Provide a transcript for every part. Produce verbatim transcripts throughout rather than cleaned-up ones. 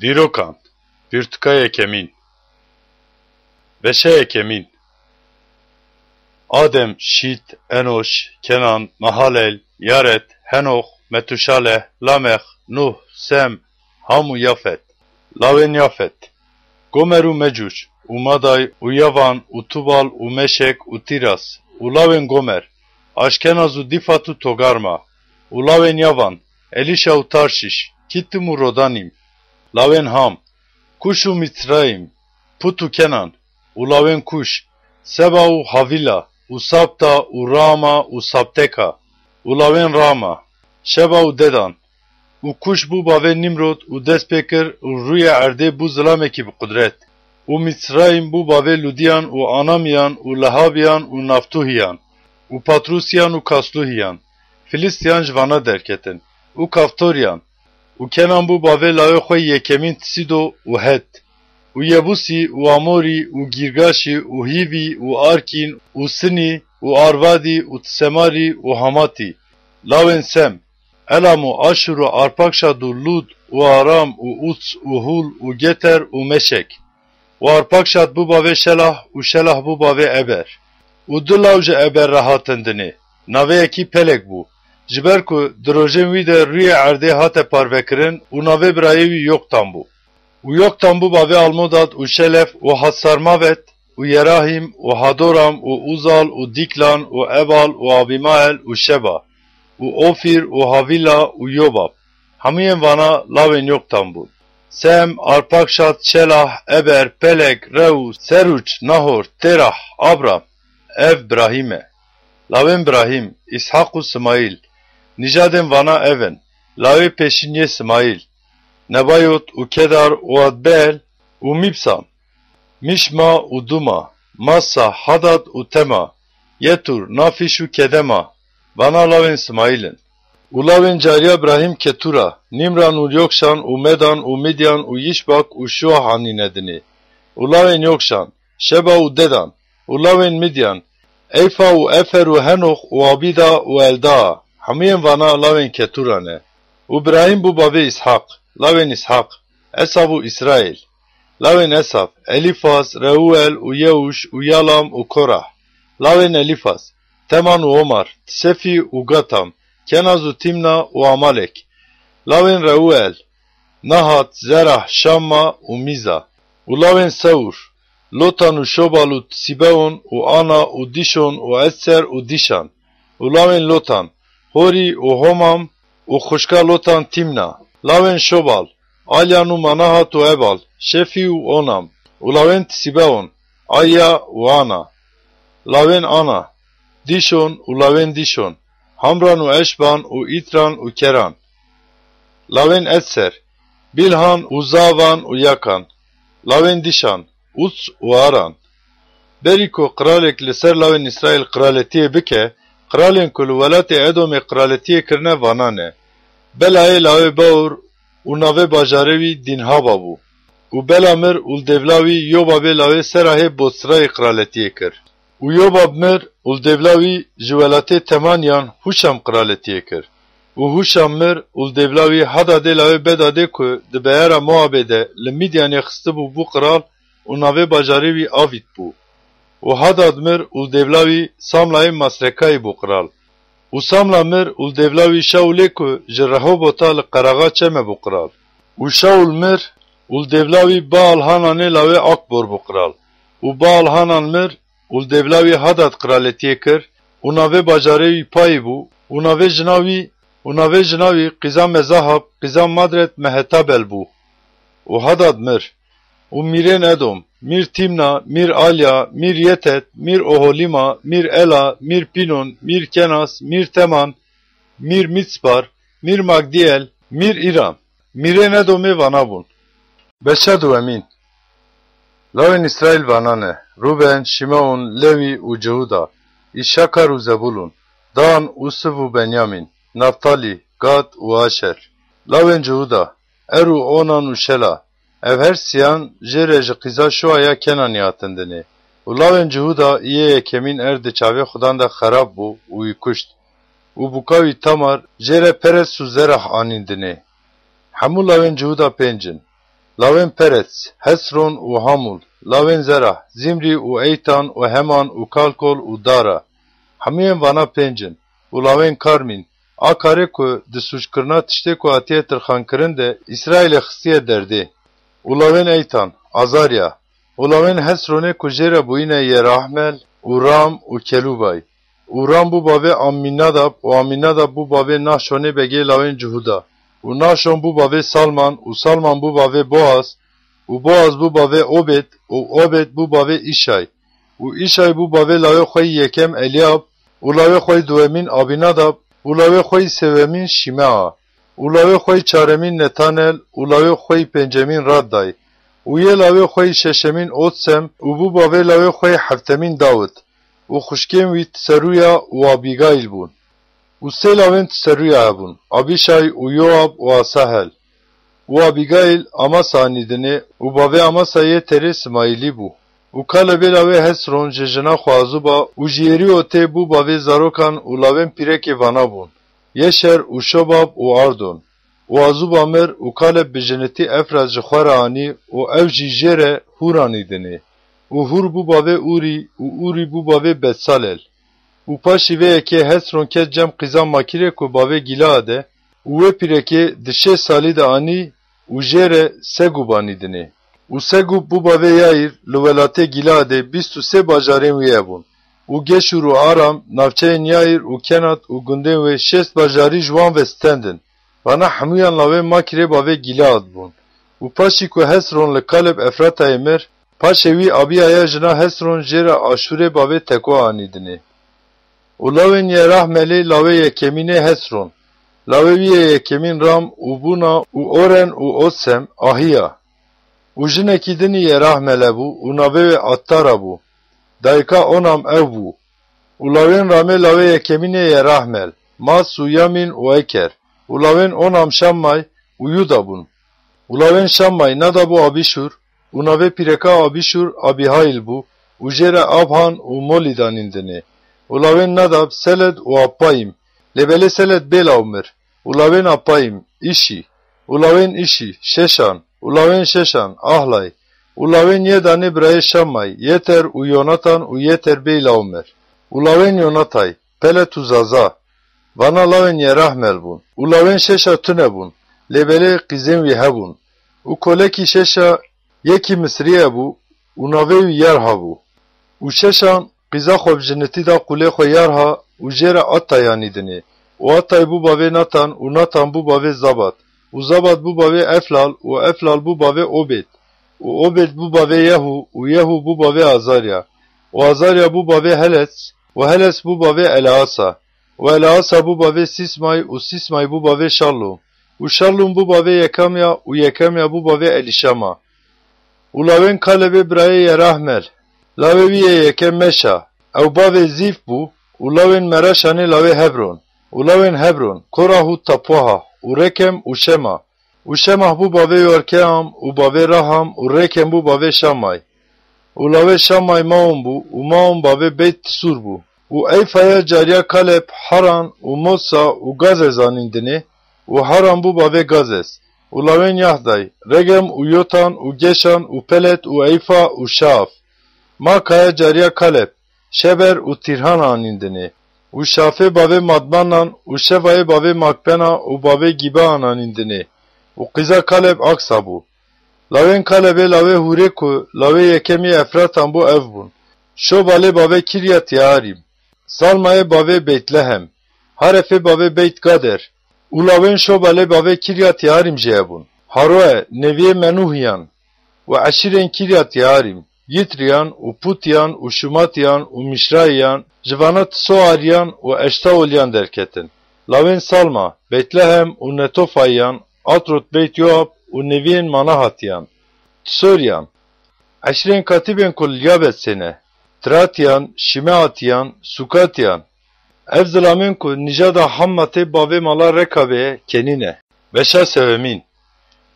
Dîrokan, Pirtûka yekemîn. Beşa yekemîn. Adem, Şît, Enoş, Kenan, Mahalel, Yared, Henox, Metuşaleh, Lamex, Nuh, Sem, Ham û Yafet. Lawên Yafet: Gomer û Mecûc û Maday û Yavan û Tubal û Meşek û Tîras. Û lawên Gomer: Aşkenaz û Dîfat û Togarma. Û lawên Yavan: Elîşa û Tarşîş, Kîtim û Rodanîm. Lawên Ham: Kuş û Mîtsrayîm, Put û Kenan. Û lawên Kuş: Seba û Havîla û Sabta û Raama û Sabteka. Û lawên Raama: Şeba û Dedan. Û Kuş bû bavê Nîmrod û dest pê kir û rûyê erdê bû zilamekî bi qudret. Û Mîtsrayîm bû bavê Lûdiyan û Anamiyan û Lehabiyan û Naftûhiyan û Patrûsiyan û Kaslûhiyan. Filîstiyan ji vana derketin. Û Kaftoriyan. Û Kenan bû bavê lawê xwe yekemîn Tisîdo û Het û Yebûsî û Amorî û Gîrgaşî û Hîvî û Arkîn û Sinî û Arvadî û Tisemarî û Hamatî. Lawên Sem: Elam û Aşur û Arpakşad û Lûd û Aram û Uts û Hûl û Geter û Meşek. Û Arpakşad bû bavê Şelah û Şelah bû bavê Eber. Û du law ji Eber re hatin dinê. Navê yekî Pelek bû. Ji ber ku di rojên wî de rûyê erdê hate parvekirin û navê birayê wî Yoktan bû. Û Yoktan bû bavê Almodad û Şelef û Hasarmavet û Yerahîm û Hadoram û Uzal û Dîklan û Ebal û Abîmael û Şeba û Ofîr û Havîla û Yobab. Hemûyên vana lawên Yoktan bûn. Sem, Arpakşad, Şelah, Eber, Pelek, Rew, Serûç, Nahor, Terah, Abram. Ev Birahîm e. Lawên Birahîm: Îshaq û Simayîl. Nîjadên vana ev in: Lawê pêşîn yê Simayîl: Nebayot û Kedar û Adbeel û Mîbsam. Mîşma û Dûma, Massa, Hadad û Tema, Yetur, Nafîş û Kedema. Vana lawên Simayîl in. Û lawên cariya Birahîm Ketura: Nîmran û Yokşan û Medan û Midyan û Yîşbak û Şuah anîne dinê. Û lawên Yokşan: Şeba û Dedan. Û lawên Midyan: Eyfa û Efer û Henox û Abîda û Eldaa. Hemûyên vana lawên Ketura ne. Û Birahîm bû bavê Îshaq. Lawên Îshaq: Esav û Îsraîl. Lawên Esav: Elîfaz, Reuel û Yewş û Yalam û Korah. Lawên Elîfaz: Teman û Omar, Sefî û Gatam, Kenaz û Tîmna û Amalek. Lawên Reuel: Nahat, Zerah, Şamma û Mîza. Û lawên Sewr: Lotan û Şobal û Sibeon û Ana û Dîşon û Etser û Dîşan. Û lawên Lotan: Horî û Homam û xwişka Lotan Tîmna. Lawên Şobal: Alyan û Manahat û Ebal, Şefî û Onam. Û lawên Sibeon: Aya û Ana. Lawên Ana: Dîşon û lawên Dîşon: Hamran û Eşban û Îtran û Keran. Lawên Etser: Bîlhan û Zavan û Yakan. Lawên Dîşan: Uts û Aran. Berî ku qiralek li ser lawên Îsraîl qiraletiyê bike, qiralên ku li welatê Edomê qiraletiyê kirine vana ne: Belayê lawê Beor û navê bajarê wî Dînhaba bû. Û Bela mir û li dêvla wî Yobabê lawê Serahê Botsrayê qiraletiyê kir. Û Yobab mir û li dêvla wî ji welatê Temaniyan Hûşam qiraletiyê kir. Û Hûşam mir û li dêvla wî Hadadê lawê Bedadê ku di beyara Moabê de li Mîdyanê xistibû bû qral û navê bajarê wî Avît bû. Û Hadad mir û li dêvla wî Samlayê Masrekayî bû qral. Û Samla mir û li dêvla wî Şaulê ku ji Rehobota li qeraxa Çeme bû qral. Û Şaul mir û li dêvla wî Baal Hananê lawê Akbor bû qral. Û Baal Hanan mir û li dêvla wî Hadad qiraletiyê kir û navê bajarê wî Payî bû û navê jina wî û navê jina wî qîza Mezahab qîza Madret Mehetabel bû. Û Hadad mir. Û mîrên Edom: mîr Tîmna, mîr Alya, mîr Yetet, mîr Oholîma, mîr Ela, mîr Pînon, mîr Kenas, mîr Teman, mîr Mîtspar, mîr Magdiyel, mîr Îram. Mîrên Edomê vana bûn. Beşa duwemîn. Lawên Îsraîl vana ne: Rûben, Şimeon, Lewî û Cihuda, Îşakar û Zebûlûn, Dan û Siv û Benyamîn, Naftalî, Gad û Aşer. Lawên Cihuda: Er û Onan û Şela. Ev her siyan jê re ji qîza Şuaya Kenanî hatin dinê. Û lawên Cihuda yê yekemîn er di çavê Xudan de xerab bû û wî kuşt. Û bûka wî Tamar jê re Peres û Zerah anîn dinê. Hemû lawên Cihuda pênc in. Lawên Perets, Hesron û Hamûl, lawên Zerah, Zîmrî û Eytan û Heman û Kalkol û Dara. Hemûyên vana pênc in. Û lawên Karmîn, a karê ku di sûckirina tiştê ku hatiye tirxankirin de Îsraîlê xistiye derdê. Û lawên Eytan, Azarya. Û lawên Hesronê ku jê re bûyîne Yerahmel û Ram û Kelûbay. Û Ram bû bavê Amînadab û Amînadab bû bavê Nahşonê begê lawên Cihûda. Û Nahşon bû bavê Salman û Salman bû bavê Boaz û Boaz bû bavê Obed û Obed bû bavê Îşay. Û Îşay bû bavê lawê xwe yî yekem Elîab û lawê xwe yî duwemîn Abînadab û lawê xwe yî sêwemîn Şîmea û lawê xwe yî çaremîn Netanel û lawê xwe yî pêncemîn Radday û yê lawê xwe yî şeşemîn Otsem û bû bavê lawê xwe yî heftemîn Dawid. Û xwişkên wî Tserûya û Abîgayîl bûn. Û sê lawên Tserûya hebûn, Abîşay û Yoab û Asahel. Û Abîgayîl Amasa anî dinê û bavê Amasa Yeterê Simayîlî bû. Û Kalebê lawê Hesron ji jina xwe Azûba û ji Yerîotê bû bavê zarokan û lawên pîrekê vana bûn, Yeşer û Şobab û Ardon. Û Azûba mir û Kaleb bi jinitî Efrat ji xwe re anî û ew jî jê re Hûr anî dinê. Û Hûr bû bavê Ûrî û Ûrî bû bavê Betsalel. Û paşî vê yekê Hesron ket cem qîza Makîrê ku bavê Gîlead e, û wê pîrekê di şêst salî de anî û jê re Segûb anî dinê. Û Segûb bû bavê Yayîr li welatê Gîleadê bîst û sê bajarên wî hebûn. Û Geşûr û Aram, navçeyên Yayîr û Kenat û gundên wê şêst bajarî ji wan ve stend in. Vana hemûyan lawên Makîrê bavê Gîlead bûn. Û paşî ku Hesron li Kaleb Efratayê mir, paşê wî Abîyaya jina Hesron jê re Aşûrê bavê Tekoa anî dinê. Û lawên Yerahmelê lawê yekemînê Hesron, lawê wî yê yekemîn Ram û Bûna û Oren û Otsem, Ahiya. Û jinekî din î Yerahmele bû û navê wê Attara bû. Dayika Onam ew bû. Û lawên Ramê lawê yekemînê Yerahmel, Mas û Yamîn û Eker. Û lawên Onam Şammay û Yuda bûn. Û lawên Şammay Nadab û Abîşûr, û navê pîreka Abîşûr Abîhayîl bû, û jê re Abhan û Molîd anîn dinê. Û lawên Nadab Seled û Appayîm, lê belê Seled bê law mir. Û lawên Appayîm, Îşî. Û lawên Îşî, Şeşan. Û lawên Şeşan, Ahlay. Û lawên Yedanê birayê Şammay, Yeter û Yonatan û Yeter bê law mir. Û lawên Yonatay, Pelet û Zaza. Vana lawên Yerahmel bûn. Û lawên Şeşa tune bûn, lê belê qîzên wî hebûn. Û kolekî Şeşa yekî Misriye bû û navê wî Yarha bû. Û Şeşan qîza xwe bi jinitî da qûlê xwe Yarha û jê re Attay anî dinê. Û Attay bû bavê Natan û Natan bû bavê Zabat. Û Zabat bû bavê Eflal û Eflal bû bavê Obêd. Û Obêd bû bavê Yehû û Yehû bû bavê Azarya. Û Azarya bû bavê Heles û Heles bû bavê Eleasa. Û Eleasa bû bavê Sîsmay û Sîsmay bû bavê Şallûm. Û Şallûm bû bavê Yekamya û Yekamya bû bavê Elîşama. Û lawên Kalebê birayê Yerahmel, lawê wî yê yekem Meşa, ew bavê Zîf bû, û lawên Meraşanê lawê Hebron. Û lawên Hebron, Korah û Tapuha û Rekem û Şema. Û Şemah bû bavê Yorkeam û bavê Raham û Rekem bû bavê Şamay. Û lawê Şamay Maon bû û Maon bavê Beyt Tisûr bû. Û Eyfaya cariya Kaleb Haran û Mosa û Gazez anîn dinê û Haran bû bavê Gazez. Û lawên Yahday, Regem û Yotan û Geşan û Pelet û Eyfa û Şaaf. Makaya cariya Kaleb, Şeber û Tîrhan anîn dinê. Û Şafê bavê Madmanan û Şevayê bavê Makbena û bavê Gîbean anîn dinê. Û qîza Kaleb Aksa bû. Lawên Kalebê lawê Hûrê ku lawê yekemî Efratan bû ev bûn. Şobalê bavê Kiryat Yearîm, Salmayê bavê Beytlehem, Harefê bavê Beyt Gader û lawên Şobalê bavê Kiryat Yearîm jê hebûn. Haroe, neviyê Menûhiyan û eşîrên Kiryat Yearîm, Yitriyan û Pûtiyan û Şûmatiyan û Mişrayiyan, ji vana Tisoariyan û Eştaoliyan derketin. Lawên Salma, Beytlehem û Netofayiyan, Atrot Beyt Yoab û neviyên Manahatiyan, Tisoriyan. Eşîrên katîbên ku li Yabesê ne, Tiratiyan, Şîmeatiyan, Sukatiyan. Ev zilamên ku nîjada Hammatê bavê mala Rekabê ye, Kenî ne. Beşa sewemîn.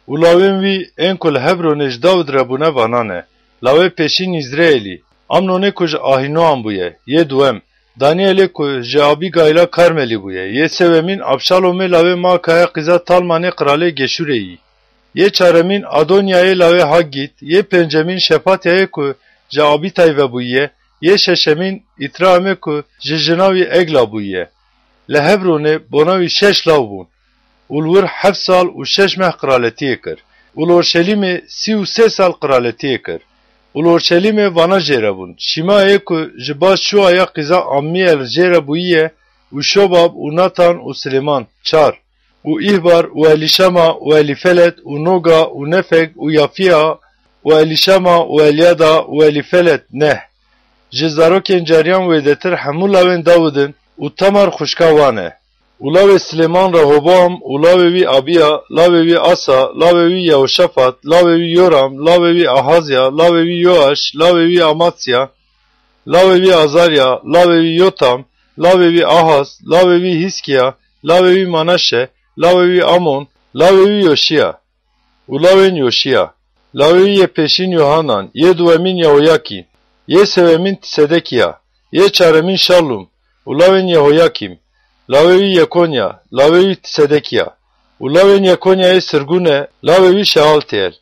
Û lawên wî ên ku li Hebronê ji Dawid re bûne vana ne. Lawê pêşîn Îzreelî, Amnonê ku ji Ahînoam bûye, yê duwem, Danielê ku ji Abîgayla Karmelî bûye, yê sewemîn Abşalomê lawê Makaya qîza Talmanê qiralê Geşûrê yî. Yê çaremîn Adonyayê lawê Haggît, yê pêncemîn Şefatyayê ku ji Abîtay ve bûye, yê şeşemîn Îtraimê ku ji jina wî Egla bûye. Li Hebronê bona wî şeş law bûn û li wir heft sal û şeş meh qiraletiyê kir û li Orşelîmê sî û sê sal qiraletiyê kir û li Orşelîmê vana jê re bûn: Şîmayê ku ji Baş-Şuaya qîza Ammiyel jê re bûyiye û Şobab û Natan û Silêman, çar, û Îhbar û Elîşama û Elîfelet û Noga û Nefeg û Yafîa û Elîşama û Elyada û Elîfelet, neh. Ji zarokên cariyan wêdetir hemû lawên Dawid in û Tamar xwişka wan e. Û lawê Silêman Rehoboam û lawê wî Abiya, lawê wî Asa, lawê wî Yehoşafat, lawê wî Yoram, lawê wî Ahazya, lawê wî Yoaş, lawê wî Amatsya, lawê wî Azarya, lawê wî Yotam, lawê wî Ahaz, lawê wî Hîskiya, lawê wî Manaşe, lawê wî Amon, lawê wî Yoşiya. Û lawên Yoşiya: Lawê wî yê pêşîn Yohanan, yê duwemîn Yehoyakîn, yê sêwemîn Tsedekiya, yê çaremîn Şallûm, û lawên Yehoyakîm: Lawê wî Yekonya, lawê wî Tsedekiya, û lawên Yekonyayê sirgûne, lawê wî Şealtiyel,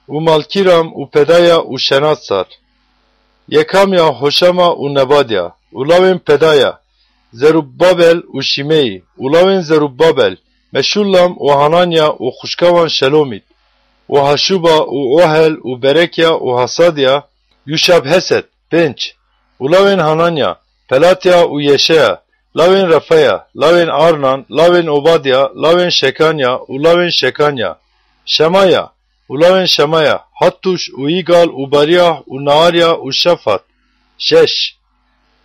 û Malkîram û Pedaya û Şenatsar, Yekamya, Hoşama û Nebadya, û lawên Pedaya: Zerubbabel û Şîmeyî, û lawên Zerubbabel: Meşullam û Hananya û xwişka wan Şelomît, û Haşuba û Ohel û Berekya û Hasadya, Yuşabhesed, pênc, û lawên Hananya: Pelatya û Yeşeya, lawên Refaya, lawên Arnan, lawên Obadya, lawên Şekanya û lawên Şekanya, Şemaya, û lawên Şemaya: Hattuş û Yîgal û Bariyah û Naarya û Şafat, şeş,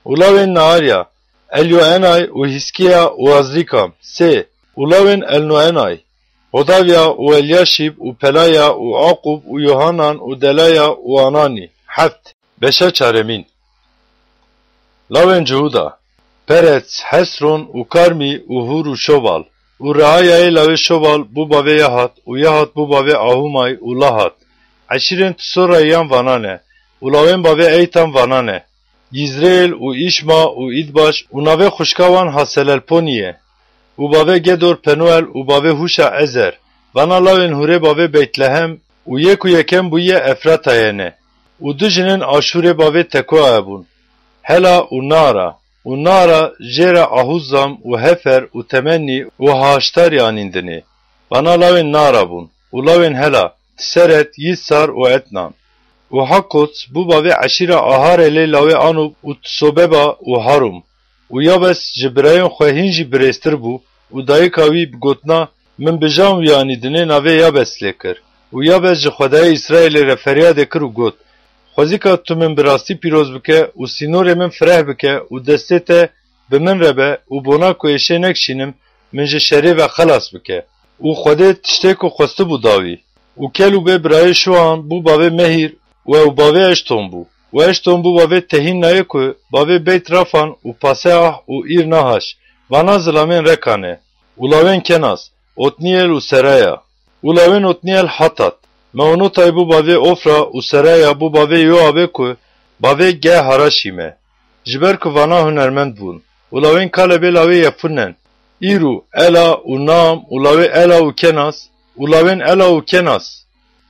û lawên Naarya: Elyoenay û Hîskiya û Azrîkam, sê, û lawên Elnoenay: Hodavya û Elyaşîb û Pelaya û Aqûb û Yohanan û Delaya û Ananî, heft. Beşa çaremîn. Lawên Cihuda: Perets, Hesron û Karmî û Hûr û Şobal. Û Reayayê lawê Şobal bû bavê Yahat, û Yahat bû bavê Ahûmay û Lahat. Eşîrên Tsorayîyan vana ne, û lawên bavê Eytan vana ne: Yîzreel û Îşma û Îdbaş, û navê xwişka wan Haselelponî ye. Û bavê Gedor Penuel û bavê Hûşa Ezer. Vana lawên Hûrê bavê Beytlehem û yê ku yekem bûye Efratayê ne. Û du jinên Aşûrê bavê Tekoayê bûn, Hela û Naara. Û Naara jê re Ahuzzam û Hefer û Temennî û Haştarî anîn dinê. Vana lawên Naara bûn. Û lawên Hela: Tiseret, Yîsar û Etnan. Û Hakots bû bavê eşîra Aharelê lawê Anûb û Tisobeba û Harûm. Û Yabes ji birayên xwe hîn jî birêztir bû û dayika wî bi gotina Min bi jan wî anî dinê navê Yabes lê kir. Û Yabes ji Xwedayê Îsraêlê re feryadê kir û got: Xwezîka tu min bi rastî pîroz bike û sînorê min fireh bike û destê te bi min re be û bona ku êşê nekişînim, min ji şerê ve xelas bike. Û Xwedê tiştê ku xwestibû da wî. Û Kelûbê birayê Şuan bû bavê Mehîr û ew bavê Eşton bû. Û Eşton bû bavê Tehînnayê ku bavê Beyt Rafan û Paseah û Îr Nahaş, vana zilamên Reka ne. Û lawên Kenas: Otnîyel û Seraya. Û lawên Otnîyel Hatat: Meonotay bû bavê Ofra û Seraya bû bavê Yoabê ku bavê Ge Haraşîm e, ji ber ku vana hunermend bûn. Û lawên Kalebê lawê Yefunnen: Îr û Ela û Naam, û lawê Ela û Kenas, û lawên Ela û Kenas,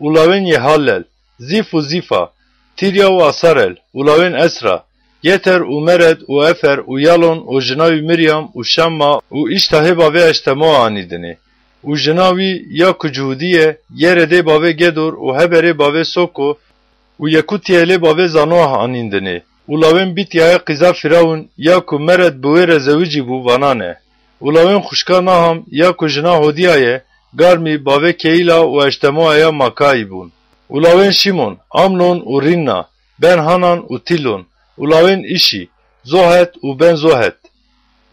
û lawên Yehalel: Zîf û Zîfa, Tîrya û Asarel, û lawên Esra: Yeter û Mered û Efer û Yalon û jina wî Miryam û Şemma û Îştahê bavê Eştemoa anî dinê. Û jina wî ya ku Cihûdî ye, Yeredê bavê Gedor û Heberê bavê Soko û Yekutiyelê bavê Zanoah anîn dinê. Û lawên Bîtyayê qîza Firawun ya ku Mered bi wê re zewicî bû, vana ne. Û lawên xwişka Naham ya ku jina Hodîya ye, Garmî bavê Keyîla û Eştemoa ya Makayî bûn. Û lawên Şîmon: Amnon û Rînna, Ben Hanan û Tîlon. Û lawên Îşî: Zohet û Ben Zohet.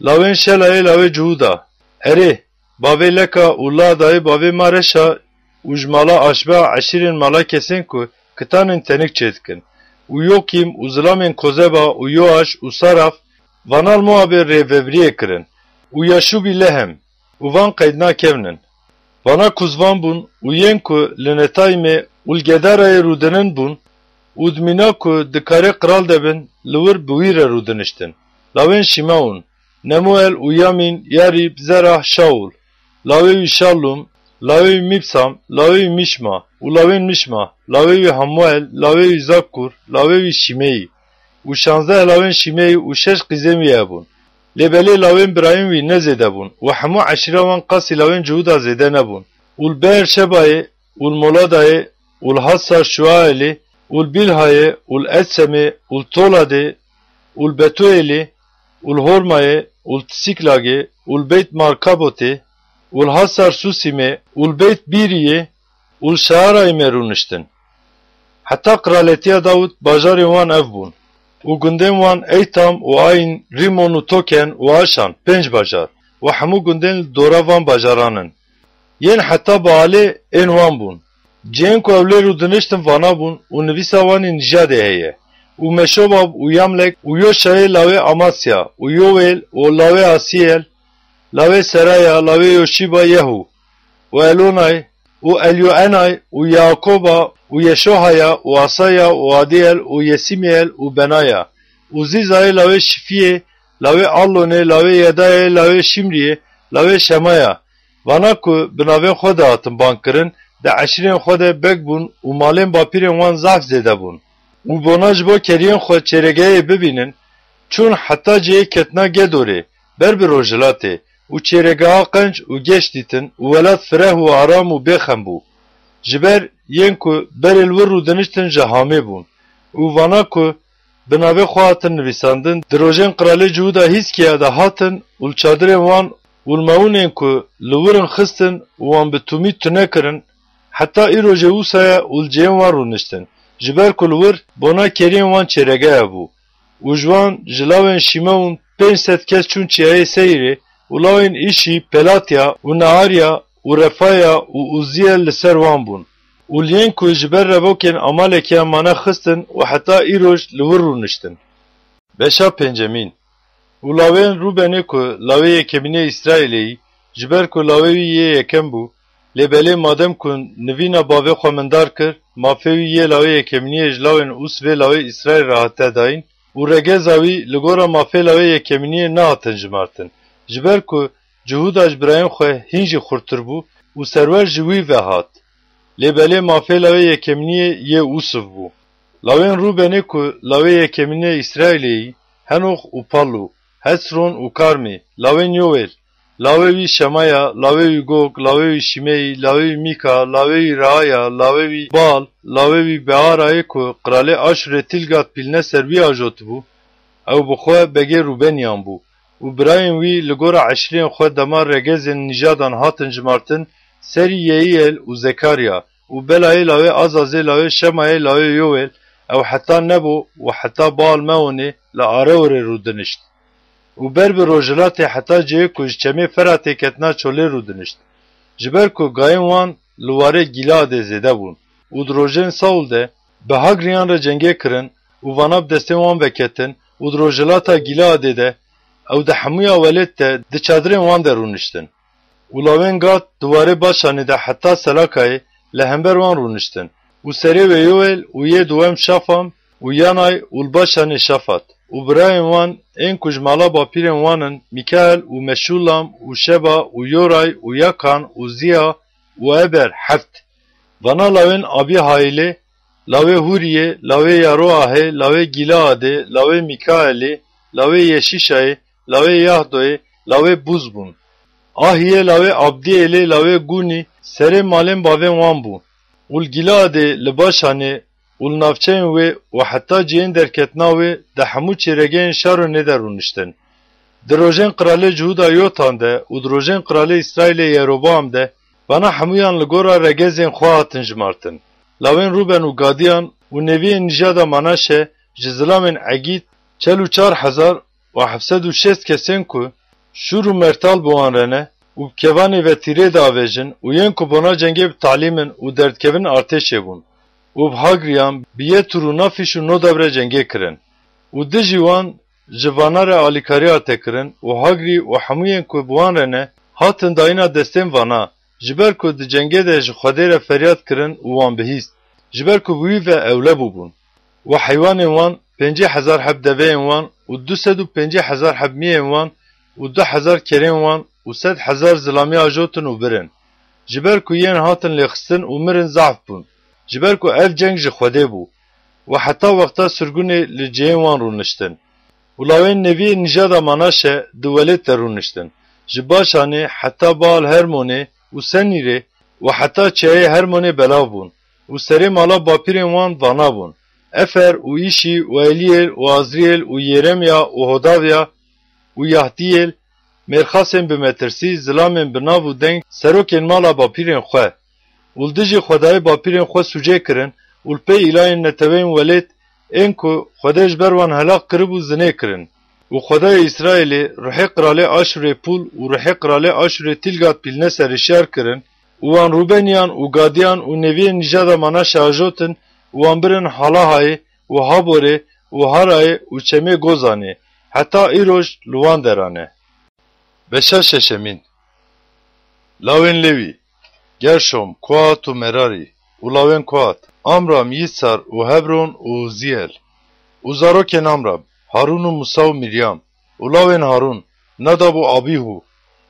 Lawên Şelayê lawê Cihûda: Erê, bavê Leka û Laadayê bavê Mareşa û ji mala Aşbea eşîrên mala kesên ku kitanên tenik çêdikin, û Yokîm û zilamên Kozeba û Yoaş û Saraf, vana li Moabê rêveviriyê kirin, û Yaşûbî Lehem, û van qeydna kevnin. Vana kuzvan bûn û yên ku li Netayîmê û li Gedarayê rûdinin bûn û di mîna ku di karê qral de bin, li wir bi wî re rûdiniştin. Lawên Şîmeûn: Nemuel û Yamîn, Yarîb, Zerah, Şaûl. Lawê wî Şallûm, lawê wî Mîbsam, lawê wî Mîşma û lawên Mîşma, lawê wî Hamuel, lawê wî Zakkur, lawê wî Şîmeyî. Û şazdeh lawên Şîmeyî û şeş qîzên wî hebûn. Lê belê lawên birayên wî ne zêde bûn û hemû eşîra wan qasî lawên Cihûda zêde nebûn. Û li Beer-Şebayê û li Moladayê û li Hasar Şuaelê û li Bîlhayê û li Etsemê û li Toladê û li Betuelê û li Hormayê û li Tisîklagê û li Beyt Markabotê û li Hasar Sûsîmê û li Beyt Bîriyê û li Şearayîmê rûniştin. Heta qiraletiya Dawid bajarên wan ev bûn. Û gundên wan Eytam û Ayn, Rîmon û Token û Aşan, pênc bajar. Û hemû gundên li dora van bajaran in. Yên heta Baalê ên wan bûn. Cihên ku ew lê rûdiniştin vana bûn û nivîsa wan ê nijadê heye. Û Meşobab û Yamlek û Yoşayê lawê Amasya û Yowêl û lawê Asiyel, lawê Seraya, lawê Yoşîba Yehu û Elonay û Elyoenay û Yakoba û Yeşohaya û Asaya û Adiyel û Yesimiyel û Benaya û Zîzayê lawê Şifiyê, lawê Allonê, lawê Yedayê, lawê Şimriyê, lawê Şemaya. Vana ku bi navê xwe de hatin bang kirin, di eşîrên xwe de beg bûn û malên bapîrên wan zehf zêde bûn. Û bona ji bo keriyên xwe çêregehê bibînin, çûn heta cihê ketina Gedorê, ber bi rojhilatê, û çêregeha qenc û geş dîtin û welat fireh û aram û bêxem bû. Ji ber yên ku berê li wir rûdiniştin ji hamê bûn û vana ku bi navê xwe hatin nivîsandin, di rojên qiralê Cihûda Hîzkiya de hatin û li çadirên wan û li mewûnên ku li wir in xistin û wan bi tûmî tune kirin, heta îrojê wisa ye û li cihên wan rûniştin, ji ber ku li wir bona keriyên wan çêregehe bû. Û ji wan, ji lawên Şîmeûn pênc sed kes çûn çiyayê Seyîrê, û lawên Îşî, Pelatiya û Neariya û Refaya û Uziyel li ser wan bûn. Û li yên ku ji ber revokên Amalekiyan mane xistin û heta îroj li wir rûniştin. Beşa pêncemîn. Û lawên Rûbenê ku lawê yekemînê Îsraîlê yî, ji ber ku lawê wî yê yekem bû, lê belê madem ku nivîna bavê xwe mindar kir, mafê wî yê lawê yekemîniyê ji lawên Ûsvê lawê Îsraîl re hate dayîn û regeza wî li gora mafê lawê yekemîniyê nehatin jimartin, ji ber ku Cihûda ji birayên xwe hîn jî xurttir bû û serwer ji wî ve hat. Lê belê mafê lawê yekemîniyê yê Ûsv bû. Lawên Rûbenê ku lawê yekemînê Îsraîlê yî, Henox û Pallu, Hesron û Karmî, lawên Yowêl, lawê wî Şemaya, lawê wî Gog, lawê wî Şîmeyî, lawê wî Mîka, lawê wî Reaya, lawê wî Bal, lawê wî Bearayê ku qiralê Aşûrê Tîlgat-Pîlneser wî ajotibû, ew bi xwe begê Rûbeniyan bû û birayên wî li gora eşîrên xwe dema regezên nîjadan hatin jimartin, serî Yeîel û Zekarya û belayê lawê Azazê lawê Şemayê lawê Yowêl, ew heta Nebo û heta Baal-Meonê li Areorê rûdinişt. Û ber bi rojhilatê heta cihê ku ji çemê Feratê ketina çolê rûdinişt. Ji ber ku gayên wan li warê Gîleadê zêde bûn û di rojên Saûl de bi Hagriyan re cengê kirin û vana bi destên wan veketin û di rojhilata Gîleadê de ew di hemûya welêt de di çadirên wan de rûniştin. Û lawên Gad di warê Başanê de heta Selakayê li hember wan rûniştin. Û serê wê Yowêl û yê duwem Şafam û Yanay û li Başanê Şafat û birayên wan ên ku ji mala bapîrên wan in, Mîkael û Meşûlam û Şeba û Yoray û Yakan û Ziya û Eber, heft. Vana lawên Abîhaîlê, lawê Hûriyê, lawê Yaroahê, lawê Gîleadê, lawê Mîkaelê, lawê Yeşîşayê, lawê Yahdoyê, lawê Bûz bûn. Ahiyê lawê Abdîelê, lawê Gûnî, serê malên bavên wan bû. Û li Gîleadê, li Başanê û li navçeyên wê û heta cihên derketina wê di hemû çêregehên Şaronê de rûniştin. Di rojên qiralê Cihûda Yotan de û di rojên qiralê Îsraîlê Yeroboam de, vana hemûyan li gora regezên xwe hatin jimartin. Lawên Rûben û Gadiyan û neviyên nîjada Manaşe ji zilamên Egîd çel û çar hezar û heft sed û şêst kesên ku şûr û mertal bi wan re ne û bi kevanê ve tîrê diavêjin û yên ku bona cengê bi talîm in û derdikevin artêşê bûn û bi Hagriyan, bi Yetûr û Nafîş û Nodab re cengê kirin û dijî wan ji vana re alîkarî hate kirin û Hagrî û hemûyên ku bi wan re ne hatin dayîna destên vana, ji ber ku di cengê de ji Xwedê re feryad kirin û wan bihîst, ji ber ku bi wî ve ewle bûbûn. Û heywanên wan, pêncî hezar heb deveyên wan û du sed û pêncî hezar heb miyên wan û du hezar kerên wan û sed hezar zilamî ajotin û birin. ji ber ku yên hatin lêxistin û mirin zehf bûn, ji ber ku ev ceng ji Xwedê bû. Û heta wexta sirgûnê li cihên wan rûniştin. Û lawên neviyên nîjada Manaşe di welêt de rûniştin. Ji Başanê heta Baal Hermonê û Senîrê û heta çiyayê Hermonê belav bûn û serê mala bapîrên wan vana bûn. Efer û Îşî û Eliyêl û Azriyêl û Yeremya û Hodavya û Yahdiyêl, mêrxasên bi metirsî, zilamên bi nav û deng, serokên mala bapîrên xwe, û li dijî Xwedayê bapîrên xwe sûcê kirin û li pey îlayên neteweyên welêt ên ku Xwedê ji ber wan helaq kiribû zinê kirin. Û Xwedayê Îsraîlê ruhê qiralê Aşûrê Pûl û ruhê qiralê Aşûrê Tîlgat-Pîlneserê şer kirin û wan rûbeniyan û gadiyan û neviyên nîjada Manaşe ajotin û wan birin Halahayê û Haborê û Harayê û çemê Gozanê, heta îroj li wan deran e. Beşa şeşemîn. Lawên Lewî: Gerşom, Kohat û Merarî. Û lawên Kohat: Amram, Yîtsar û Hebron û Uziyel. Û zarokên Amram: Harûn û Musa û Mîryam. Û lawên Harûn: Nadab û Abîhû,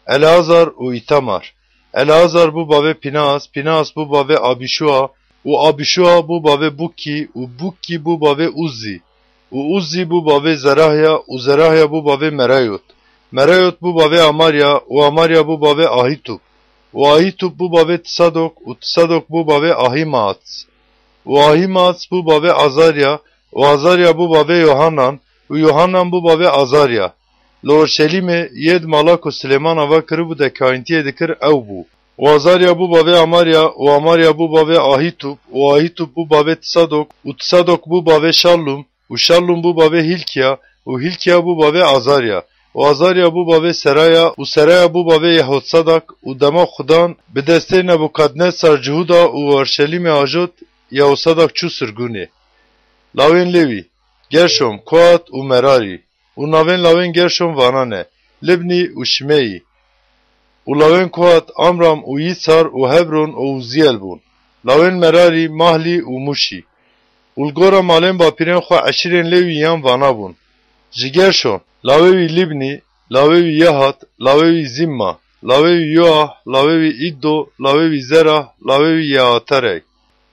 Eleazar û Îtamar. Eleazar bû bavê Pînehas, Pînehas bû bavê Abîşûa, û Abîşûa bû bavê Bûkî, û Bûkî bû bavê Uzzî, û Uzzî bû bavê Zerahya, û Zerahya bû bavê Merayot. Merayot bû bavê Amarya, û Amarya bû bavê Ahîtûb, û Ahîtûb bû bavê Tisadok, û Tisadok bû bavê Ahîmaats, û Ahîmaats bû bavê Azarya, û Azarya bû bavê Yohanan, û Yohanan bû bavê Azarya. Li Orşelîmê yê di mala ku Silêman ava kiribû de kahîntiyê dikir ew bû. Û Azarya bû bavê Amarya, û Amarya bû bavê Ahîtûb, û Ahîtûb bû bavê Tisadok, û Tisadok bû bavê Şallûm, û Şallûm bû bavê Hîlkiya, û Hîlkiya bû bavê Azarya, û Azarya bû bavê Seraya, û Seraya bû bavê Yehotsadak. Û dema Xudan bi destê Nebukadnesar cihû da û Orşelîmê ajot, Yehotsadak çû sirgûnê. Lawên Lewî: Gerşom, Kohat û Merarî. Û navên lawên Gerşom vana ne: Libnî û Şimeyî. Û lawên Kohat Amram û Yîtsar û Hebron û Uziyel bûn. Lawên Merarî Mahlî û Mûşî. Û li gora malên bapîrên xwe eşîrên Lewîyan vana bûn: Ji Gerşon, lawê wî Libnî, lawê wî Yahat, lawê wî Zîmma, lawê wî Yoah, lawê wî Îddo, lawê wî Zerah, lawê wî Yeaterey.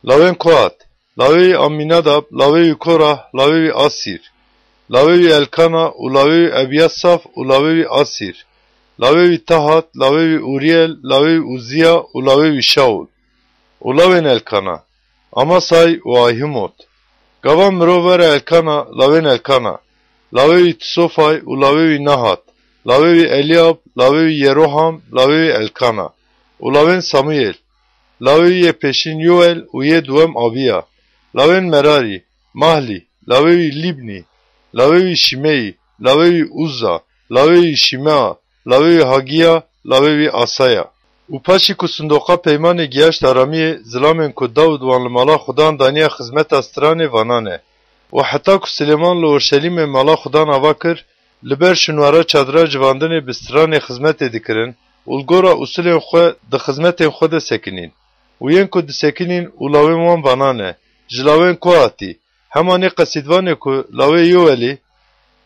Lawên Kohat: Lawê wî Amînadab, lawê wî Korah, lawê wî Asîr, lawê wî Elkana û lawê wî Ebiyasaf û lawê wî Asîr, lawê wî Tahat, lawê wî Ûriyel, lawê wî Uziya û lawê wî Şaul. Û lawên Elkana: Amasay û Ahîmot. Gava mirov were Elkana, lawên Elkana: lawê wî Tisofay û lawê wî Nahat, lawê wî Eliyab, lawê wî Yeroham, lawê wî Elkana. Û lawên Samuyêl: lawê wî yê pêşîn Yoel û yê duwem Abiya. Lawên Merarî: Mahlî, lawê wî Lîbnî, lawê wî Şimeyî, lawê wî Uzza, lawê wî Şimea, lawê wî Hagiya, lawê wî Asaya. Û paşî ku sindoqa peymanê giyaşt aramiyê, zilamên ku Dawid wan li mala Xudan daniye xizmeta stranê vana ne. Û heta ku Silêman li Orşelîmê mala Xudan ava kir, li ber şinwara çadira civandinê bi stranê xizmetê dikirin û li gora usilên xwe di xizmetên xwe de sekinîn. Û yên ku disekinîn û lawên wan vana ne: Ji lawên Kohatî, Hemanê qesîdvanê ku lawê Yowelê,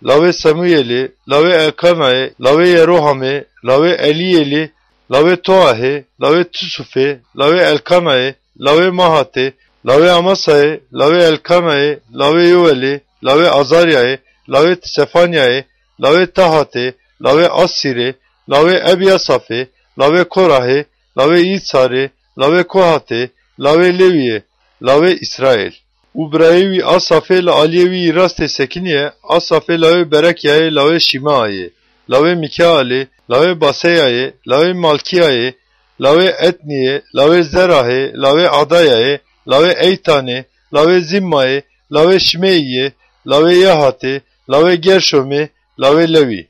lawê Semûyelê, lawê Elkanayê, lawê Yerohamê, lawê Eliyêlê, lawê Toahê, lawê Tisufê, lawê Elkanayê, lawê Mahatê, lawê Amasayê, lawê Elkanayê, lawê Yowelê, lawê Azaryayê, lawê Tisefanyayê, lawê Tahatê, lawê Asîrê, lawê Ebyasafê, lawê Korahê, lawê Yîtsarê, lawê Kohatê, lawê Lewiyê, lawê Îsraîl. Û birayê wî Asafê li aliyê wî yî rastê sekiniye, Asafê lawê Berekyayê, lawê Şîmeayê, lawê Mîkealê, lawê Baseyayê, lawê Malkiyayê, lawê Etniyê, lawê Zerahê, lawê Adayayê, lawê Eytanê, lawê Zîmmayê, lawê Şimeyiyê, lawê Yahatê, lawê Gerşomê, lawê Lewî.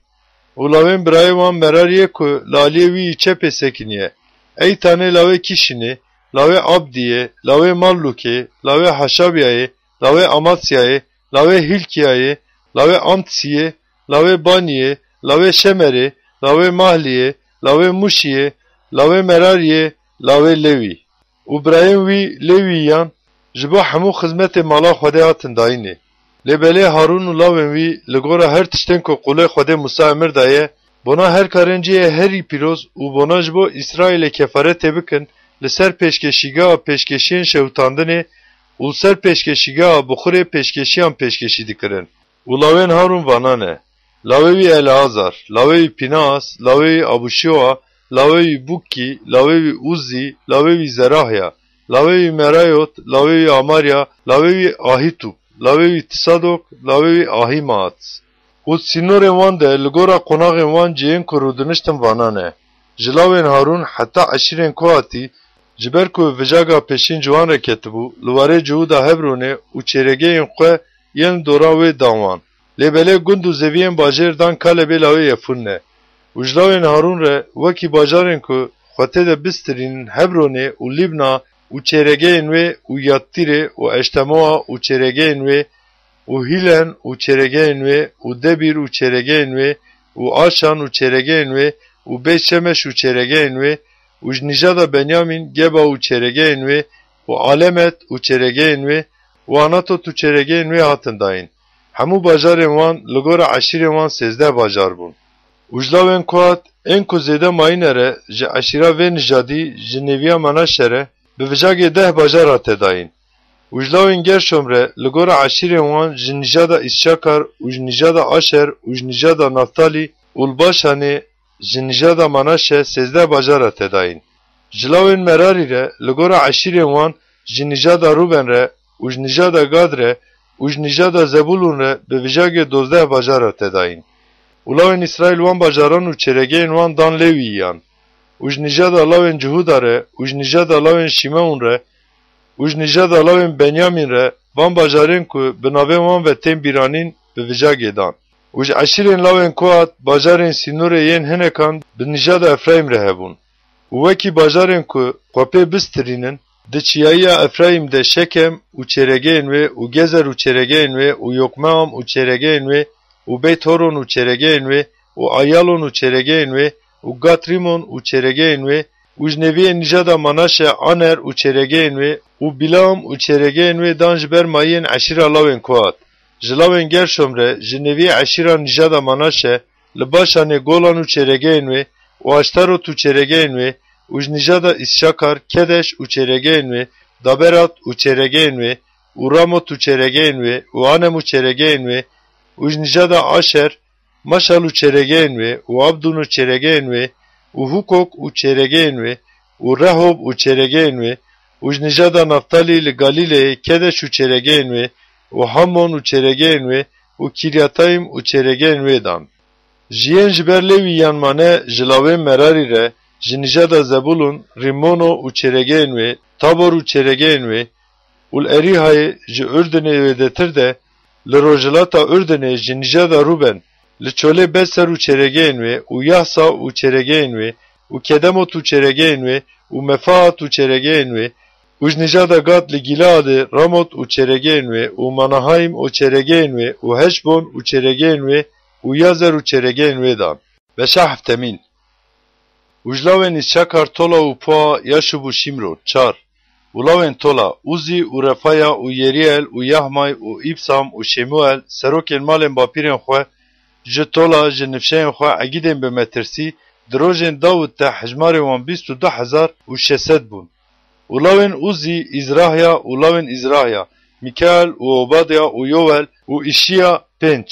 Û lawên birayê wan Merariyê ku li aliyê wî yî çepê sekiniye, Eytanê lawê Kîşinê, lawê Abdiyê, lawê Mallûkê, lawê Haşabyayê, lawê Amasyayê, lawê Hîlkiyayê, lawê Amtsiyê, lawê Baniyê, lawê Şemerê, lawê Mahliyê, lawê Mûşiyê, lawê Merariyê, lawê Lewî. Û birayên wî Lewîyan ji bo hemû xizmetê mala Xwedê hatin dayînê. Lê belê Harûn û lawên wî li gora her tiştên ku qûlê Xwedê Musa emir daye, bona her karên cihê herî pîroz û bona ji bo Îsraîlê kefaretê bikin, li ser pêşkeşîgeha pêşkeşiyên şewitandinê û li ser pêşkeşîgeha bixurê pêşkeşiyan pêşkeşî dikirin. Û lawên Harûn vana ne: lawê wî Eleazar, lawê wî Pînehas, lawê wî Abûşiwa, lawê wî Bûkkî, lawê wî Ûzî, lawê wî Zerahya, lawê wî Merayot, lawê wî Amarya, lawê wî Ahîtûb, lawê wî Tîsadok, lawê wî Ahîmaas. Û sînorên wan de li gora qonaxên wan cihên ku rûdiniştin vana ne: ji lawên Harûn heta eşîrên Kohatî, ji ber ku vijaga pêşîn ji wan re ketibû, li warê Cihûda Hebronê û çêregeyên xwe yên dora wê dan wan. Lê belê gund û zeviyên bajêr dan Kalebê lawê Yefûnne. Û ji lawên Harûn re wekî bajarên ku xwe tê de bistirînin Hebronê û Lîbna û çêregeyên wê û Yattîrê û Eştemoa û çêregeyên wê û Hîlen û çêregeyên wê û Debîr û çêregeyên wê û Aşan û çêregeyên wê û Beyt Şemeş û çêregeyên wê û ji nîjada Benyamîn Geba û çêregeyên wê û Alemet û çêregeyên wê û Anatot û çêregeyên wê hatin dayîn. Hemû bajarên wan li gora eşîrên wan sêzdeh bajar bûn. Û ji lawên Kohat ên ku zêde mayîne re ji eşîra vê nijadî ji nêviya Menaşe re bi vijagê deh bajar hate dayîn. Û ji lawên Gerşom re li gora eşîrên wan ji nijada Îsakar û ji nijada Aşer û ji nijada Naftalî û li Başanê ji nijada Manaşe sêzdeh bajar hate dayîn. Ji lawên Merarî re li gora eşîrên wan ji nijada Rûben re û ji nijada Gad re û ji nijada Zebûlûn re bi vijagê dozdeh bajar hate dayîn. Û lawên Îsraîl wan bajaran û çêregeyên wan dan Lêwîyan. Û ji nijada lawên Cihûda re û ji nijada lawên Şîmeûn re û ji nijada lawên Benyamîn re van bajarên ku bi navên wan ve tên bîranîn bi vijagê dan. Û ji eşîrên lawên Kohat bajarên sînorê yên hinekan bi nijada Efraîm re hebûn. Û wekî bajarên ku xwe pê bistirînin, di çiyayiya Efraîm de Şekem û çêregeyên wê û Gezer û çêregeyên wê û Yokmeam û çêregeyên wê û Beyt Horon û çêregeyên wê û Ayalon û çêregeyên wê û Gat Rîmon û çêregeyên wê û ji nêviyên nijada Manaşe Aner û çêregeyên wê û Bîlam û çêregeyên wê dan ji ber mayiyên eşîra lawên Kohat. Ji lawên Gerşom re ji nêviyê eşîra nijada Manaşe li Başanê Golan û çêregeyên wê û Aştarot û çêregeyên wê û ji nijada Îsakar Kedeş û çêregeyên wê, Daberat û çêregeyên wê û Ramot û çêregeyên wê û Anem û çêregeyên wê û ji nijada Aşer Maşal û çêregeyên wê û Abdûn û çêregeyên wê û Hûkok û çêregeyên wê û Rehob û çêregeyên wê û ji nijada Naftalî li Galîleyê Kedeş û çêregeyên wê û Hamon û çêregeyên wê û Kîryatayîm û çêregeyên wê dan. Ji yên ji ber Lêwîyan mane ji lawên Merarî re, ji nijada Zebûlûn Rîmono û çêregeyên wê, Tabor û çêregeyên wê û li Erîhayê ji Urdinê wêdetir de, li rojhilata Urdinê ji nijada Rûben, li çolê Beser û çêregeyên wê û Yahsa û çêregeyên wê û Kedemot û çêregeyên wê û Mefaat û çêregeyên wê û ji nijada Gad li Gîleadê Ramot û çêregeyên wê û Manahayim û çêregeyên wê û Heşbon û çêregeyên wê û Yazer û çêregeyên wê dan. Beşa heftemîn. Û ji lawên Îsakar Tola û Pua, Yaşub û Şîmron, çar. Û lawên Tola, Uzî û Refaya û Yerîel û Yahmay û Îbsam û Şêmuel, serokên malên bapîrên xwe, ji Tola, ji nifşeyên xwe egîdên bi metirsî, di rojên Dawid de hejmarê wan bîst û du hezar û şeş sed bûn. Û lawên Uzî, Îzrahya û lawên Îzrahya, Mîkael û Obadya û Yowel û Îşiya, pênc.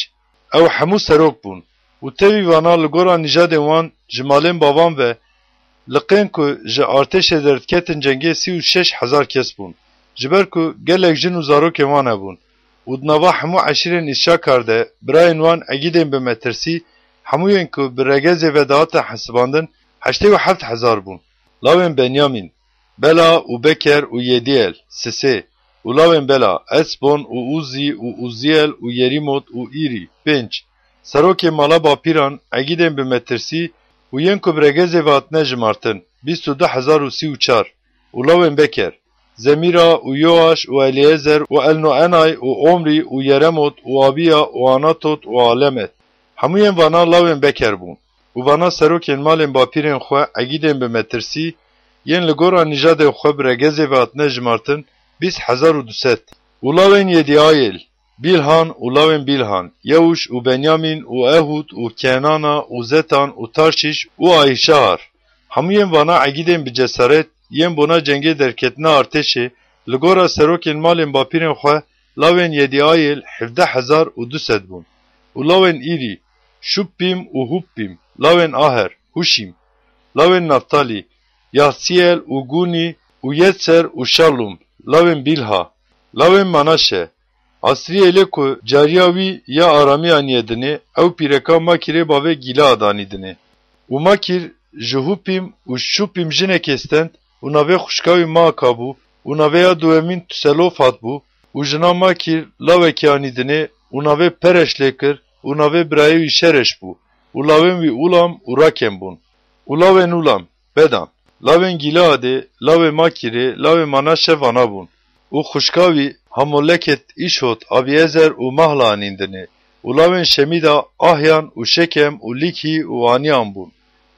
Ew hemû serok bûn. Û tevî vana li gora nîjadên wan ji malên bavan ve, li qên ku ji artêşê derdiketin cengê sî û şeş hezar kes bûn. Ji ber ku gelek jin û zarokên wan hebûn. Û di nava hemû eşîrên Îsakar de birayên wan egîdên bi metirsî, hemûyên ku bi regezê ve dihate hesibandin, heştê û heft hezar bûn. Lawên Benyamîn, Bela û Beker û Yedîel, sisê, û lawên Bela, Esbon û Uzî û Uzîel û Yerîmot û Îrî, pênc. Serokê mala bapîran, egîdên bi metirsî û yên ku bi regezê ve hatine jimartin, bîst û du hezar û sî û çar. Û lawên Beker, Zemîra û Yoaş û Elîezer û Elnoenay û Omrî û Yeremot û Abiya û Anatot û Alemet. Hemûyên vana lawên Beker bûn. Û vana serokên malên bapîrên xwe egîdên bi metirsî, yên li gora nîjadên xwe bi regezê ve hatine jimartin, bîst hezar û du sed. Û lawên Yedîayêl, Bîlhan û lawên Bîlhan, Yewş û Benyamîn û Ehûd û Kenana û Zetan û Tarşîş û Ayîşahar. Hemûyên vana egîdên bi cesaret, yên bona cengê derketina artêşê, li gora serokên malên bapîrên xwe, lawên Yedîayêl hevdeh hezar û du sed bûn. Û lawên Îrî, Şuppîm û Huppîm, lawên Aher, Huşîm, lawên Naftalî, Yahsiyel û Gûnî û Yetser û Şallûm, lawên Bîlha, lawên Manaşe, Asriyêlê ku cariya wî ya Aramî aniye dinê, ew pîreka Makîrê bavê Gîlead anî dinê. Û Makîr ji Hupîm û Şupîm jinekê stend û navê xwişka wî Maaka bû û navê ya duwemîn Tuselofat bû û jina Makîr lawekî anî dinê û navê Pereş lê kir û navê birayê wî Şereş bû û lawên wî Ulam û Rakem bûn. Û lawên Ulam, Bedan, lawên Gîleadê, lawê Makîrê, lawê Manaşe vana bûn. Û xwişka wî Hamoleket, Îşhot, Abîezer û Mahla anîn dinê. Û lawên Şemîda Ahyan û Şekem û Lîkhî û Aniyan bûn.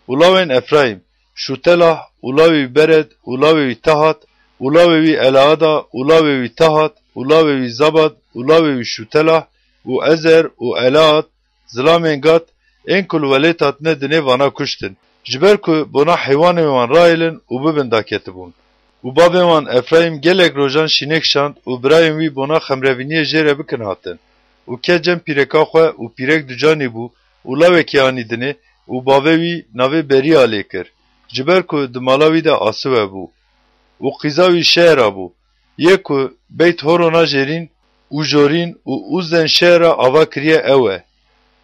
Û lawên Efraîm, Şutelah û lawê wî Bered û lawê wî Tahat û lawê wî Eleada û lawê wî Tahat û lawê wî Zabad û lawê wî Şutelah û Ezer û Elead, zilamên Gad, ên ku li welêt hatine dinê vana kuştin, ji ber ku bona heywanên wan rahêlin û bibin daketibûn. Û bavê wan Efraîm gelek rojan şînê kişand û birayên wî bona xemrevîniyê jê re bikin hatin. Û ket cem pîreka xwe û pîrek ducanî bû û lawekî anî dinê û bavê wî navê Berîa lê kir, ji ber ku di mala wî de asiwe bû. Û qîza wî Şeera bû, yê ku Beyt Horona jêrîn û jorîn û Uzen Şeera ava kiriye ew e.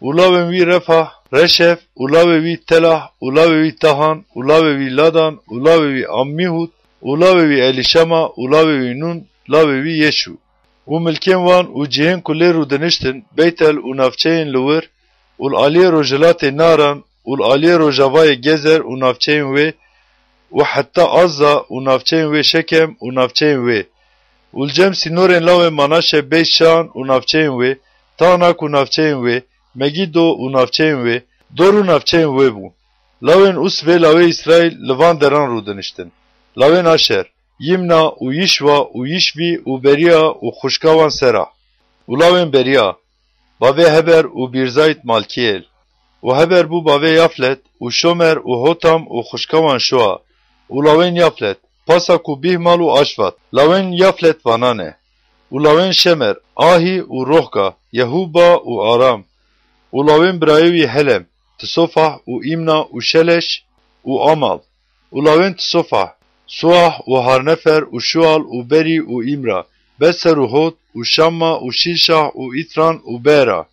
Û lawên wî Refah, Reşef û lawê wî Telah û lawê wî Tahan û lawê wî Ladan û lawê wî Ammîhud û lawê wî Elîşama û lawê wî Nûn, lawê wî Yeşû. Û milkên wan û cihên ku lê rûdiniştin, Beytel û navçeyên li wir û li aliyê rojhilatê Naran û li aliyê rojavayê Gezer û navçeyên wê û heta Azza û navçeyên wê, Şekem û navçeyên wê û li cem sînorên lawê Manaşe, Beyt Şan û navçeyên wê, Tanak û navçeyên wê, Megîdo û navçeyên wê, Dor û navçeyên wê bû. Lawên Us vê lawê Îsraîl li van deran rûdiniştin. Lawên Aşer, Yimna û Yîşwa û Yîşvî û Berîa û xwişka wan Sera. Û lawên Berîa, bavê Heber û Bîrzayt Malkiyêl. Û Heber bû bavê Yaflet û Şomer û Hotam û xwişka wan Şoa. Û lawên Yaflet, Pasak û Bîhmal û Aşvat. Lawên Yaflet vana ne. Û lawên Şemer, Ahî û Rohga, Yehuba û Aram. Û lawên birayê wî Helem, Tisofah û Îmna û Şeleş û Amal. Û lawên Tisofah, Suah û Harnefer û Şual û Berî û Îmra, Beser û Hod û Şamma û Şîlşah û Îtran û Bera.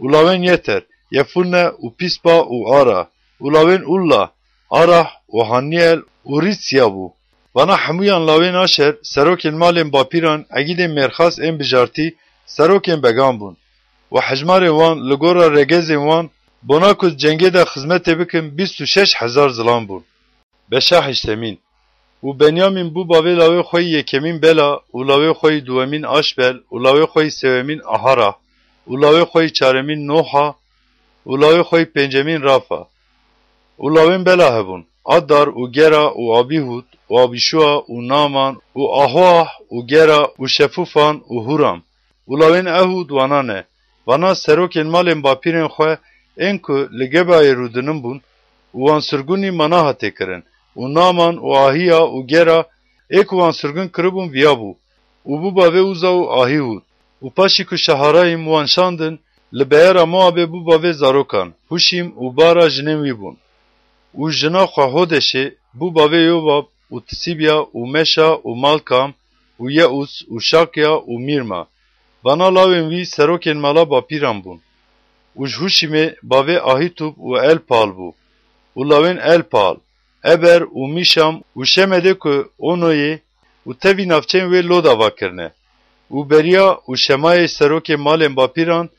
Û lawên Yeter, Yefunne û Pîspa û Ara. Û lawên Ulla, Arah û Haniel û Rîtsya bû. Vana hemûyan lawên Aşer, serokên malên bapîran, egîdên mêrxas ên bijartî, serokên began bûn. Û hejmarên wan, li gora regezên wan, bona ku di cengê de xizmetê bikin, bîst û şeş hezar zilam bûn. Beşa heştemîn. Û Benyamîn bû bavê lawê xwe yî yekemîn Bela û lawê xwe yî duwemîn Aşbel û lawê xwe yî sêwemîn Ahara û lawê xwe yî çaremîn Noha û lawê xwe yî pêncemîn Rafa. Û lawên Bela hebûn, Adar û Gera û Abîhud û Abîşua û Naman û Ahoah û Gera û Şefufan û Huram. Û lawên Ehûd vana ne, vana serokên malên bapîrên xwe ên ku li Gebayê rûdinin bûn û wan sirgûnî Manaha tê kirin, û Naman û Ahiya û Gera ê ku wan sirgûn kiribûn viya bû, û bû bavê Uza û Ahîhûd. Û paşî ku Şeharayîm wan şandin, li beyara Moabê bû bavê zarokan, Huşîm û Bara jinên wî bûn. Û jina xwe Hodeşê bû bavê Yobab û Tisîbya û Meşa û Malkam û Yeûs û Şakya û Mîrma. Vana lawên wî serokên mala bapîran bûn. Û ji Huşîmê bavê Ahîtûb û Elpal bû. Û lawên Elpal, Eber û Mîşam û Şemedê ku Onoyê û tevî navçeyên wê Loda va kirine. Û Beriya û Şemayê serokê malên bapîran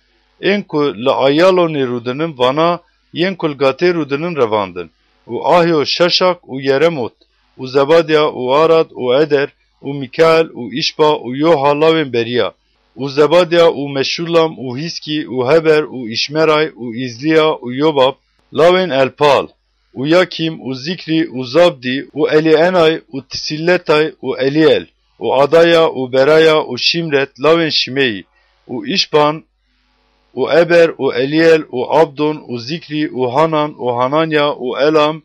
ên ku li Ayalonê rûdinin vana yên ku li Gatê rûdinin revandin. Û Ahyo, Şaşak û Yeremot û Zebadya û Arad û Eder û Mîkael û Îşba û Yoha lawên Beriya û Zebadya û Meşullam û Hîskî û Heber û Îşmeray û Îzliya û Yobab lawên Elpal û Yakîm û Zîkrî û Zabdî û Elîenay û Tisîletay û Elîel û Adaya û Beraya û Şîmret lawên Şimeyî û Îşban û Eber û Elîel û Abdon û Zîkrî û Hanan û Hananya û Elam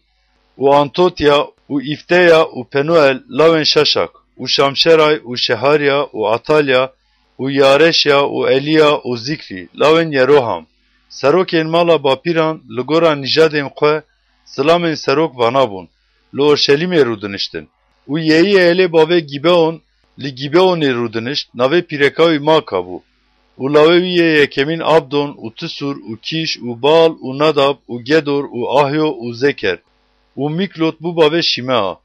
û Antotya, û Îfteya, û Penuel, lawên Şaşak, û Şamşeray, û Şeharya, û Atalya, û Yareşya, û Eliya, û Zîkrî, lawên Yeroham. Serokên mala bapîran li gora nîjadên xwe, zilamên serok vana bûn, li Orşelîmê rûdiniştin. Û Yeîeelê bavê Gîbeon li Gîbeonê rûdinişt, navê pîreka wî Maka bû. Û lawê wî yê yekemîn Abdon û Tisûr û Kîş û Baal û Nadab û Gedor û Ahyo û Zeker. Û Mîklot bû bavê Şîmea.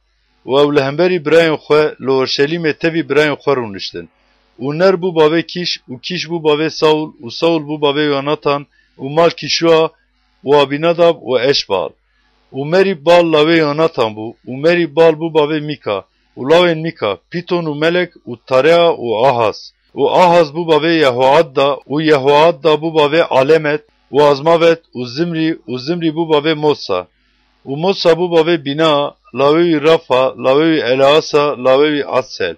Û ew li hemberî birayên xwe li Orşelîmê tevî birayên xwe rûniştin. Û Ner bû bavê Kîş, û Kîş bû bavê Saul, û Saul bû bavê Yonatan, û Malkîşua, û Abînadab û Eşbaal. Û Merîb Baal lawê Yonatan bû, û Merîb Baal bû bavê Mîka, û lawên Mîka, Pîton û Melek û Tarea û Ahaz. Û Ahaz bû bavê Yehoadda, û Yehoadda bû bavê Alemet û Azmavet û Zimrî, û Zimrî bû bavê Mosa. Û Mosa bû bavê Bîna, lawê wî Rafa, lawê wî Eleasa, lawê wî Atsel.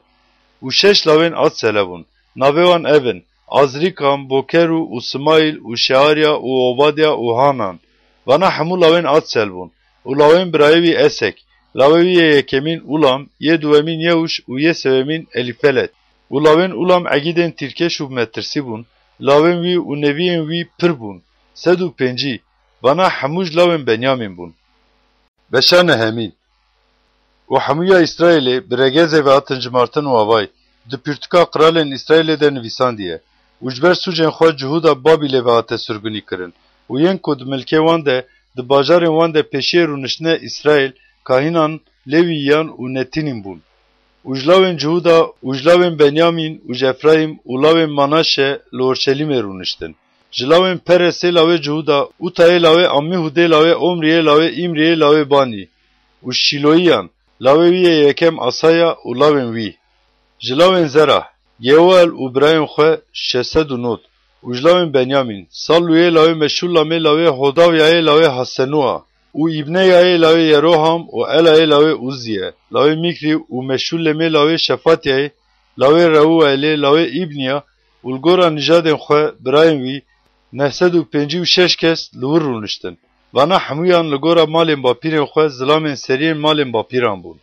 Û şeş lawên Atsele bûn. Navê wan ev in: Azrîkam, Bokeru û Simayîl û Şearya û Obadya û Hanan. Vana hemû lawên Atsel bûn. Û lawên birayê wî Esek, lawê wî yê yekemîn Ulam, yê duwemîn Yewş û yê sêwemîn Elîfelet. Û lawên Ulam egîdên tîrkeş û metirsî bûn, lawên wî û neviyên wî pir bûn, sed û pêncî, vana hemû ji lawên Benyamîn bûn. Beşa nehemîn. Û hemûya Îsraîlê bi regezê ve hatin cimartin û avayî, di pirtûka qiralên Îsraîlê de nivîsandiye. Û ji ber sûcên xwe Cihûda Babîlê ve hate sirgûnî kirin. Û yên ku di milkê wan de, di bajarên wan de pêşiyê rûniştine Îsraîl, kahînan, Lewîyan û Netînîn bûn. Û ji lawên Cihûda û ji lawên Benyamîn û ji Efrayîm û lawên Manaşe li Orşelîmê rûniştin. Ji lawên Peresê lawê Cihûda, Utayê lawê Amîhûdê lawê Omriyê lawê Îmriyê lawê Banî û Şîloyiyan, lawê wî yê yekem Asaya û lawên wî. Ji lawên Zerah, Yeuel û birayên xwe şeş sed û nod. Û ji lawên Benyamîn, Sallûyê lawê Meşûllamê lawê Hodawyayê lawê Hasenûa û Îbneyayê lawê Yeroham û Elayê lawê Ûziye, lawê Mîkrî û Meşûllemê lawê Şefatyayê, lawê Reuelê lawê Îbniya û li gora nîjadên xwe birayên wî, neh sed û pêncî û şeş kes li wir rûniştin. Vana hemûyan li gora malên bapîrên xwe zilamên seriyên malên bapîran bûn.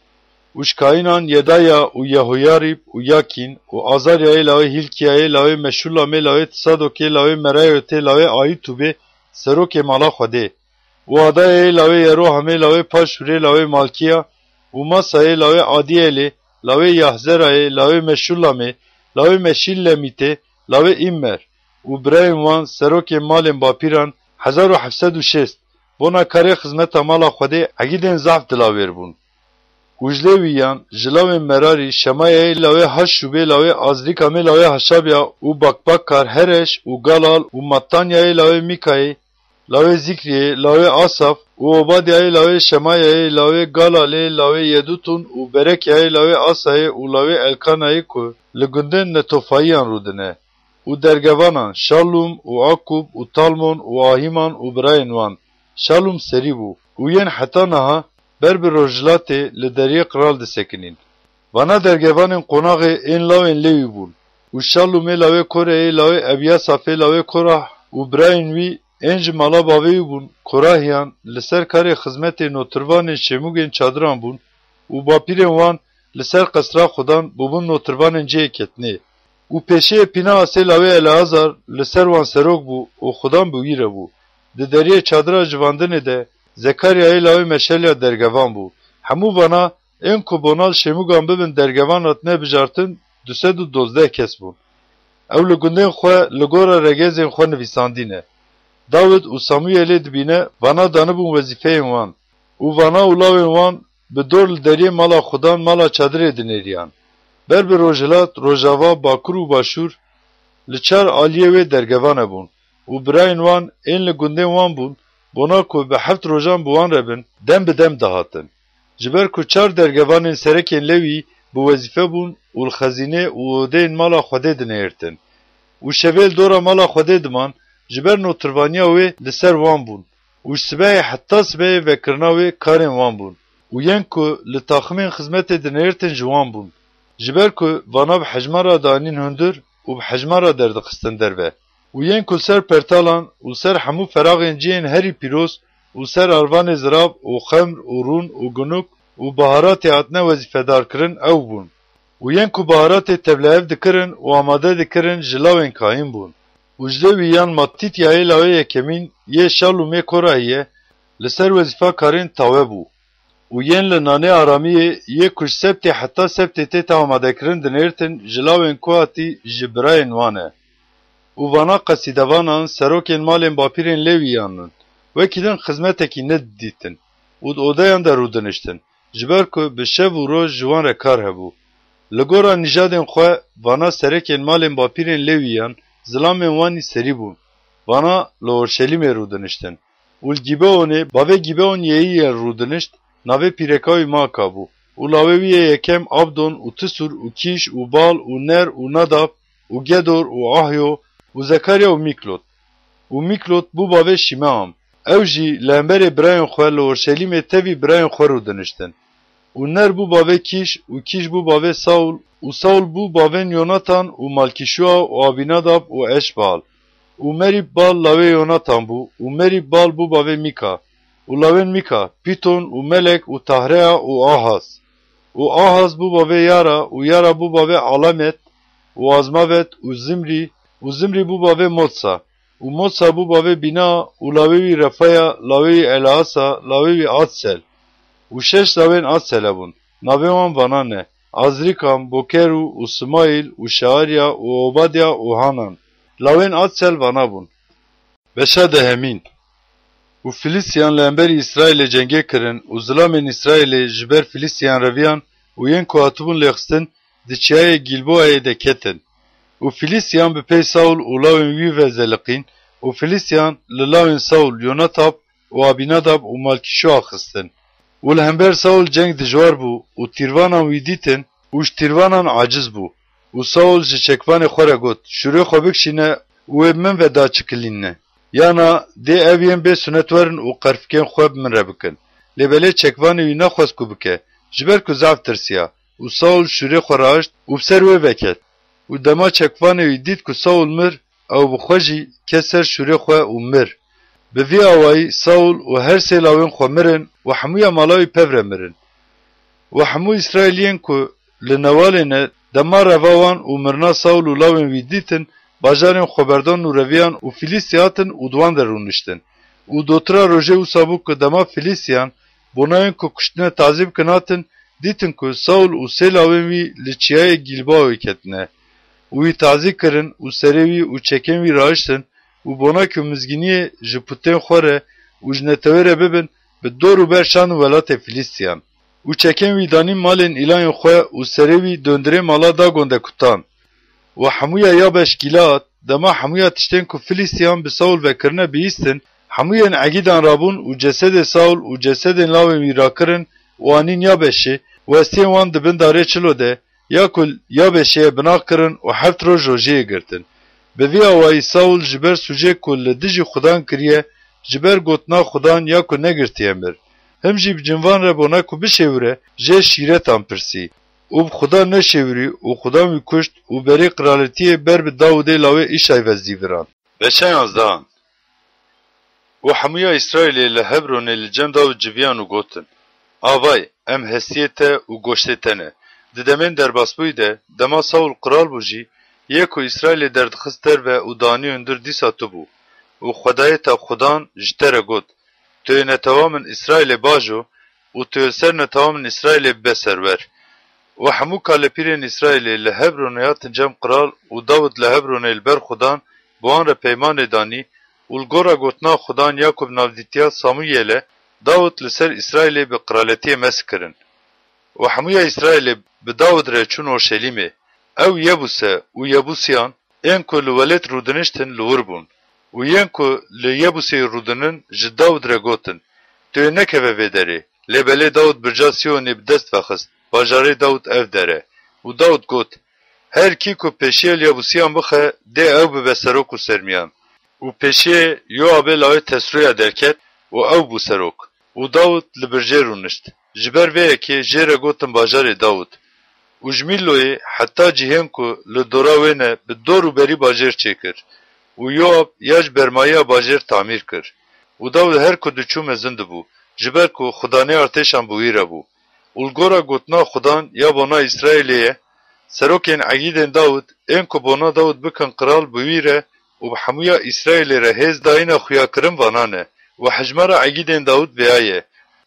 Û ji kayînan Yedaya û Yehoyarîb û Yakîn û Azaryayê lawê Hîlkiyayê lawê Meşûlamê lawê Tisadokê lawê Merayotê lawê Ayîtûbê serokê mala Xwedê û Adayayê lawê Yerohamê lawê Paşûrê lawê Malkiya û Masayê lawê Adiyelê lawê Yahzerayê lawê Meşûlamê lawê Meşîllemîtê lawê Îmmer û birayên wan serokên malên bapîran hezar û heft sed û şêst bona karê xizmeta mala Xwedê egîdên zaf dilawêr bûn. Û ji Lewîyan, ji lawên Merarî, Şemayayê lawê Haşûbê lawê Azrîkamê lawê Haşabya û Bakbakkar, Hereş û Galal û Mattanyayê lawê Mîkayê lawê Zîkriyê lawê Asaf û Obadyayê lawê Şemayayê lawê Galalê lawê Yedutun û Berekyayê lawê Asayê û lawê Elkanayê ku li gundên Netofayiyan rûdine. Û dergevanan Şallûm û Akûb û Talmon û Ahîman û birayên wan. Şallûm serî bû û yên heta niha ber bi rojhilatê li deriyê qral disekinîn. Vana dergevanên qonaxê ên lawên Lewî bûn. Û Şallûmê lawê Koreyê lawê Ebyasafê lawê Korah û birayên wî ên ji mala bavê wî bûn, Korahiyan, li ser karê xizmetê notirvanên şêmûgên çadiran bûn û bapîrên wan li ser qesra Xudan bûbûn notirvanên cihê ketinê. Û pêşiyê Pîneasê lawê Eleazar li ser wan serok bû û Xudan bi wî re bû. Di deriyê çadira civandinê de Zekaryayê lawê Meşelya dergevan bû. Hemû vana ên ku bona li şêmûgan bibin dergevan hatine bijartin du sed û dozdeh kes bûn. Ew li gundên xwe li gora regezên xwe nivîsandî ne. Dawid û Samûyelê dibîne vana danibûn wezîfeyên wan. Û vana û lawên wan bi dor li deriyê mala Xudan mala çadirê dinêriyan. Ber bi rojhilat, rojava, bakur û başûr li çar aliyê wê dergevane bûn û birayên wan ên li gundên wan bûn, bona ku bi heft rojan bi wan re bin, dem bi dem dihatin. Ji ber ku çar dergevanên serekên Lewî bi wezîfe bûn û li xezînê û odeyên mala Xwedê dinihêrtin. Û şevê li dora mala Xwedê diman, ji ber notirbaniya wê li ser wan bûn. Û ji sibehê heta sibehê vekirina wê karên wan bûn. Û yên ku li taximên xizmetê dinihêrtin ji wan bûn. Ji ber ku vana bi hejmara dianîn hundir û bi hejmara derdixistin derve. Û yên ku li ser pertalan û li ser hemû feraxên cihên herî pîroz û ser arvanê zirav û xemr û rûn û gunuk û baharatê hatine wezîfedarkirin ew bûn. Û yên ku baharatê tevlihev dikirin û amade dikirin ji lawên kahîn bûn. Û ji lê wî yan Matîtyayê lawê yekemîn yê Şalûmê Korahiyê li ser wezîfa karên tawe bû. Û yên li nanê aramiyê yê ku ji sebtê heta sebtê tête amadekirin dinêrtin ji lawên Kohatî ji birayên wan e. Û vana qesîdevanan serokên malên bapîrên Lêwiyan in. Wekî din xizmetekî nedidîtin û di odeyan de rûdiniştin, ji ber ku bi şev û roj ji wan re kar hebû. Li gora nîjadên xwe vana serekên malên bapîrên Lêwiyan zilamên wanî serî bûn. Vana li Orşelîmê rûdiniştin. Û li Gîbeonê, bavê Gîbeonyeyî yên rûdinişt, navê pîreka wî Maka bû. Û lawê wî yê yekem Abdon û Tisûr û Kîş û Bal û Ner û Nadab û Gedor û Ahyo û Zekarya û Mîklot. Û Mîklot bû bavê Şîmeam. Ew jî li hemberê birayên xwe li Orşelîmê tevî birayên xwe rûdiniştin. Û Ner bû bavê Kîş û Kîş bû bavê Saul û Saul bû bavên Yonatan û Malkîşua û Abînadab û Eşbal. Û Merîb Bal lawê Yonatan bû û Merîb Bal bû bavê Mîka. Û lawên Mîka, Pîton û Melek û Tahrea û Ahaz. Û Ahaz bû bavê Yara û Yara bû bavê Alamet û Azmavet û Zimrî û Zimrî bû bavê Motsa. Û Motsa bû bavê Bîna û lawê wî Refaya, lawê wî Eleasa, lawê wî Atsel. Û şeş lawên Atsele bûn. Navê wan vana ne: Azrîkam, Bokeru û Simayîl û Şearya û Obadya û Hanan. Lawên Atsel vana bûn. Beşa dehemîn. Û Filîstiyan li hemberî Îsraîlê cengê kirin û zilamên Îsraîlê ji ber Filîstiyan reviyan û yên ku hatibûn lêxistin di çiyayê Gîlboayê de ketin. Û Filîstiyan bi pey Saul û lawên wî ve zeliqîn û Filîstiyan li lawên Saul, Yonatab û Abînadab û Malkîşua xistin. Û li hember Saul ceng dijwar bû û tîrvanan wî dîtin û ji tîrvanan aciz bû. Û Saul ji çekvanê xwe re got: Şûrê xwe bikişîne û wê bi min ve daçikilîne. Yana dê ev yên bê sunet werin û qerfikên xwe bi min re bikin. Lê belê çekvanê wî nexwest ku bike, ji ber ku zaf tirsiya. Û Saul şûrê xwe rahişt û bi ser wê ve ket. Û dema çekvanê wî dît ku Saul mir, ew bi xwe jî ket ser şûrê xwe û mir. Bi vî awayî Saul û her sê lawên xwe mirin û hemûya mala wî pev re mirin. Û hemû Îsraîliyên ku li newalê ne, dema reva wan û mirina Saul û lawên wî dîtin, bajarên xwe berdan û reviyan û Filîstî hatin û di wan de rûniştin. Û dotira rojê wisa bû ku dema Filîstiyan, bona yên ku kuştine tazî bikin hatin, dîtin ku Saul û sê lawên wî li çiyayê Gîlboayê ketine. Û wî tazî kirin û serê wî û çekên wî rahiştin û bona ku mizgîniyê ji putên xwe re û ji netewê re bibin, bi dor û ber şan û welatê Filîstiyan. Û çekên wî danîn malên îlayên xwe û serê wî dondirê mala Dagon de kutan. Û hemûya Yabeş Gîlead, dema hemûya tiştên ku Filîstiyan bi Saul ve kirine bihîstin, hemûyên egîdan rabûn û cesedê Saul û cesedên lawên wî rakirin û anîn Yabeşê û hestiyên wan di bin darê çilo de ya ku Yabeşê ye binax kirin û heft roj rojiyê girtin. Bi vî awayî Saul ji ber sûcê ku li dijî Xudan kiriye, ji ber gotina Xudan ya ku negirtiye mir. Him jî bi cinvan re bona ku bişêwire, jê şîretan pirsî. Û bi Xudan neşêwirî û Xudan wî kuşt û berê qiraletiyê ber bi Dawidê lawê Îşay ve zîvirand. Beşa yanzdehan. Û hemûya Îsraîlê li Hebronê li cem Dawid civiyan û gotin: Avay, em hestiyê te û goştê te ne. Di demên derbasbûyî de, dema Saul qral bû jî, yê ku Îsraîlê derdixist derve û danî hundir dîsa tu bû. Û Xwedayê te Xudan ji te re got: Tu yê netewa min Îsraîlê bajo û tu yê li ser netewa min Îsraîlê bibe serwer. Û hemû kalepîrên Îsraîlê li Hebronê hatin cem qral û Dawid li Hebronê li ber Xudan bi wan re peymanê danî û li gora gotina Xudan ya ku bi navdîtiya Samûyelê Dawid li ser Îsraîlê bi qiraletiyê mesk kirin. Û hemûya Îsraîlê bi Dawid re çûn Orşelîmê. Ew Yebûse û Yebûsiyan, ên ku li welêt rûdiniştin, li wir bûn. Û yên ku li Yebûsê rûdinin, ji Dawid re gotin: Tu yê nekeve vê derê. Lê belê Dawid birca Siyonê bi dest vexist, bajarê Dawid ev der e. Û Dawid got: Her kî ku pêşiyê li Yebûsiyan bixe, dê ew bibe serok û sermiyan. Û pêşiyê Yoabê lawê Tesroya derket û ew bû serok. Û Dawid li bircê rûnişt. Ji ber vê yekê jê re gotin bajarê Dawid. Û ji Mîlloyê heta cihên ku li dora wê ne, bi dor û berî bajêr çêkir. Û Yoab ya ji bermayiya bajêr tamîr kir. Û Dawid her ku diçû mezin dibû, ji ber ku Xudanê artêşan bi wî re bû. Û li gora gotina Xudan ya bona Îsraîlê ye, serokên egîdên Dawid ên ku bona Dawid bikin qral bi wî re û bi hemûya Îsraîlê re hêz dayîna xuyakirin vana ne. Û hejmara egîdên Dawid vêya ye: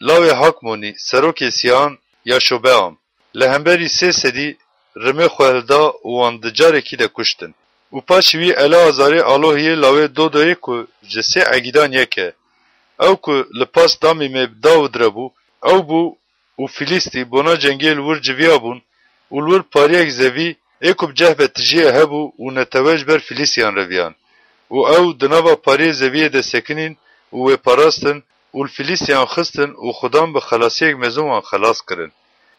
Lawê Hakmonî, serokê Sîyan, Yaşobeam, li hemberî sê sedî rimê xwe hilda û wan di carekî de kuştin. Û paşî wî Eleazarê Alohiyê lawê Dodoyê ku ji sê egîdan yek e, ew ku li pas Damîmê bi Dawid re bû, ew bû û Filîstî bona cengê li wir civiya bûn û li wir pariyek zevî ê ku bi cehbe tijiyê hebû û netewe ji ber Filîstiyan reviyan. Û ew di nava pariyê zeviyê de sekinîn û wê parastin û li Filîstiyan xistin û Xudan bi xelasiyek mezin wan xelas kirin.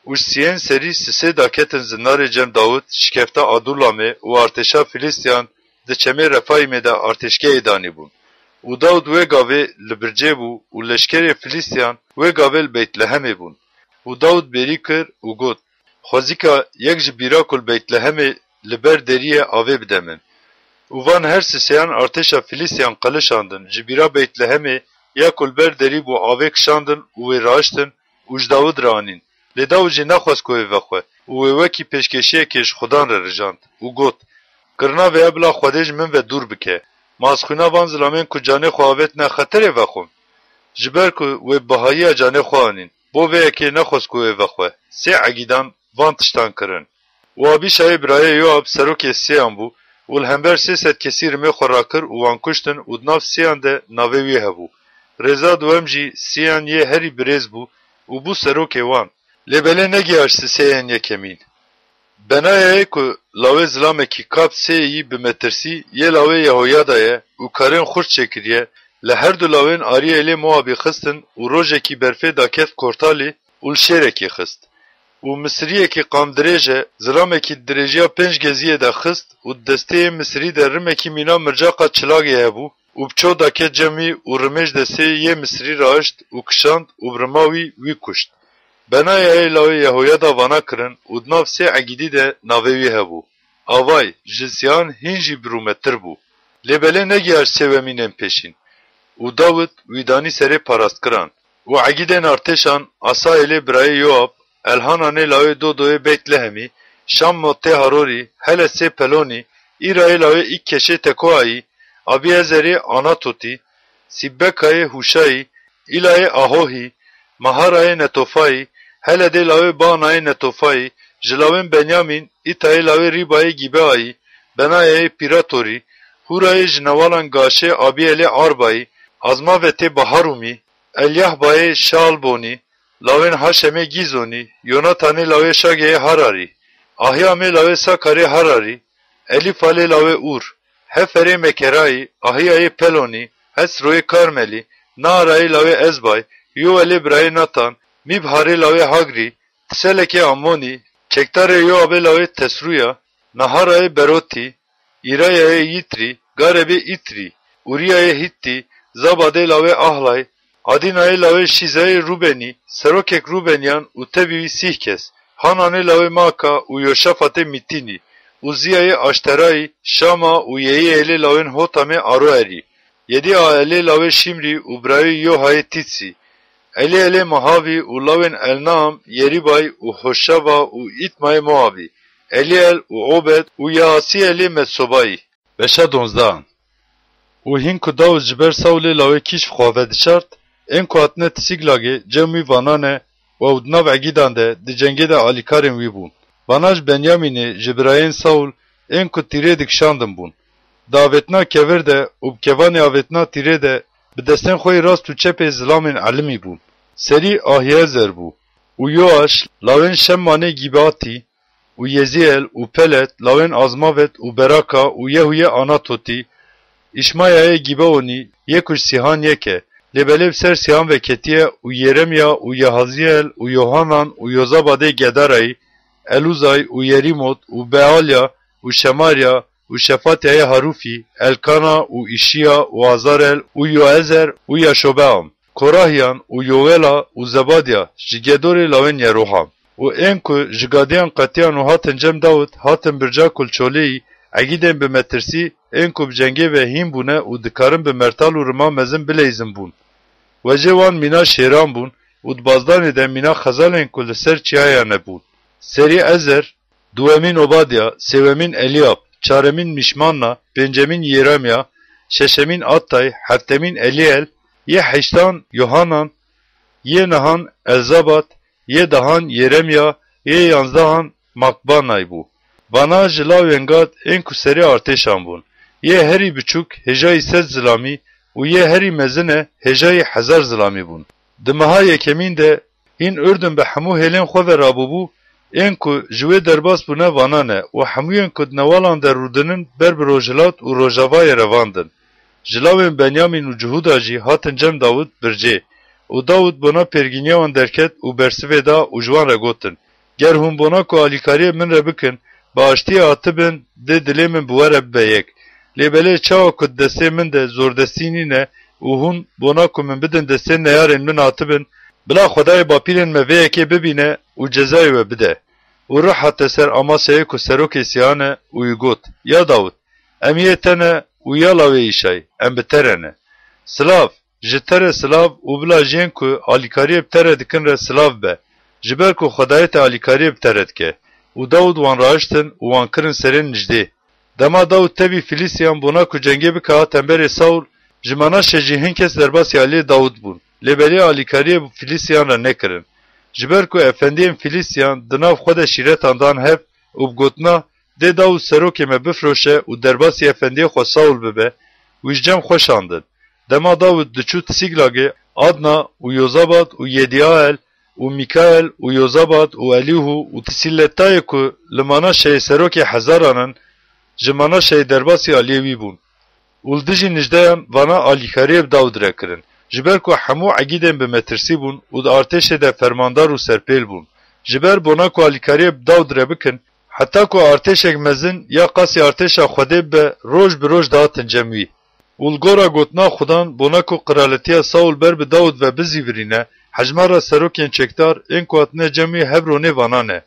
Û ji siyên serî sisê daketin zindarê cem Dawid, şikefta Adûlamê û artêşa Filîstiyan di çemê Refayîmê de artêşgehê danîbûn. Û Dawid wê gavê li Bircê bû û leşkerê Filîstiyan wê gavê li Beytlehemê bûn. Û Dawid bêrî kir û got: Xwezîka yek ji bîra ku li Beytlehemê li ber deriyê avê bide min. Û van her sisêyan artêşa Filîstiyan qelişandin, ji bîra Beytlehemê ya ku li ber derî bû avê kişandin û wê raiştin û ji Dawid re anîn. Lê Dawid jî nexwest ku wê vexwe û wê wekî pêşkêşiyekê ji Xudan re rijand û got: Kirina vêya bila Xwedê ji min ve dûr bike. Ma ez xwîna van zilamên ku canê xwe avêtine xeterê vexwim? Ji ber ku wê bihayiya canê xwe anîn. Bo vê yekê nexwest ku wê vexwe. Sê egîdan van tiştan kirin. Û Abîşayê birayê Yoab serokê sêyan bû û li hember sê sed kesî rimê xwe rakir û wan kuştin û di nav sêyan de navê wî hebû. Rêza duwem jî sêyan yê herî birêz bû û bû serokê wan. Lê belê negihaş sisêyên yekemîn. Benayayê ku lawê zilamekî kap sê yî bi metirsî yê lawê Yehoyada ye û karên xurt çêkiriye, li her du lawên ariyê êlê Moabî xistin û rojekî berfê daket kortalî û li şêrekî xist. Û Misiriyekî qamdirêj e, zilamekî di dirêjiya pênc geziyê de xist û di destê yê Misirî de rimekî mîna mircaqa çilagê hebû û bi ço daket cem wî û rimêj destê yê Misirî raişt û kişand û bi rima wî wî kuşt. Benayayê lawê Yehoyada vana kirin û di nav sê egîdî de navê wî hebû. Avay, ji sêyan hîn jî birûmettir bû. Lê belê negihaş sêwemînên pêşîn. Û Dawid wî danî serê parastkiran. Û egîdên artêşan Asayelê birayê Yoab, Elhananê lawê Dodoyê Beytlehemî, Şammotê Harorî, Helesê Pelonî, Îrayê lawê Îkkeşê Tekoayî, Abîezerê Anatotî, Sîbbekayê Hûşayî, Îlayê Ahohî, Maharayê Netofayî, Heledê lawê Baanayê Netofayî, ji lawên Benyamîn, Îtayê lawê Rîbayê Gîbeayî, Benayayê Pîratorî, Hûrayê ji newalan Gaşê Abîelê Arbayî, Azmavetê Baharûmî, Elyahbayê Şaalbonî, lawên Haşemê Gîzonî, Yonatanê lawê Şageyê Hararî, Ahiamê lawê Sakarê Hararî, Elîfalê lawê Ûr, Heferê Mekerayî, Ahiyayê Pelonî, Hesroyê Karmelî, Naarayê lawê Ezbay, Yoelê birayê Natan, Mîbharê lawê Hagrî, Tiselekê Amonî, Çektarê Yoabê lawê Tesrûya, Naharayê Berotî, Îrayayê Yîtrî, Garebê Îtrî, Ûriyayê Hîttî, Zabadê lawê Ahlay, Adînayê lawê Şîzayê Rûbenî, serokek Rûbeniyan û tevî wî sîh kes, Hananê lawê Maaka û Yoşafatê Mîtînî, Ûziyayê Aşterayî, Şama û Yeîelê lawên Hotamê Aroerî, Yedîaelê lawê Şîmrî û birayê Yohayê Tîtsî, Elîelê Mahavî û lawên Elnaam, Yerîbay û Hoşava û Îtmayê Moabî, Elîel û Obed û Yaasîelê Metsobayî. Beşa donzdehan. Û hîn ku Dawid ji ber Saulê lawê Kîş bi xwe ve dişart, ên ku hatine Tisiglagê cem wî vana ne û ew di nav egîdan de di cengê de alîkarên wî bûn. Vana ji Benyamînê, ji birayên Saul, ên ku tîrê dikişandin bûn. Di avêtina kevir de û bi kevanê avêtina tîrê de bi destên xwe yê rast û çepê zilamên elimî bûn. Serî Ahîezer bû û Yoaş, lawên Şemmanê Gîbeatî, û Yezîel û Pelet, lawên Azmavet û Beraka û Yehûyê Anatotî, Îşmayayê Gîbeonî, yê ku ji Sîhan yek e, lê belê bi ser Sîhan ve ketiye, û Yeremya û Yehazîel û Yohanan û Yozabadê Gedarayî, Elûzay û Yerîmot û Bealya û Şemarya û Şefatyayê Harûfî, Elkana û Îşiya û Azarel û Yoezer û Yaşobeam, Korahiyan û Yowela û Zebadya ji Gedorê lawên Yeroham. Û ên ku ji gadiyan qetiyan û hatin cem Dawid, hatin birca kulçoleyî, egîdên bi metirsî, ên ku bi cengê ve hîn bûne û dikarin bi mertal û rima mezin bileyzin bûn. Wecê wan mîna şêran bûn û di bazdanê de mîna xezalên ku li ser çiyaya ne bûn. Serî Ezer, duwemîn Obadya, sêwemîn Eliyab, çaremîn Mişmanna, pêncemîn Yeremya, şeşemîn Attay, heftemîn Eliyel, yê heştan Yohanan, yê nehan Elzabat, yê dehan Yeremya, yê yanzdehan Makbanay bû. Vana ji lawên Gad ên ku serê artêşan bûn. Yê herî biçûk hêjayî sed zilamî û yê herî mezine hêjayî hezar zilamî bûn. Di meha yekemîn de hîn Urdun bi hemû hêlên xwe ve rabûbû, ên ku ji wê derbas bûne vana ne û hemûyên ku di newalan de rûdinin ber bi rojhilat û rojavayê revandin. Ji lawên Benyamîn û Cihûda jî hatin cem Dawid bircê û Dawid bona pêrgîniya wan derket û bersivê da û ji wan re gotin, Ger hûn bona ku alîkariyê min re bikin, bi aştiyê hatibin, dê dilê min bi we re bibe yek. Lê belê çawa ku di destê min de zordestî nîne û hûn bona ku min bidin destê neyarên min hatibin, bila Xwedayê bapîrên me vê yekê bibîne û cezayê we bide. Û ruh hate ser Amasayê ku serokê siyane û wî got, Ya Dawid, em yê te ne û ya lawê Îşay, em bi te re ne. Silav, ji te re silav û bila jên ku alîkariyê bi te re dikin re silav be, ji ber ku Xwedayê te alîkariyê bi te re dike. Û Dawid wan rahiştin û wan kirin serê nijdê. Dema Dawid tevî Filistiyan bona ku cengê bike hat hemberê Saul, ji Manaşe jî hin kes derbasî aliyê Dawid bûn. Lê belê alîkariyê Filistiyan re nekirin. Ji ber ku efendiyên Filistiyan di nav xwe de şîretan dan hev û bi gotina, Dê Dawid serokê me bifiroşe û derbasî efendiyê xwe Saul bibe, wî ji cem xwe şandin. Dema Dawid diçû Siklagê, Adna û Yozabad û Yediael û Mîkael û Yozabad û Elîhû û Siletayê ku li Manaşeyê serokê hezaran in, ji Manaşeyê derbasî aliyê wî bûn. Û li dijî nijdeyan vana alîkariyê bi Dawid re kirin. Ji ber ku hemû egîdên bi metirsî bûn û di artêşê de fermandar û serpêl bûn. Ji ber bona ku alîkariyê bi Dawid re bikin, heta ku artêşek mezin ya qasî artêşa Xwedê bibe, roj bi roj dihatin cem wî. Û li gora gotina Xudan, bona ku qiraletiya Saul ber bi Dawid ve bizîvirîne, hejmara serokên çekdar ên ku hatine cem wî Hebronê vana ne.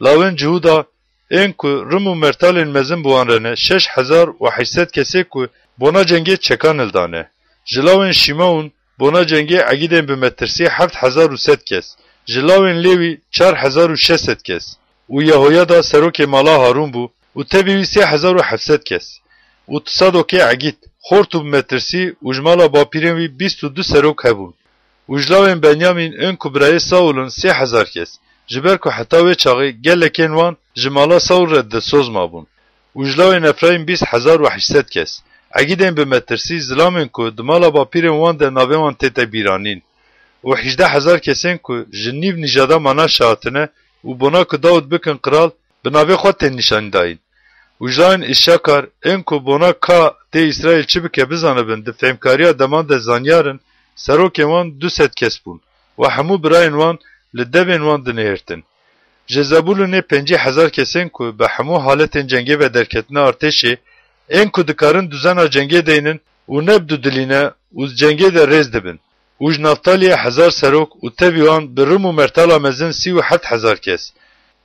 Lawên Cihûda, ên ku rim û mertalên mezin bi wan re ne, şeş hezar û heşt sed kesê ku bona cengê çekan hildane. Ji lawên Şîmeûn bona cengê egîdên bi metirsî heft hezar û sed kes, ji lawên Lêwî çar hezar û şeş sed kes û Yehoyada serokê mala Harûn bû û tevî wî sê hezar û heft sed kes. Û di Sadokê egîd, xort û bi metirsî û ji mala bapîrên wî bîst û du serok hebûn. Û ji lawên Benyamîn ên ku birayê Saul in sê hezar kes, ji ber ku heta wê çaxê gelekên wan ji mala Saul re dilsoz mabûn. Û ji lawên Efrayîm bîst hezar û heşt sed kes, egîdên bi metirsî, zilamên ku di mala bapîrên wan de navê wan tête bîranîn. Û hîjdeh hezar kesên ku ji nîv nîjada Manaşe hatine û bona ku Dawid bikin qral, bi navê xwe tên nîşanî dayîn. Û ji lawên Îsakar, ên ku bona ka dê Îsraîl çi bike bizanibin, di fêmkariya deman de zanyar in, serokên wan du sed kes bûn û hemû birayên wan li devên wan dinihêrtin. Ji Zebûlûnê pêncî hezar kesên ku bi hemû haletên cengê ve derketine artêşê, ên ku dikarin duzena cengê deynin û ne bi dudilî ne û di cengê de rêz dibin. Û ji Naftaliyê hezar serok û tevî wan bi rim û mertala mezin sî û heft hezar kes.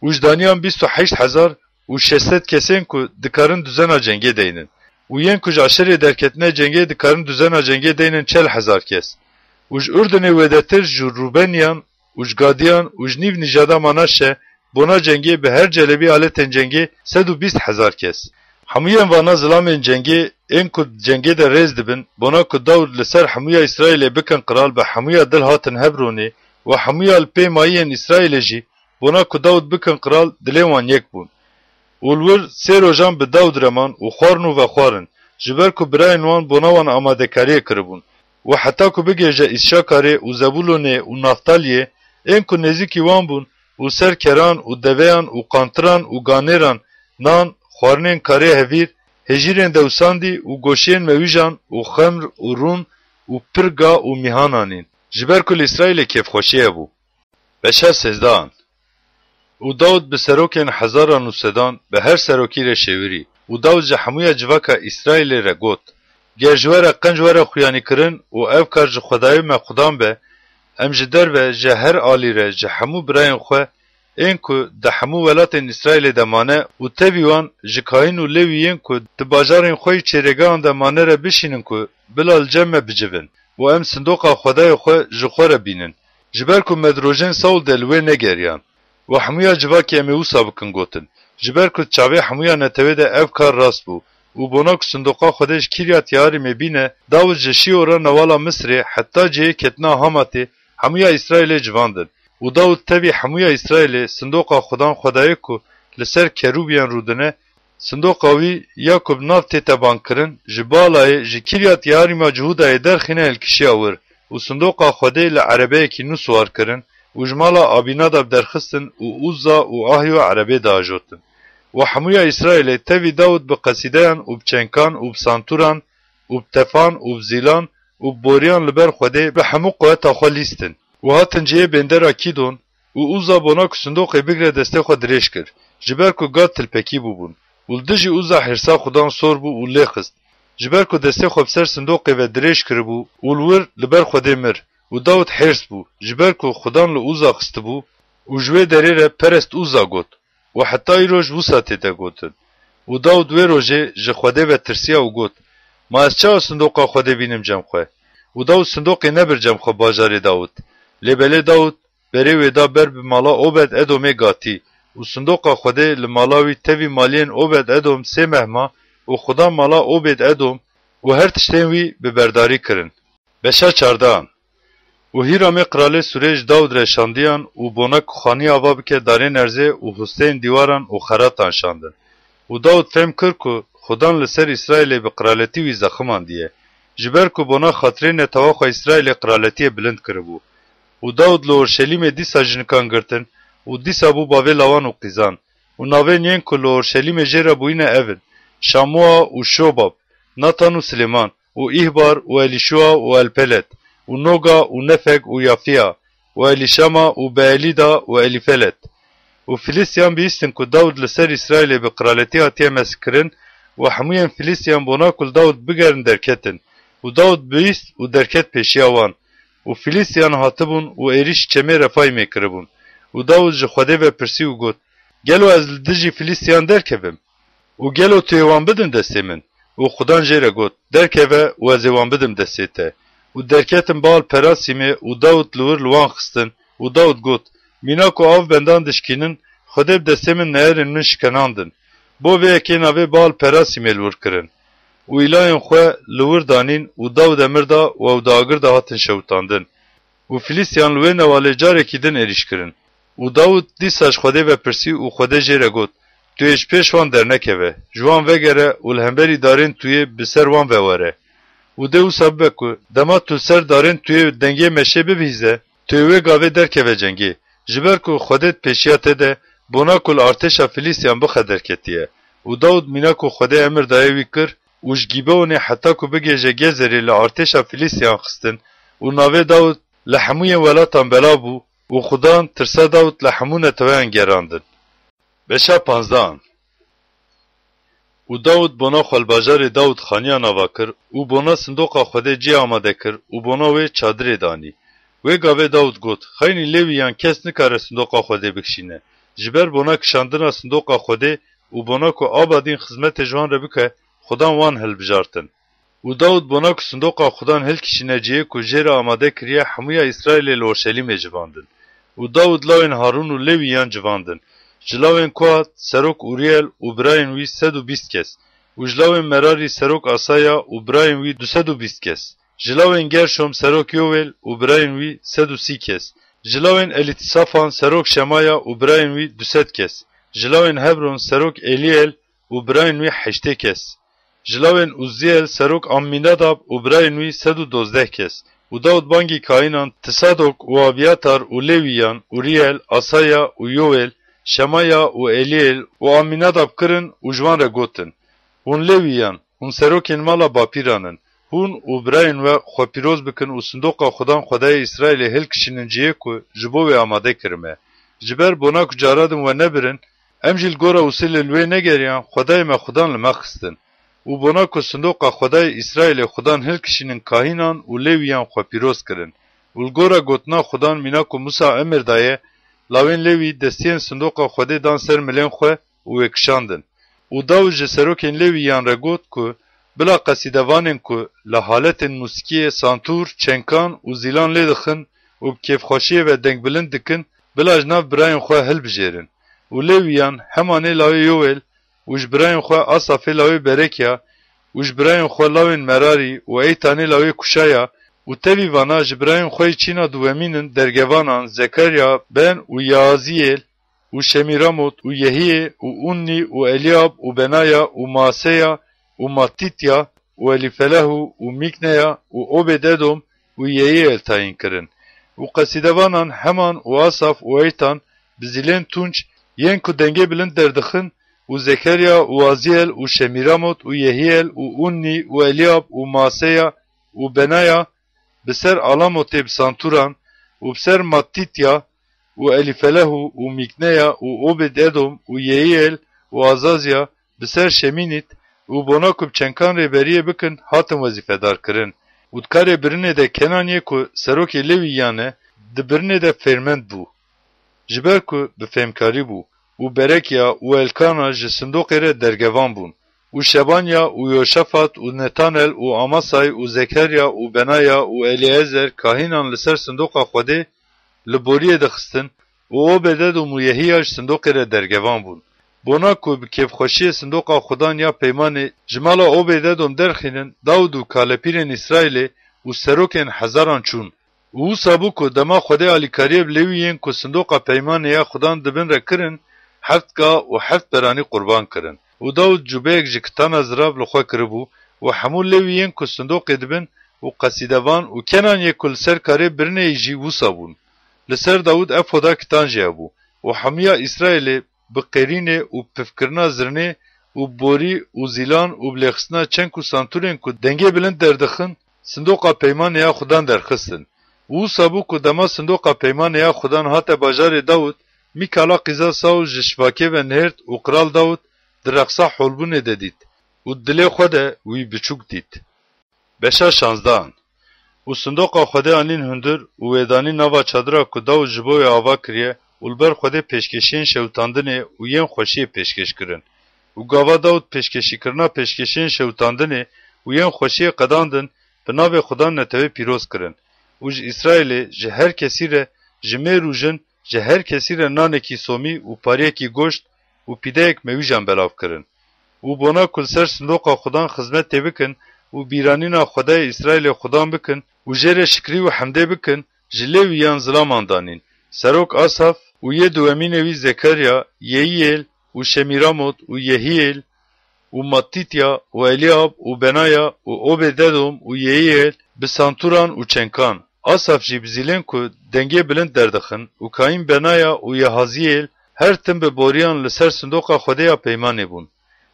Û ji Daniyan bîst û heşt hezar û şeş sed kesên ku dikarin duzena cengê deynin. Û yên ku ji Aşerê derketine cengê dikarin duzena cengê deynin çel hezar kes. Û ji Urdunê wêdetir ji Rûbeniyan û ji Gadiyan û ji nîv nîjada Manaşe bona cengê bi her celebî aletên cengê sed û bîst hezar kes. Hemûyên vana zilamên cengê ên ku di cengê de rêz dibin, bona ku Dawid li ser hemûya Îsraîlê bikin qral, bi hemûya dil hatin Hebronê û hemûya li pê mayiyên Îsraîlê jî, bona ku Dawid bikin qral, dilê wan yek bûn. Û li wir sê rojan bi Dawid re man û xwarin û vexwarin, ji ber ku birayên wan bona wan amadekariyê kiribûn. Û heta ku bigihêje Îssakarê û Zebûlûnê û Naftaliyê, ên ku nêzîkî wan bûn û ser keran û deveyan û qantiran û ganêran nan, xwarinên karê hevîr, hêjîrên dewsandî û goşiyên mewîjan û xemr û rûn û pir ga û mîhan anîn, ji ber ku li Îsraîlê kêfxweşî hebû. Beşa sêzdehan. Û Dawid bi serokên hezaran û sedan bi her serokî re şêwirî. Û Dawid ji hemûya civaka Îsraîlê re got, Ger ji we re qenc were xuyanîkirin û ev kar ji Xwedayê me Xudan be, em ji derve ji her alî re ji hemû birayên xwe ên ku di hemû welatên Îsraîlê de mane û tevî wan ji kahîn û lêwî yên ku di bajarên xwe yî çêrêgehan de mane re bişînin ku bila li cem me bicivin. û em sindoqa Xwedayê xwe ji xwe re bînin. Ji ber ku me di rojên Saûl de li wê negeriyan. Û hemûya civakê em ê wisa bikin gotin. Ji ber ku di çavê hemûya netewê de ev kar rast bû. Û bona ku sindoqa Xwedê ji Kîryat Yearîmê bîne, Dawid ji Şîora newala Misirê heta cihê ketina Hamatê hemûya Îsraîlê civandin. Û Dawid tevî hemûya Îsraîlê sindoqa Xudan Xwedayê ku li ser kerûbiyan rûdine, sindoqa wî ya ku bi nav tête bankirin, ji Baalayê, ji Kîryat Yearîma Cihûdayê derxîne hilkişiya wir û sindoqa Xwedê li erebeyekî nû siwar kirin û ji mala Abînadab derxistin û Ûzza û Ahyo erebê diajotin. Û hemûya Îsraîlê tevî Dawid bi qesîdeyan û bi çenkan û bi santûran û bi tefan û bi zîlan û bi boriyan li ber Xwedê bi hemû quweta xwe lîstin û hatin cihê bêndera Kîdon û Ûzza bona ku sindoqê bigre destê xwe dirêj kir, ji ber ku Gad tilpekî bûbûn û li dijî Ûzza hêrsa Xudan sor bû û lê xist. Ji ber ku destê xwe bi ser sindoqê ve dirêj kiribû û li wir li ber Xwedê mir û Dawid hêrs bû, ji ber ku Xudan li Ûzza xistibû û ji wê derê re perest Ûzza got û heta îroj wisa tête gotin. Û Dawid wê rojê ji Xwedê ve tirsiya û got, Ma ez çawa sindoqa Xwedê bînim cem xwe? Û Dawid sindoqê nebir cem xwe bajarê Dawid. Lê belê Dawid berê wê da ber bi mala Obed Edomê Gatî û sindoqa Xwedê li mala wî tevî maliyên Obed Edom sê meh ma û Xudan mala Obed Edom û her tiştên wî bi berdarî kirin. Beşa çardehan. Û Hîramê qralê Sûrê ji Dawid re şandiyan û bona ku xanî ava bike darên erzê û husteyên dîwaran û xeratan şandin. Û Dawid fêm kir ku Xudan li ser Îsraîlê bi qraletî wî zeximandiye, ji ber ku bona xatirê netewa xwe Îsraîlê qraletiyê bilind kiribû. Û Dawid li Orşelîmê dîsa jinikan girtin û dîsa bû bavê lawan û qîzan. Û navên yên ku li Orşelîmê jê re bûyîne ev in: Şamûa û Şobab, Natan û Silêman, û Îhbar û Elîşûa û Elpelet û Noga û Nefeg û Yafîa û Elîşama û Beelîda û Elîfelet. Û Filîstiyan bihîstin ku Dawid li ser Îsraîlê bi qraletî hatiye meskirin û hemûyên Filîstiyan bona ku li Dawid bigerin derketin. Û Dawid bihîst û derket pêşiya wan. Û Filîstiyan hatibûn û êrîş çemê Refayîmê kiribûn. Û Dawid ji Xwedê ve pirsî û got, Gelo ez li dijî Filîstiyan derkevim? Û gelo tu yê wan bidin destê min? Û Xudan jê re got, Derkeve û ez ê wan bidim destê te. Û derketin Baal Perasîmê û Dawid li wir li wan xistin. Û Dawid got, Mîna ku av bendan dişkînin, Xwedê bi destê min neyerên min şikenandin. Bo vê yekê navê Baal Perasîmê li wir kirin. Û îlayên xwe li wir danîn û Dawid emir da û ew di agir de hatin şewitandin. Û Filîstiyan li wê newalê carekî din êrîş kirin. Û Dawid dîsa ji Xwedê ve pirsî û Xwedê jê re got, Tu yê ji pêş wan dernekeve, ji wan vegere û li hemberî darên tu yê bi ser wan ve were. Û dê wisa bibe ku dema tu li ser darên tu yê dengê meşê bibihîze, tu yê wê gavê derkeve cengê, ji ber ku Xwedê di pêşiya te de, bona ku li artêşa Filîstiyan bixe derketiye. Û Dawid mîna ku Xwedê emir daye wî kir û ji Gîbeonê heta ku bigihêje Gezerê li artêşa Filîstiyan xistin û navê Dawid li hemûyên welatan belav bû û Xudan tirsa Dawid li hemû neteweyan gerandin. Beşa panzdehan. Û Dawid bona xwe li bajarê Dawid xaniya nava kir û bona sindoqa Xwedê cihê amade kir û bona wê çadirê danî. Wê gavê Dawid got, Xeynî Lêwiyan kes nikare sindoqa Xwedê bikişîne. Ji ber bona kişandina sindoqa Xwedê û bona ku aba dîn xizmetê ji wan re bike, Xudan wan hilbijartin. Û Dawid bona ku sindoqa Xudan hilkişîne cihê ku jê re amade kiriye, hemûya Îsraîlê li Orşelîmê civandin. Û Dawid lawên Harûn û Lêwiyan civandin. Ji lawên Kohat serok Ûriyel û birayên wî sed û bîst kes. Û ji lawên Merarî serok Asaya û birayên wî du sed û bîst kes. Ji lawên Gerşom serok Yowêl û birayên wî sed û sî kes. Ji lawên Elîtisafan serok Şemaya û birayên wî du sed kes. Ji lawên Hebron serok Eliyel û birayên wî heştê kes. Ji lawên Uzziyel serok Amminadab û birayên wî sed û dozdeh kes. Û Dawid bangî kayînan Tisadok û Abiyatar û Lêwiyan Uriyel, Asaya û Yowêl, Şemaya û Eliyel û Amminadab kirin û ji wan re gotin, Hûn Lêwiyan, hûn serokên mala bapîran in. Hûn û birayên we xwe pîroz bikin û sindoqa Xudan Xwedayê Îsraîlê hilkişînin cihê ku ji bo wê amade kirime. Ji ber bona ku cara din we nebirin, em jî li gora Ûsilê li wê negeriyan, Xwedayê me Xudan li me xistin. Û bona ku sindoqa Xwedayê Îsraîlê Xudan hilkişînin kahînan û Lêwiyan xwe pîroz kirin. Û li gora gotina Xudan mîna ku Musa emir daye, lawên Lêwî destiyên sindoqa Xwedê dan ser milên xwe û wê kişandin. Û Dawid ji serokên Lêwiyan re got ku, Bila qesîdevanên ku li haletên mûsikiyê santûr, çenkan û zîlan lê dixin û bi kêfxweşiyê ve dengbilind dikin, bila ji nav birayên xwe hilbijêrin. Û Lewîyan, Hemanê lawê Yowêl û ji birayên xwe Asafê lawê Berekya û ji birayên xwe lawên Merarî û Eytanê lawê Kuşaya û tevî vana ji birayên xwe yî çîna duwemîn in dergevanan Zekerya ben û Yaaziyêl û Şemîramot û Yehiyê û Unnî û Eliyab û Benaya û Maaseya û Mattîtya û Elîfelehu û Mîkneya û Obêd-Edom û Yeyîel tayîn kirin. Û qesîdevanan Heman û Asaf û Eytan bi zîlên tunç yên ku dengê bilind derdixin û Zekerya û Azîel û Şemîramot û Yehîel û Unnî û Elîab û Maaseya û Benaya bi ser Alamotê bi santûran û bi ser Mattîtya û Elîfelehu û Mîkneya û Obêd-Edom û Yeyîel û Azazya bi ser Şemînît û bona ku bi çenkan rêberiyê bikin, hatin wezîfedar kirin û di karê birinê de Kenanyê ku serokê Lewîyan e, di birinê de fêrmend bû. Ji ber ku bi fêmkarî bû û Berekya û Elkana ji sindoqê re dergevan bûn û Şebanya û Yoşafat û Netanel û Amasay û Zekerya û Benaya û Elîezer kahînan li ser sindoqa Xwedê li boriyê dixistin û Obêd-Edom û Yehîya ji sindoqê re dergevan bûn. Bona ku bi kêfxweşiyê sindoqa Xudan ya peymanê ji mala Obêd-Edom derxînin, Dawid û kalepîrên Îsraîlê û serokên hezaran çûn. Û wisa bû ku dema Xwedê alîkariyê bi Lewî yên ku sindoqa peymanê ya Xudan di bin re kirin, heft ga û heft beranî qurban kirin. Û Dawid cûbeyek ji kitana zirav li xwe kiribû û hemû Lewî yên ku sindoqê dibin û qesîdevan û Kenanyê ku li ser karê birinê yî jî wisa bûn. Li ser Dawid efoda kitan jî hebû û hemiya Îsraîlê bi qêrînê û pifkirina zirnê û borî û zîlan û bi lêxistina çenk û santûrên ku dengê bilind derdixin, sindoqa peymanê ya Xudan derxistin. Û wisa bû ku dema sindoqa peymanê ya Xudan hate bajarê Dawid, Mîkala qîza Sawl ji şivakê ve nihêrt û qral Dawid di reqsa holbûnê de dît û di dilê xwe de wî biçûk dît. Beşa şanzdehan. Û sindoqa Xwedê anîn hundir û wê danî nava çadira ku Dawid ji bo wê ava kiriye û li ber Xwedê pêşkêşiyên şewitandinê û yên xweşiyê pêşkêş kirin. Û gava Dawid pêşkêşîkirina pêşkêşiyên şewitandinê û yên xweşiyê qedandin, bi navê Xudan netewê pîroz kirin. Û ji Îsraîlê, ji her kesî re, ji mêr û jin, ji her kesî re nanekî somî û pariyekî goşt û pîdeyek mewîjan belav kirin. Û bona ku li ser sindoqa Xudan xizmetê bikin û bîranîna Xwedayê Îsraîlê Xudan bikin û jê re şikrî û hemdê bikin, ji Lewîyan zilaman danîn. Serok Asaf û yê duwemînê wî Zekerya, Yeyîyêl û Şemîramot û Yehîyêl û Mattîtya û Elîab û Benaya û Obêdedom û Yeyîyêl bi santûran û çenkan. Asaf jî bi zîlên ku dengê bilind derdixin û kayîn Benaya û Yehazîyêl her tim bi boriyan li ser sindoqa Xwedê ya peymanê bûn.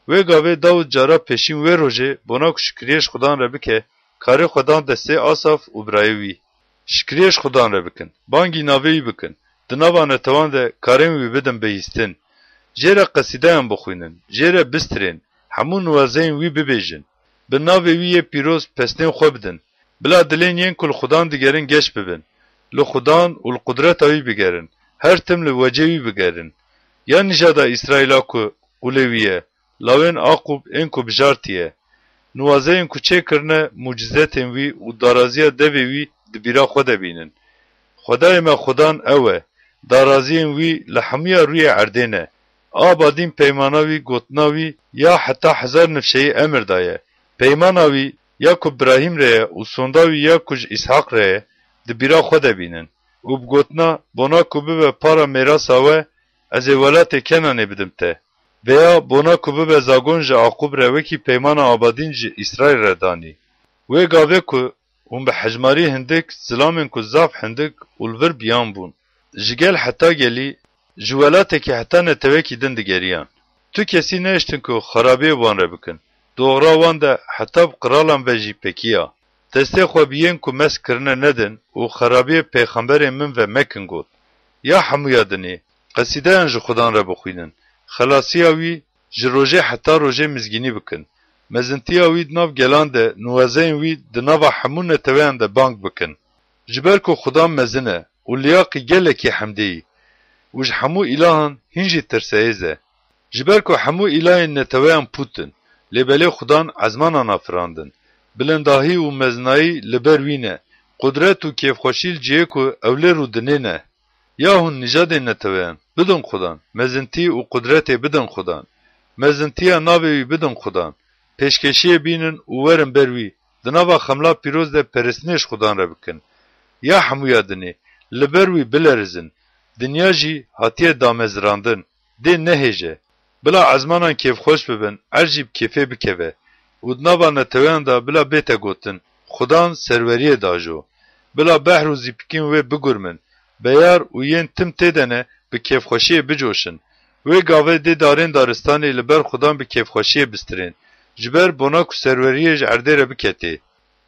Wê gavê Dawid cara pêşîn wê rojê bona ku şikriyê ji Xudan re bike, karê xwe dan destê Asaf û birayê wî. Şikriyê ji Xudan re bikin, bangî navê wî bikin, di nava netewan de karên wî bidin bihîstin. Jê re qesîdeyan bixwînin, jê re bistirên, hemû niwazeyên wî bibêjin. Bi navê wî yê pîroz pesnên xwe bidin. Bila dilên yên ku li Xudan digerin geş bibin. Li Xudan û li qudreta wî bigerin. Her tim li wecê wî bigerin. Ya nîjada Îsraîla ku qulê wî ye, lawên Aqûb ên ku bijartiye. Niwazeyên ku çêkirine, mucizetên wî û daraziya devê wî di bîra xwe de bînin. Xwedayê me Xudan ew e, daraziyên wî li hemûya rûyê erdê ne. Abadîn peymana wî, gotina wî ya heta hezar nifşeyî emir daye. Peymana wî ya ku Birahîm re ye û sonda wî ya ku ji Îshaq re ye, di bîra xwe de bînin. Û bi gotina, bona ku bibe para mêrasa we, ez ê welatê Kenanê bidim te. Veya bona ku bibe zagon ji Aqûb re wekî peymana abadîn ji Îsraîl re danî. Wê gavê ku hûn bi hejmarî hindik, zilamên ku zaf hindik û li vir biyan bûn, ji gel heta gelî, ji welatekî heta netewekî din digeriyan. Tu kesî nehiştin ku xerabiyê wan re bikin. Doxra wan de heta bi qiralan ve jî pekiya. Destê xwe bi yên ku mest kirine nedin û xerabiyê pêxemberên min ve mekin got. Ya hemûya dinê, qesîdeyan ji Xudan re bixwînin. Xelasiya wî ji rojê heta rojê mizgînî bikin. Mezintiya wî di nav gelan de, niwazeyên wî di nava hemû neteweyan de bang bikin. Ji ber ku Xudan mezin e û liyaqî gelekî hemdê yî û ji hemû îlahan hîn jî tirseyêz e. Ji ber ku hemû îlahên neteweyan pût in, Lê belê Xudan ezmanan afirandin. Bilindahî û mezinayî li ber wî ne. Qudret û kêfxweşî li cihê ku ew lê rû dinê ne. Ya hûn nîjadên neteweyan, bidin Xudan. Mezintî û qudretê bidin Xudan. Mezintiya navê wî bidin Xudan. Pêşkeşiyê bînin û werin ber wî. Di nava xemla pîroz de peristinê ji Xudan re bikin. Ya hemûya dinê, li ber wî bilerizin. Dinya jî hatiye damezirandin. Dê nehêje. Bila ezmanan kêfxweş bibin, erd jî bi kêfê bikeve. Û di nava neteweyan de bila bête gotin, Xudan serweriyê dajo. Bila behr û zîpikên wê bigurmin. Beyar û yên tim tê de ne, bi kêfxweşiyê bicoşin. Wê gavê dê darên daristanê li ber Xudan bi kêfxweşiyê bistirên. Ji ber bona ku serweriyê ji erdê re biketê.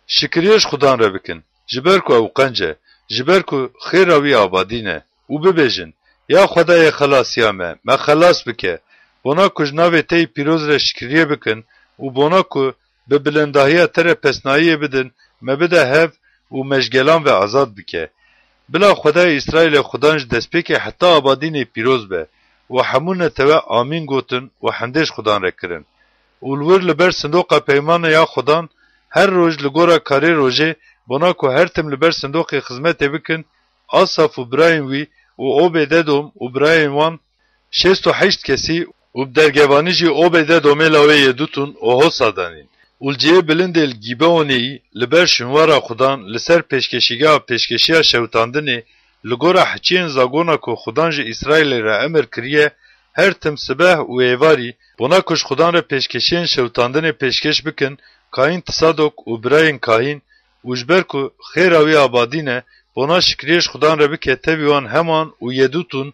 Şikiriyê ji Xudan re bikin, ji ber ku ew qenc e, ji ber ku xêra wî abadî ne, û bibêjin, Ya Xwedayê xelasiya me, me xelas bike. Bona ku ji navê te yî pîroz re şikiriyê bikin û bona ku bi bilindahiya te re pesnayiyê bidin, me bide hev û me ji gelan ve azad bike. Bila Xwedayê Îsraîlê Xudan ji destpêkê heta abadînê pîroz be. Û hemû netewe amîn gotin û hemdê ji Xudan re kirin. Û li wir li ber sindoqa peymana ya Xudan her roj li gora karê rojê, bona ku her tim li ber sindoqê xizmetê bikin, Asaf û birayên wî û Obêdedom û birayên wan, şêst û heşt kesî, û bi dergevanî jî Obêdedomê lawê Yedûtûn û Hosa danîn. Û li cihê bilindê li Gîbeonê yî, li ber şûnwara Xudan, li ser pêşkeşîgeha pêşkeşiya şewitandinê, li gora heçiyên zagona ku Xudan ji Îsraîlê re emir kiriye, her tim sibeh û êvarî, bona ku ji Xudan re pêşkeşiyên şewitandinê pêşkêş bikin, kayîn Tisadok û birayên kahîn, û ji ber ku xêra wî abadî ne, bona şikriyê ji Xudan re bike tevî wan Heman û Yedûtûn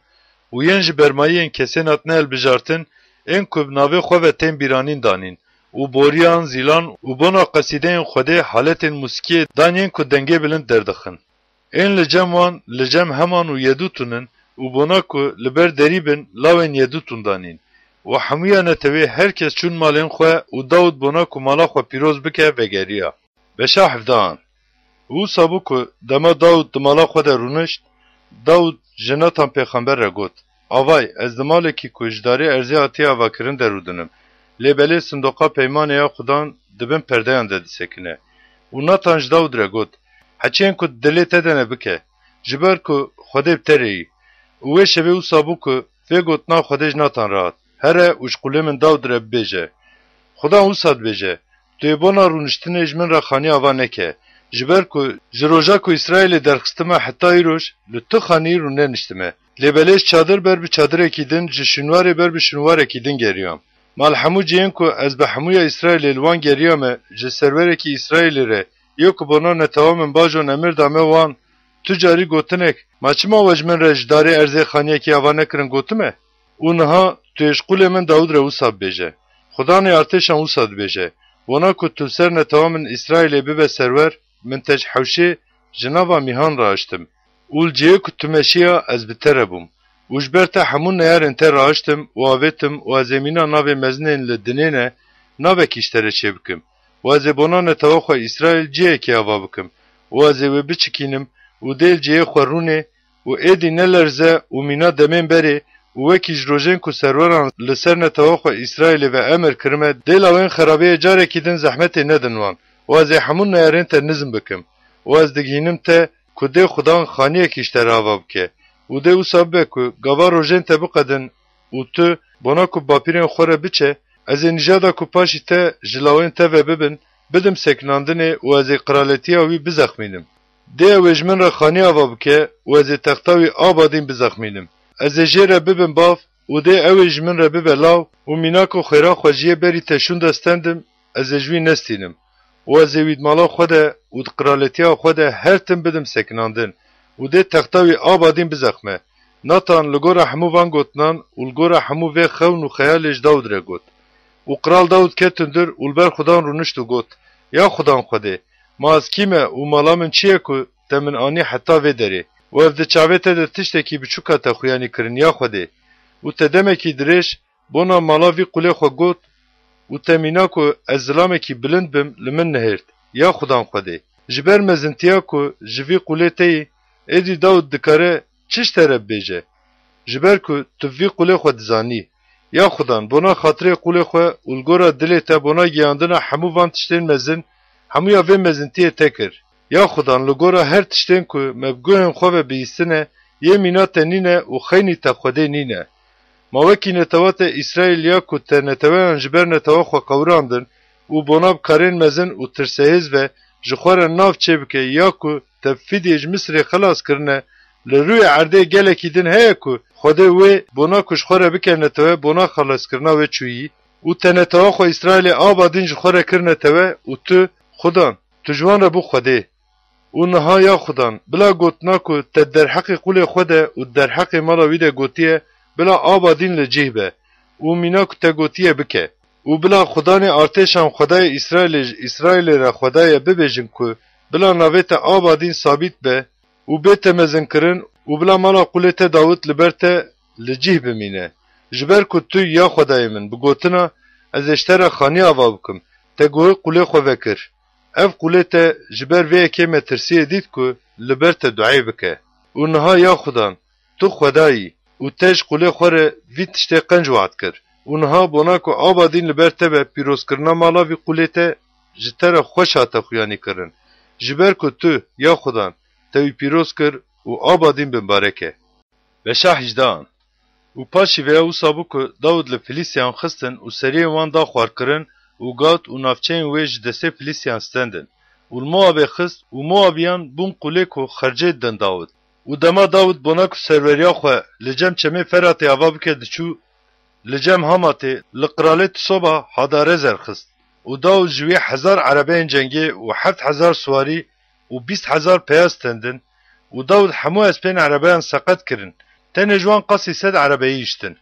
û yên ji bermayiyên kesên hatine hilbijartin, ên ku bi navê xwe ve tên bîranîn danîn û boriyan, zîlan û bona qesîdeyên Xwedê haletên mûsikiyê dan yên ku dengê bilind derdixin. Ên li cem wan, li cem Heman û Yedûtûn in û bona ku li ber derî bin, lawên Yedûtûn danîn. Û hemûya netewê her kes çûn malên xwe û Dawid bona ku mala xwe pîroz bike, vegeriya. Beşa hevdehan. Wisa bû ku dema Dawid di mala xwe de rûnişt, Dawid ji Natan pêxember re got, Avay, ez di malekî ku ji darê erzê hatiye avakirin de rûdinim. Lê belê sindoqa peymanê ya Xudan di bin perdeyan de disekine. Û Natan ji Dawid re got, Heçiyên ku di dilê te de ne bike, ji ber ku Xwedê bi te re yî. Û wê şevê wisa bû ku vê gotina Xwedê ji Natan re hat, Here û ji qûlê min Dawid re bibêje, Xudan wisa dibêje, Tu yê bona rûniştinê ji min re xanî ava neke, ji ber ku ji roja ku Îsraîlê derxistime heta îroj li tu xanî rûneniştime. Lê belê ji çadir ber bi çadirekî din, ji şûnwarê ber bi şûnwarekî din geriyam. Ma li hemû cihên ku ez bi hemûya Îsraîlê li wan geriyame, ji serwerekî Îsraîlê re, yê ku bona netewa min bajon emir dame wan, tu carî gotinek, Ma çima we ji min re ji darê erzê xaniyekî ava nekirin gotime? Û niha tu yê ji qûlê min Dawid re wisa bibêje, Xudanê artêşan wisa dibêje, Bona ku tu li ser netewa min Îsraîlê bibe serwer, min te ji hewşê, ji nava mîhan rahiştim. Û li cihê ku tu meşiya ez bi te re bûm. Û ji ber te hemû neyarên te rahiştim û avêtim û ez ê mîna navê mezinên li dinê ne, navekî ji te re çêbikim. Û ez ê bona netewa xwe Îsraîl cihekê ava bikim. Û ez ê wê biçikînim û dê li cihê xwe rûnê û êdî nelerze û mîna demên berê û wekî ji rojên ku serweran li ser netewa xwe Îsraîlê ve emir kirime, dê lawên xerabiyê carekî din zehmetê nedin wan. Û ez ê hemû neyarên te nizm bikim. Û ez digihînim te ku dê Xudan xaniyekî ji te re ava bike û dê wisa bibe ku gava rojên te biqedin û tu, bona ku bapîrên xwe re biçe, ez ê nîjada ku paşî te ji lawên te ve bibin, bidim sekinandinê û ez ê qiraletiya wî bizexmînim. Dê ew ê ji min re xanî ava bike û ez ê texta wî abadîn bizexmînim. Ez ê jê re bibim bav û dê ew ê ji min re bibe law û mînak û xêra xwe ji yê berî te şûnde stendim, ez ê ji wî nestînim. Û ez ê wî di mala xwe de û di qiraletiya xwe de her tim bidim sekinandin û dê texta wî abadîn bizexme. Natan li gora hemû van gotinan û li gora hemû vê xewn û xeyalê ji Dawid re got. Û qral Dawid ket hundir û li ber Xudan rûnişt û got, Ya Xudan Xwedê, ma ez kî me û mala min çi ye ku te min anî heta vê derê? Û ev di çavê te de tiştekî biçûka te xuyanî kirin, ya Xwedê. Û te demekî dirêj bona mala vî qûlê xwe got û te mîna ku ez zilamekî bilind bim, li min nihêrt, ya Xudan Xwedê. Ji ber mezintiya ku ji vî qûlê te yî, êdî Dawid dikare çi ji te re bibêje? Ji ber ku tu vî qûlê xwe dizanî. Ya Xudan, bona xatirê qûlê xwe û li gora dilê te bona giyandina hemû van tiştên mezin, hemûya vê mezintiyê te kir. Ya Xudan, li gora her tiştên ku me bi guhên xwe ve bihîstine, yê mîna te nîne û xeynî te Xwedê nîne. Ma wekî netewa te Îsraîl ya ku te neteweyan ji ber netewa xwe qewirandin û bona bi karên mezin û tirsehêz ve ji xwe re nav çêbike ya ku te bi fîdê ji Misirê xelas kirine, li rûyê erdê gelekî din heye ku Xwedê wê bona ku ji xwe re bike netewe bona xelaskirina wê çûyî û te netewa xwe Îsraîlê aba din ji xwe re kirine tewe û tu, Xudan, tu ji wan re bû Xwedê. Û niha ya Xudan, bila gotina ku te derheqê qûlê xwe de û derheqê mala wî de gotiye, bila aba din li cih be û mîna ku te gotiye bike. Û bila Xudanê artêşan Xwedayê Îsraîlê ji Îsraîlê re Xwedayê bibêjin ku bila navê te aba din sabît be û bê te mezinkirin û bila mala qûlê te Dawid li ber te li cih bimîne. Ji ber ku tu ya Xwedayê min bi gotina, ez ê ji te re xanî ava bikim, te guhê qûlê xwe vekir. Ev qûlê te ji ber vê yekê metirsiyê dît ku li ber te duayê bike. Û niha ya Xudan, tu Xwedayî û te ji qûlê xwe re vî tiştê qenc wad kir. Û niha bona ku aba din li ber te be pîrozkirina mala vî qûlê te ji te re xweş hate xuyanîkirin. Ji ber ku tu, ya Xudan, te wî pîroz kir û aba din bimbarek e. Beşa hejdehan. Û paşî vêya wisa bû ku Dawid li Filîstiyan xistin û seriyên wan da xwarkirin û Gat û navçeyên wê ji destê Filîstiyan stendin. Û li Moabê xist û Moabiyan bûn qûlê ku xercê didin Dawid. Û dema Dawid bona ku serweriya xwe li cem çemê Feratê ava bike diçû, li cem Hamatê li qiralê Tisoba Hadarezer xist. Û Dawid ji wê hezar erebeyên cengê û heft hezar siwarî û bîst hezar peya stendin û Dawid hemû espên erebeyan seqet kirin, tenê ji wan qasî sed erebeyî hiştin.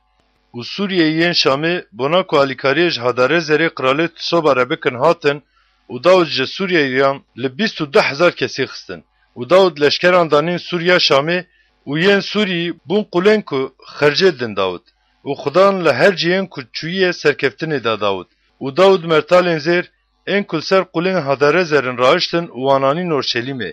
Û Sûriyeyî yên Şamê bona ku alîkariyê ji Hadarezerê qiralê Tisoba re bikin hatin û Dawid ji Sûriyeyiyan li bîst û du hezar kesî xistin. Û Dawid leşkeran danîn Sûriya Şamê û yên Sûrî bûn qulên ku xercê didin Dawid. Û Xudan li her cihên ku çûyiye serkeftinê da Dawid. Û Dawid mertalên zêr ên ku li ser qulên Hadarezerin rahiştin û wan anîn Orşelîmê.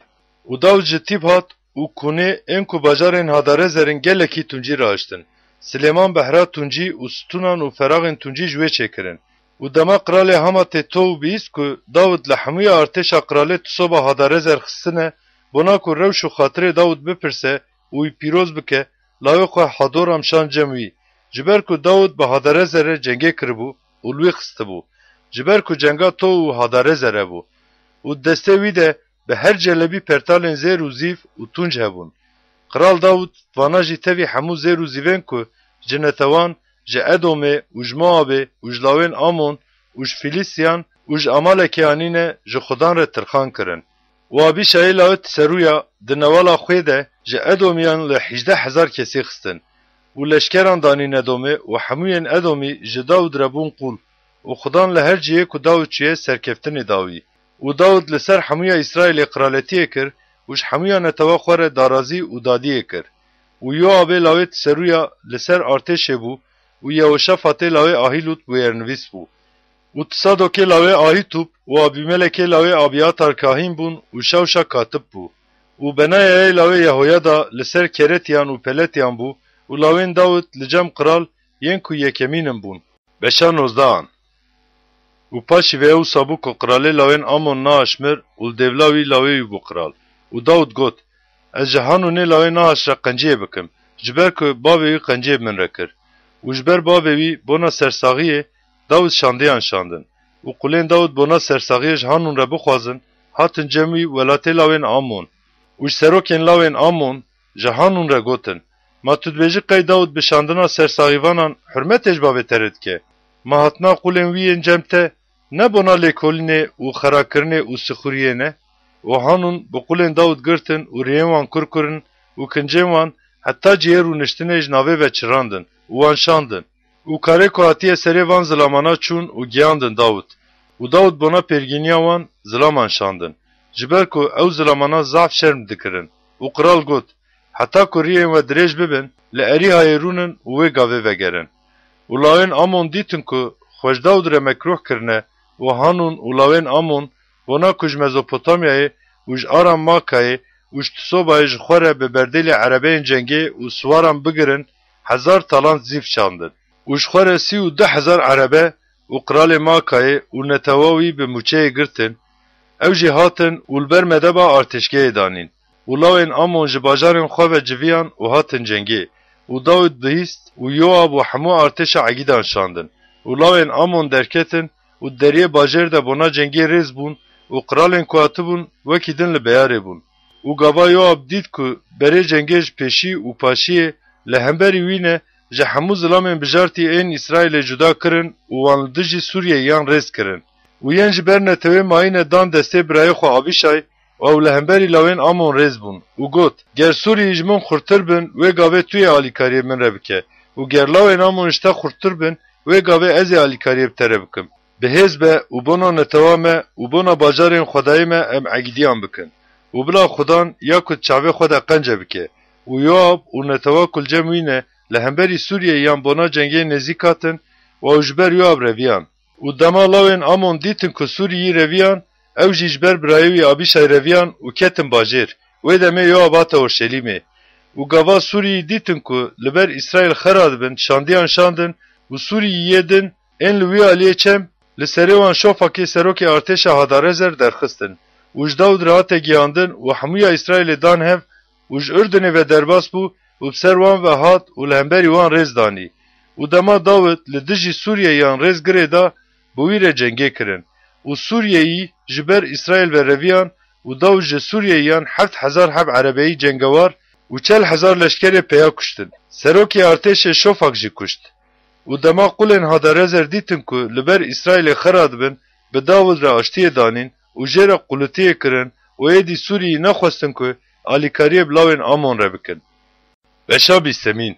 Û Dawid ji Tîb hat û Kûnê ên ku bajarên Hadarezerin gelekî tuncî rahiştin. Silêman behra tuncî û stûnan û feraxên tuncî ji wê çêkirin. Û dema qiralê Hamatê to û bihîst ku Dawid li hemûya artêşa qiralê Tisoba Hadarezer xistine, bona ku rewş û xatirê Dawid bipirse û wî pîroz bike, lawê xwe Hadoram şand cem wî. Ji ber ku Dawid bi Hadarezer re cengê kiribû û li wî xistibû. Ji ber ku cenga to û Hadarezer re bû. Û di destê wî de bi her celebî pertalên zêr û zîv û tunc hebûn. Qral Dawid vana jî tevî hemû zêr û zîvên ku ji netewan, ji Edomê û ji Moabê û ji lawên Amon û ji Fîlîstiyan û ji Amalekê anîne ji Xudan re tirxan kirin. Û Abîşayê lawê Tiserûya di newala xwê de ji Edomiyan li hejdeh hezar kesî xistin. Û leşkeran danîn Edomê û hemûyên Edomî ji Dawid re bûn qûl. Û Xudan li her cihê ku Dawid çûye serkeftinê da wî. Û Dawid li ser hemûya Îsraîlê qiraletiyê kir û ji hemûya netewa xwe re darazî û dadiyê kir. Û Yoabê lawê Tiserûya li ser artêşê bû û Yehoşafatê lawê Ahîlûd bûyernivîs bû. Û Tisadokê lawê Ahîtûb û Abîmelekê lawê Abîatar kahîn bûn û Şawşa katib bû. Û Benayayê lawê Yehoyada li ser Keretiyan û Peletiyan bû û lawên Dawid li cem qral yên ku yekemîn in bûn. Beşa nozdehan. Û paşî vê wisa bû ku qiralê lawên Amon Naaş mir û li dêvla wî lawê wî bû qral. Û Dawid got, Ez ji Hanûnê lawê Naaş re qenciyê bikim, ji ber ku bavê wî qenciyê bi min re kir. Û ji ber bavê wî bona sersaxiyê Dawid şandiyan şandin. Û qulên Dawid bona sersaxiyê ji Hanûn re bixwazin, hatin cem wî welatê lawên Amon. Û ji serokên lawên Amon ji Hanûn re gotin, Ma tu dibêjî qey Dawid bi şandina sersaxîvanan hurmetê ji bavê te re dike? Ma hatina qulên wî yên cem te ne bona lêkolînê û xerakirinê û sixuriyê ne? Û Hanûn bi qulên Dawid girtin û rêyên wan kur kirin û kincên wan heta cihê rûniştinê ji navê ve çirandin û wan şandin. Û karê ku hatiye serê van zilamana çûn û giyandin Dawid. Û Dawid bona pêrgîniya wan zilaman şandin, ji ber ku ew zilamana zaf şerm dikirin. Û qral got, Heta ku riyên we dirêj bibin, li Erîhayê rûnin û wê gavê vegerin. Û lawên Amon dîtin ku xwe ji Dawid re mekrûh kirine, û Hanûn û lawên Amon bona ku ji Mezopotamyayê û ji Aram Makayê û ji Tisobayê ji xwe re bi berdêlê erebeyên cengê û siwaran bigirin, hezar talant zîv şandin. û ji xwe re sî û du hezar erebe û qiralê Makayê û netewa wî bi mûçeyê girtin, ew jî hatin û li ber Medeba artêşgehê danîn. Û lawên Amon ji bajarên xwe ve civiyan û hatin cengê. Û Dawid bihîst û Yoab û hemû artêşa Egîdan şandin. Û lawên Amon derketin û di deriyê bajêr de bona cengê rêz bûn û qiralên ku hatibûn wekî din li beyarê bûn. Û gava Yoab dît ku berê cengê ji pêşî û paşiyê li hemberî wî ne, ji hemû zilamên bijartî ên Îsraîlê cuda kirin û wan li dijî Sûriyeyiyan rêz kirin. Û yên ji ber netewê mayîne dan destê birayê xwe Abîşay, û ew li hemberî lawên Amon rêz bûn û got, Ger Sûriyî ji min xurttir bin, wê gavê tu yê alîkariyê min re bike û ger lawên Amon ji te xurttir bin, wê gavê ez ê alîkariyê bi te re bikim. Bi hêz be û bona netewa me û bona bajarên xwedayê me em Egîdiyan bikin. Û bila Xudan ya ku di çavê xwe de qence bike. Û Yoab û netewa ku li cem wî ne li hemberî Sûriyeyiyan bona cengê nêzîk hatin û ew ji ber Yoab reviyan. Û dema lawên Amon dîtin ku Sûriyî reviyan, ew jî ji ber birayê wî Abîşay reviyan û ketin bajêr. Wê demê Yoab hate Orşelîmê. Û gava Sûriyî dîtin ku li ber Îsraîl xera dibin, şandiyan şandin û Sûriyî yê din ên li wî aliyê çem li serê wan Şofakê serokê artêşa Hadarezer derxistin û ji Dawid re hate gihandin û hemûya Îsraîlê dan hev û ji Urdunê ve derbas bû û bi ser wan ve hat û li hemberî wan rêz danî. Û dema Dawid li dijî Sûriyeyiyan rêz girê da, bi wî re cengê kirin. Û Sûriyeyî ji ber Îsraîl ve reviyan û Dawid ji Sûriyeyiyan heft hezar heb erebeyî cengewar û çel hezar leşkerê peya kuştin. Serokê artêşê Şofak jî kuşt. Û dema qulên Hadarezer dîtin ku li ber Îsraîlê xera dibin, bi Dawid re aştiyê danîn û jê re qulitiyê kirin û êdî Sûriyî nexwestin ku alîkariyê bi lawên Amon re bikin. Beşa bîstemîn.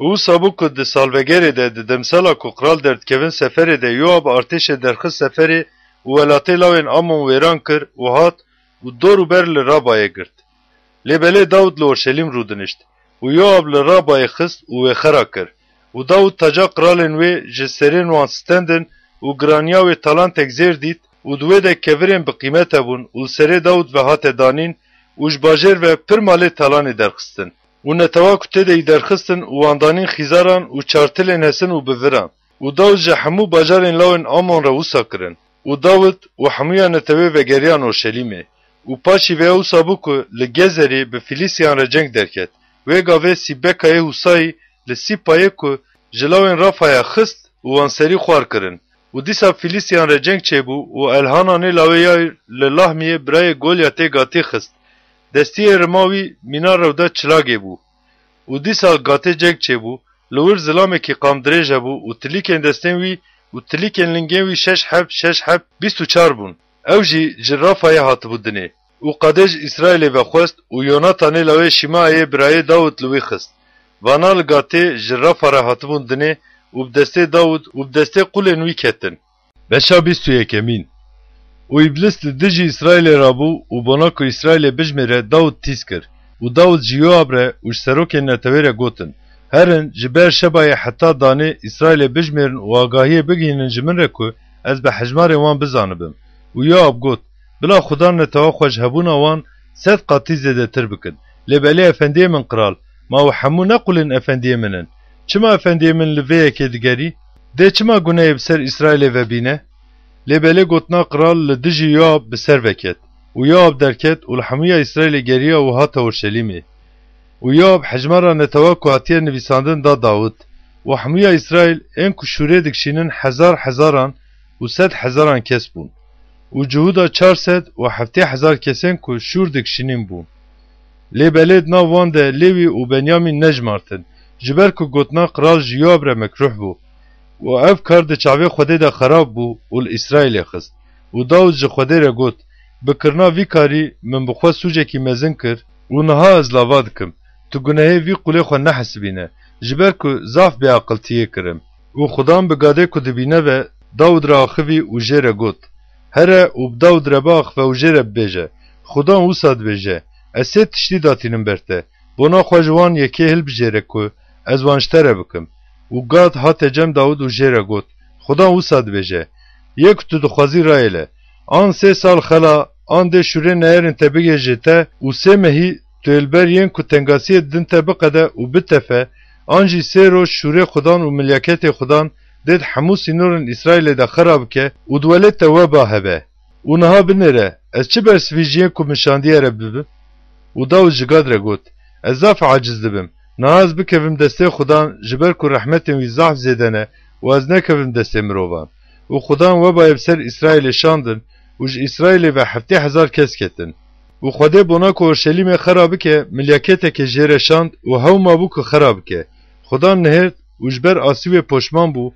Û wisa bû ku di salvegerê de, di demsala ku qral derdikevin seferê de, Yoab artêşê derxist seferê û welatê lawên Amon wêran kir û hat û dor û ber li Rabayê girt. Lê belê Dawid li Orşelîm rûdinişt û Yoab li Rabayê xist û wê xera kir. Û Dawid taca qiralên wê ji serên wan stendin û giraniya wê talantek zêr dît û di wê de kevirên bi qîmet hebûn û li serê Dawid ve hate danîn û ji bajêr ve pir malê talanê derxistin. Û netewa ku tê de yî derxistin û wan danîn xîzaran û çartilên hesin û bi viran. Û Dawid ji hemû bajarên lawên Amon re wisa kirin. Û Dawid û hemûya netewê vegeriyan Orşelîmê. Û paşî vê wisa bû ku li Gezerî bi Fîlîstiyan re ceng derket. Wê gavê Sîbekayê Hûsayî li Sîpayê ku ji lawên Rafaya xist û wan serî xwar kirin. Û dîsa Fîlîstiyan re ceng çêbû û Elhananê lawê Yayr li Lahmiyê birayê Golyatê Gatê xist. Destiyê rima wî mîna rewda çilagê bû. Û dîsa Gatê ceng çêbû, li wir zilamekî qamdirêj hebû û tilîkên destên wî û tilîkên lingên wî şeş heb, şeş heb, bîst û çar bûn. Ew jî ji Rafayê hatibû dinê. Û Qadê ji Îsraîlê vexwest û Yonatanê lawê Şîmaeyê birayê Dawid li wî xist. Vana li Gatê ji Rafa re hatibûn dinê û bi destê Dawid û bi destê qulên wî ketin. Beşa bîst û yekemîn. Û Îblis li dijî Îsraîlê rabû û bona ku Îsraîlê bijmêre Dawid tîz kir. Û Dawid ji Yoab re û ji serokên netewê re gotin, Herin, ji Beerşebayê heta Danê Îsraîlê bijmêrin û agahiyê bigihînin ji min re ku ez bi hejmarên wan bizanibim. Û Yoab got, Bila Xudan netewa xwe ji hebûna wan sed qatî zêdetir bikin. Lê belê efendiyê min qral, ma û hemû ne qulên efendiyê min in? Çima efendiyê min li vê yekê digerî? Dê çima gunehê bi ser Îsraîlê ve bîne? Lê belê gotina qral li dijî Yoab bi ser ve ket. Û Yoab derket û li hemûya Îsraîlê geriya û hate Orşelîmê. Û Yoab hejmara netewa ku hatiye nivîsandin da Dawid. Û hemûya Îsraîl ên ku şûrê dikişînin hezar hezaran û sed hezaran kes bûn. Û Cihûda çar sed û heftê hezar kesên ku şûr dikişînîn bûn. Lê belê di nav wan de Lêwî û Benyamîn nejmartin, ji ber ku gotina qral ji Yoab re mekruh bû. Û ev kar di çavê Xwedê de xerab bû û li Îsraîlê xist. Û Dawid ji Xwedê re got, Bi kirina vî karî min bi xwe sûcekî mezin kir û niha ez lava dikim, tu gunehê vî qulê xwe nehesibîne, ji ber ku zaf bêaqiltiyê kirim. Û Xudan bi gadê ku dibîne ve Dawid re axivî û jê re got, Here û bi Dawid re biaxive û jê re bibêje, Xudan wisa dibêje, Ez sê tiştî datînim ber te, bona xwe ji wan yekê hilbijêre ku ez wan ji te re bikim. Û Gad hate cem Dawid û jê re got, Xudan wisa dibêje, Yê ku tu dixwazî rayêle, an sê sal xela, an dê şûrê neyarên te bigihêje te û sê mehî tu ê li ber yên ku tengasiyê didin te biqede û bitefe, an jî sê roj şûrê Xudan û milyaketê Xudan dê di hemû sînorên Îsraîlê de xera bike û di welêt de weba hebe. Û niha binêre, ez çi bersivîjiyên ku min şandiye re bibim? Û Dawid ji Gad re got, Ez zaf aciz dibim. Niha ez bikevim destê Xudan, ji ber ku rehmetên wî zaf zêde ne û ez nekevim destê mirovan. Û Xudan webayê bi ser Îsraîlê şandin û ji Îsraîlê ve heftê hezar kes ketin. Û Xwedê bona ku Orşelîmê xera bike, milyaketeke jê re şand û hew mabû ku xera bike. Xudan nihêrt û ji ber asî wê poşman bû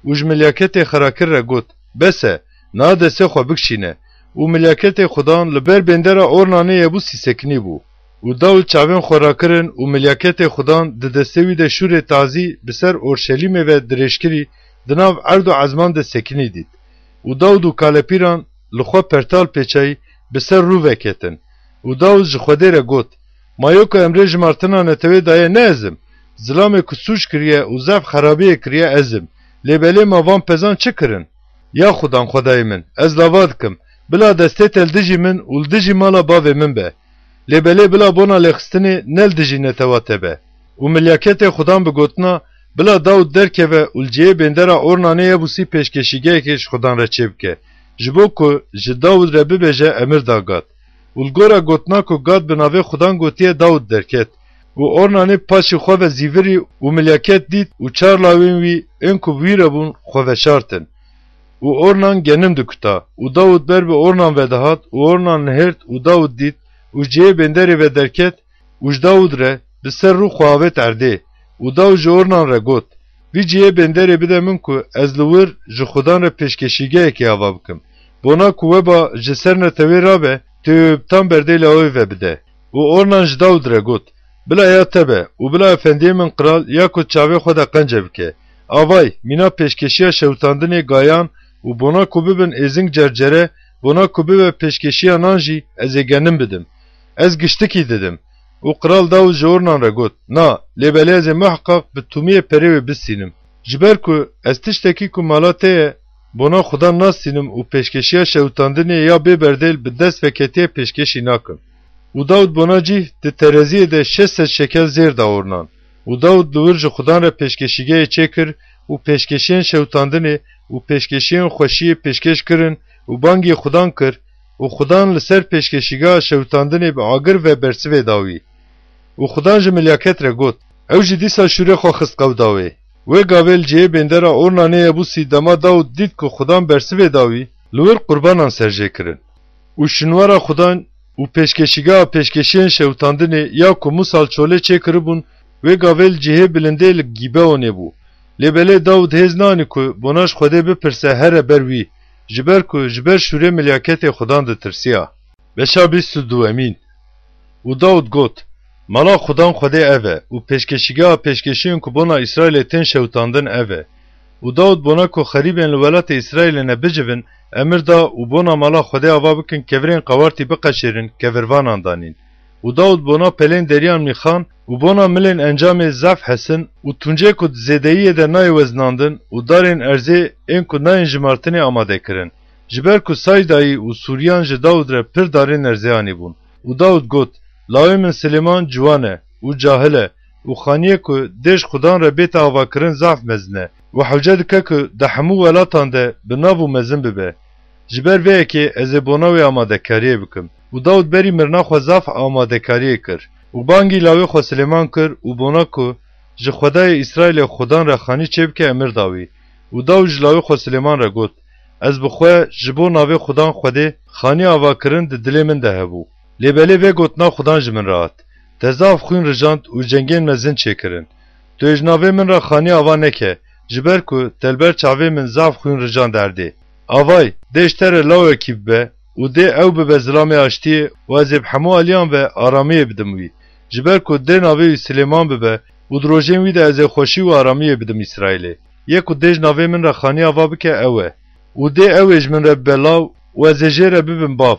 û ji milyaketê xerakir re got, Bes e, niha destê xwe bikişîne. Û milyaketê Xudan li ber bêndera Ornanê Yebûsî sekinî bû. Û Dawid çavên xwe rakirin û milyaketê Xudan di destê wî de şûrê tazî bi ser Orşelîmê ve dirêjkirî di nav erd û ezman de sekinî dît. Û Dawid û kalepîran li xwe pertal pêçayî bi ser rû veketin. Û Dawid ji Xwedê re got, Ma yo ku emrê jimartina netewê daye ne ez im? Zilamê ku sûc kiriye û zaf xerabiyê kiriye ez im. Lê belê ma van pezan çi kirin? Ya Xudan Xwedayê min, ez lava dikim, bila destê te li dijî min û li dijî mala bavê min be. Lê belê bila bona lêxistinê ne li dijî netewa te be. Û milyaketê Xudan bi gotina, Bila Dawid derkeve û li cihê bêndera Ornanê Yebûsî pêşkeşîgehekê ji Xudan re çêbike, ji bo ku ji Dawid re bibêje emir da Gad. Û li gora gotina ku Gad bi navê Xudan gotiye Dawid derket. Û Ornanê paşî xwe ve zîvirî û milyaket dît û çar lawên wî ên ku bi wî re bûn xwe veşartin. Û Ornan genim dikuta û Dawid ber bi Ornan ve dihat û Ornan nihêrt û Dawid dît û ji cihê bênderê ve derket û ji Dawid re bi ser rû xwe avêt erdê. Û Dawid ji Ornan re got, Vî cihê bênderê bide min ku ez li wir ji Xudan re pêşkeşîgehekê ava bikim. Bona ku weba ji ser netewê rabe, tu wê bi tam berdê lawê ve bide. Û Ornan ji Dawid re got, Bila ya te be û bila efendiyê min qral ya ku çavê xwe de qence bike. Avay, mîna pêşkeşiya şewitandinê gayan û bona ku bibin êzing cercere, bona ku bibe pêşkeşiya nan jî ez ê genim bidim. Ez giştikî didim. Û qral Dawid ji Ornan re got, Na, lê belê ez ê muheqeq bi tûmiyê perê wê bistînim. Ji ber ku ez tiştekî ku mala te ye, bona Xudan nastînim û pêşkeşiya şewitandinê ya bê berdêl bi dest veketiyê pêşkêşî nakim. Û Dawid bona cîh di tereziyê de şeş sed şekel zêr da Ornan. Û Dawid li wir ji Xudan re pêşkeşîgehê çêkir û pêşkeşiyên şewitandinê û pêşkeşiyên xweşiyê pêşkêş kirin û bangî Xudan kir û Xudan li ser pêşkeşîgeha şewitandinê bi agir ve bersivê da wî. Û Xudan ji milyaket re got, Ew jî dîsa şûrê xwe xist qewda wê. Wê gavê li cihê bêndera Ornanê Yebûsî dema Dawid dît ku Xudan bersivê da wî, li wir qurbanan serjê kirin. Û şinwara Xudan û pêşkeşîgeha pêşkeşiyên şewitandinê ya ku Mûsa li çolê çêkiribûn, wê gavê li cihê bilindê li Gîbeonê bû. Lê belê Dawid hêz nanî ku bona ji Xwedê bipirse here ber wî, ji ber ku ji ber şûrê milyaketê Xudan ditirsiya. Beşa bîst û duyemîn. Û Dawid got, Mala Xudan Xwedê ev e û pêşkeşîgeha pêşkeşiyên ku bona Îsraîlê tên şewitandin ev e. Û Dawid bona ku xerîbên li welatê Îsraîlê ne bicivin, emir da û bona mala Xwedê ava bikin kevirên qewartî biqeşêrin, kevirvanan danîn. Û Dawid bona pelên deriyan mîxan û bona milên encamê zaf hesin û tuncê ku di zêdeyiyê de nayê wezinandin û darên erzê ên ku nayên jimartinê amade kirin. Ji ber ku Saydayî û Sûriyan ji Dawid re pir darên erzê anîbûn. Û Dawid got, Lawê min Silêman ciwan e û cahil e û xaniyê ku dê ji Xudan re bête avakirin zaf mezin e û hewce dike ku di hemû welatan de bi nav û mezin bibe. Ji ber vê yekê ez ê bona wê amadekariyê bikim. Û Dawid berî mirina xwe zaf amadekariyê kir. Û bangî lawê xwe Silêman kir û bona ku ji Xwedayê Îsraîlê Xudan re xanî çêbike emir da wî. Û Dawid ji lawê xwe Silêman re got, Ez bi xwe ji bo navê Xudan Xwedê xanî ava kirin di dilê min de hebû. Lê belê vê gotina Xudan ji min re hat, Te zaf xwîn rijand û cengên mezin çêkirin. Tu yê ji navê min re xanî ava neke, ji ber ku te li ber çavê min zaf xwîn rijand erdê. Avay, dê ji te re lawekî bibe û dê ew bibe zilamê aştiyê û ez ê bi hemû aliyan ve aramiyê bidim wî. Ji ber ku dê navê wî Silêman bibe û di rojên wî de ez ê xweşî û aramiyê bidim Îsraîlê. Yê ku dê ji navê min re xanî ava bike ew e. Û dê ew ê ji min re bibe law û ez ê jê re bibim bav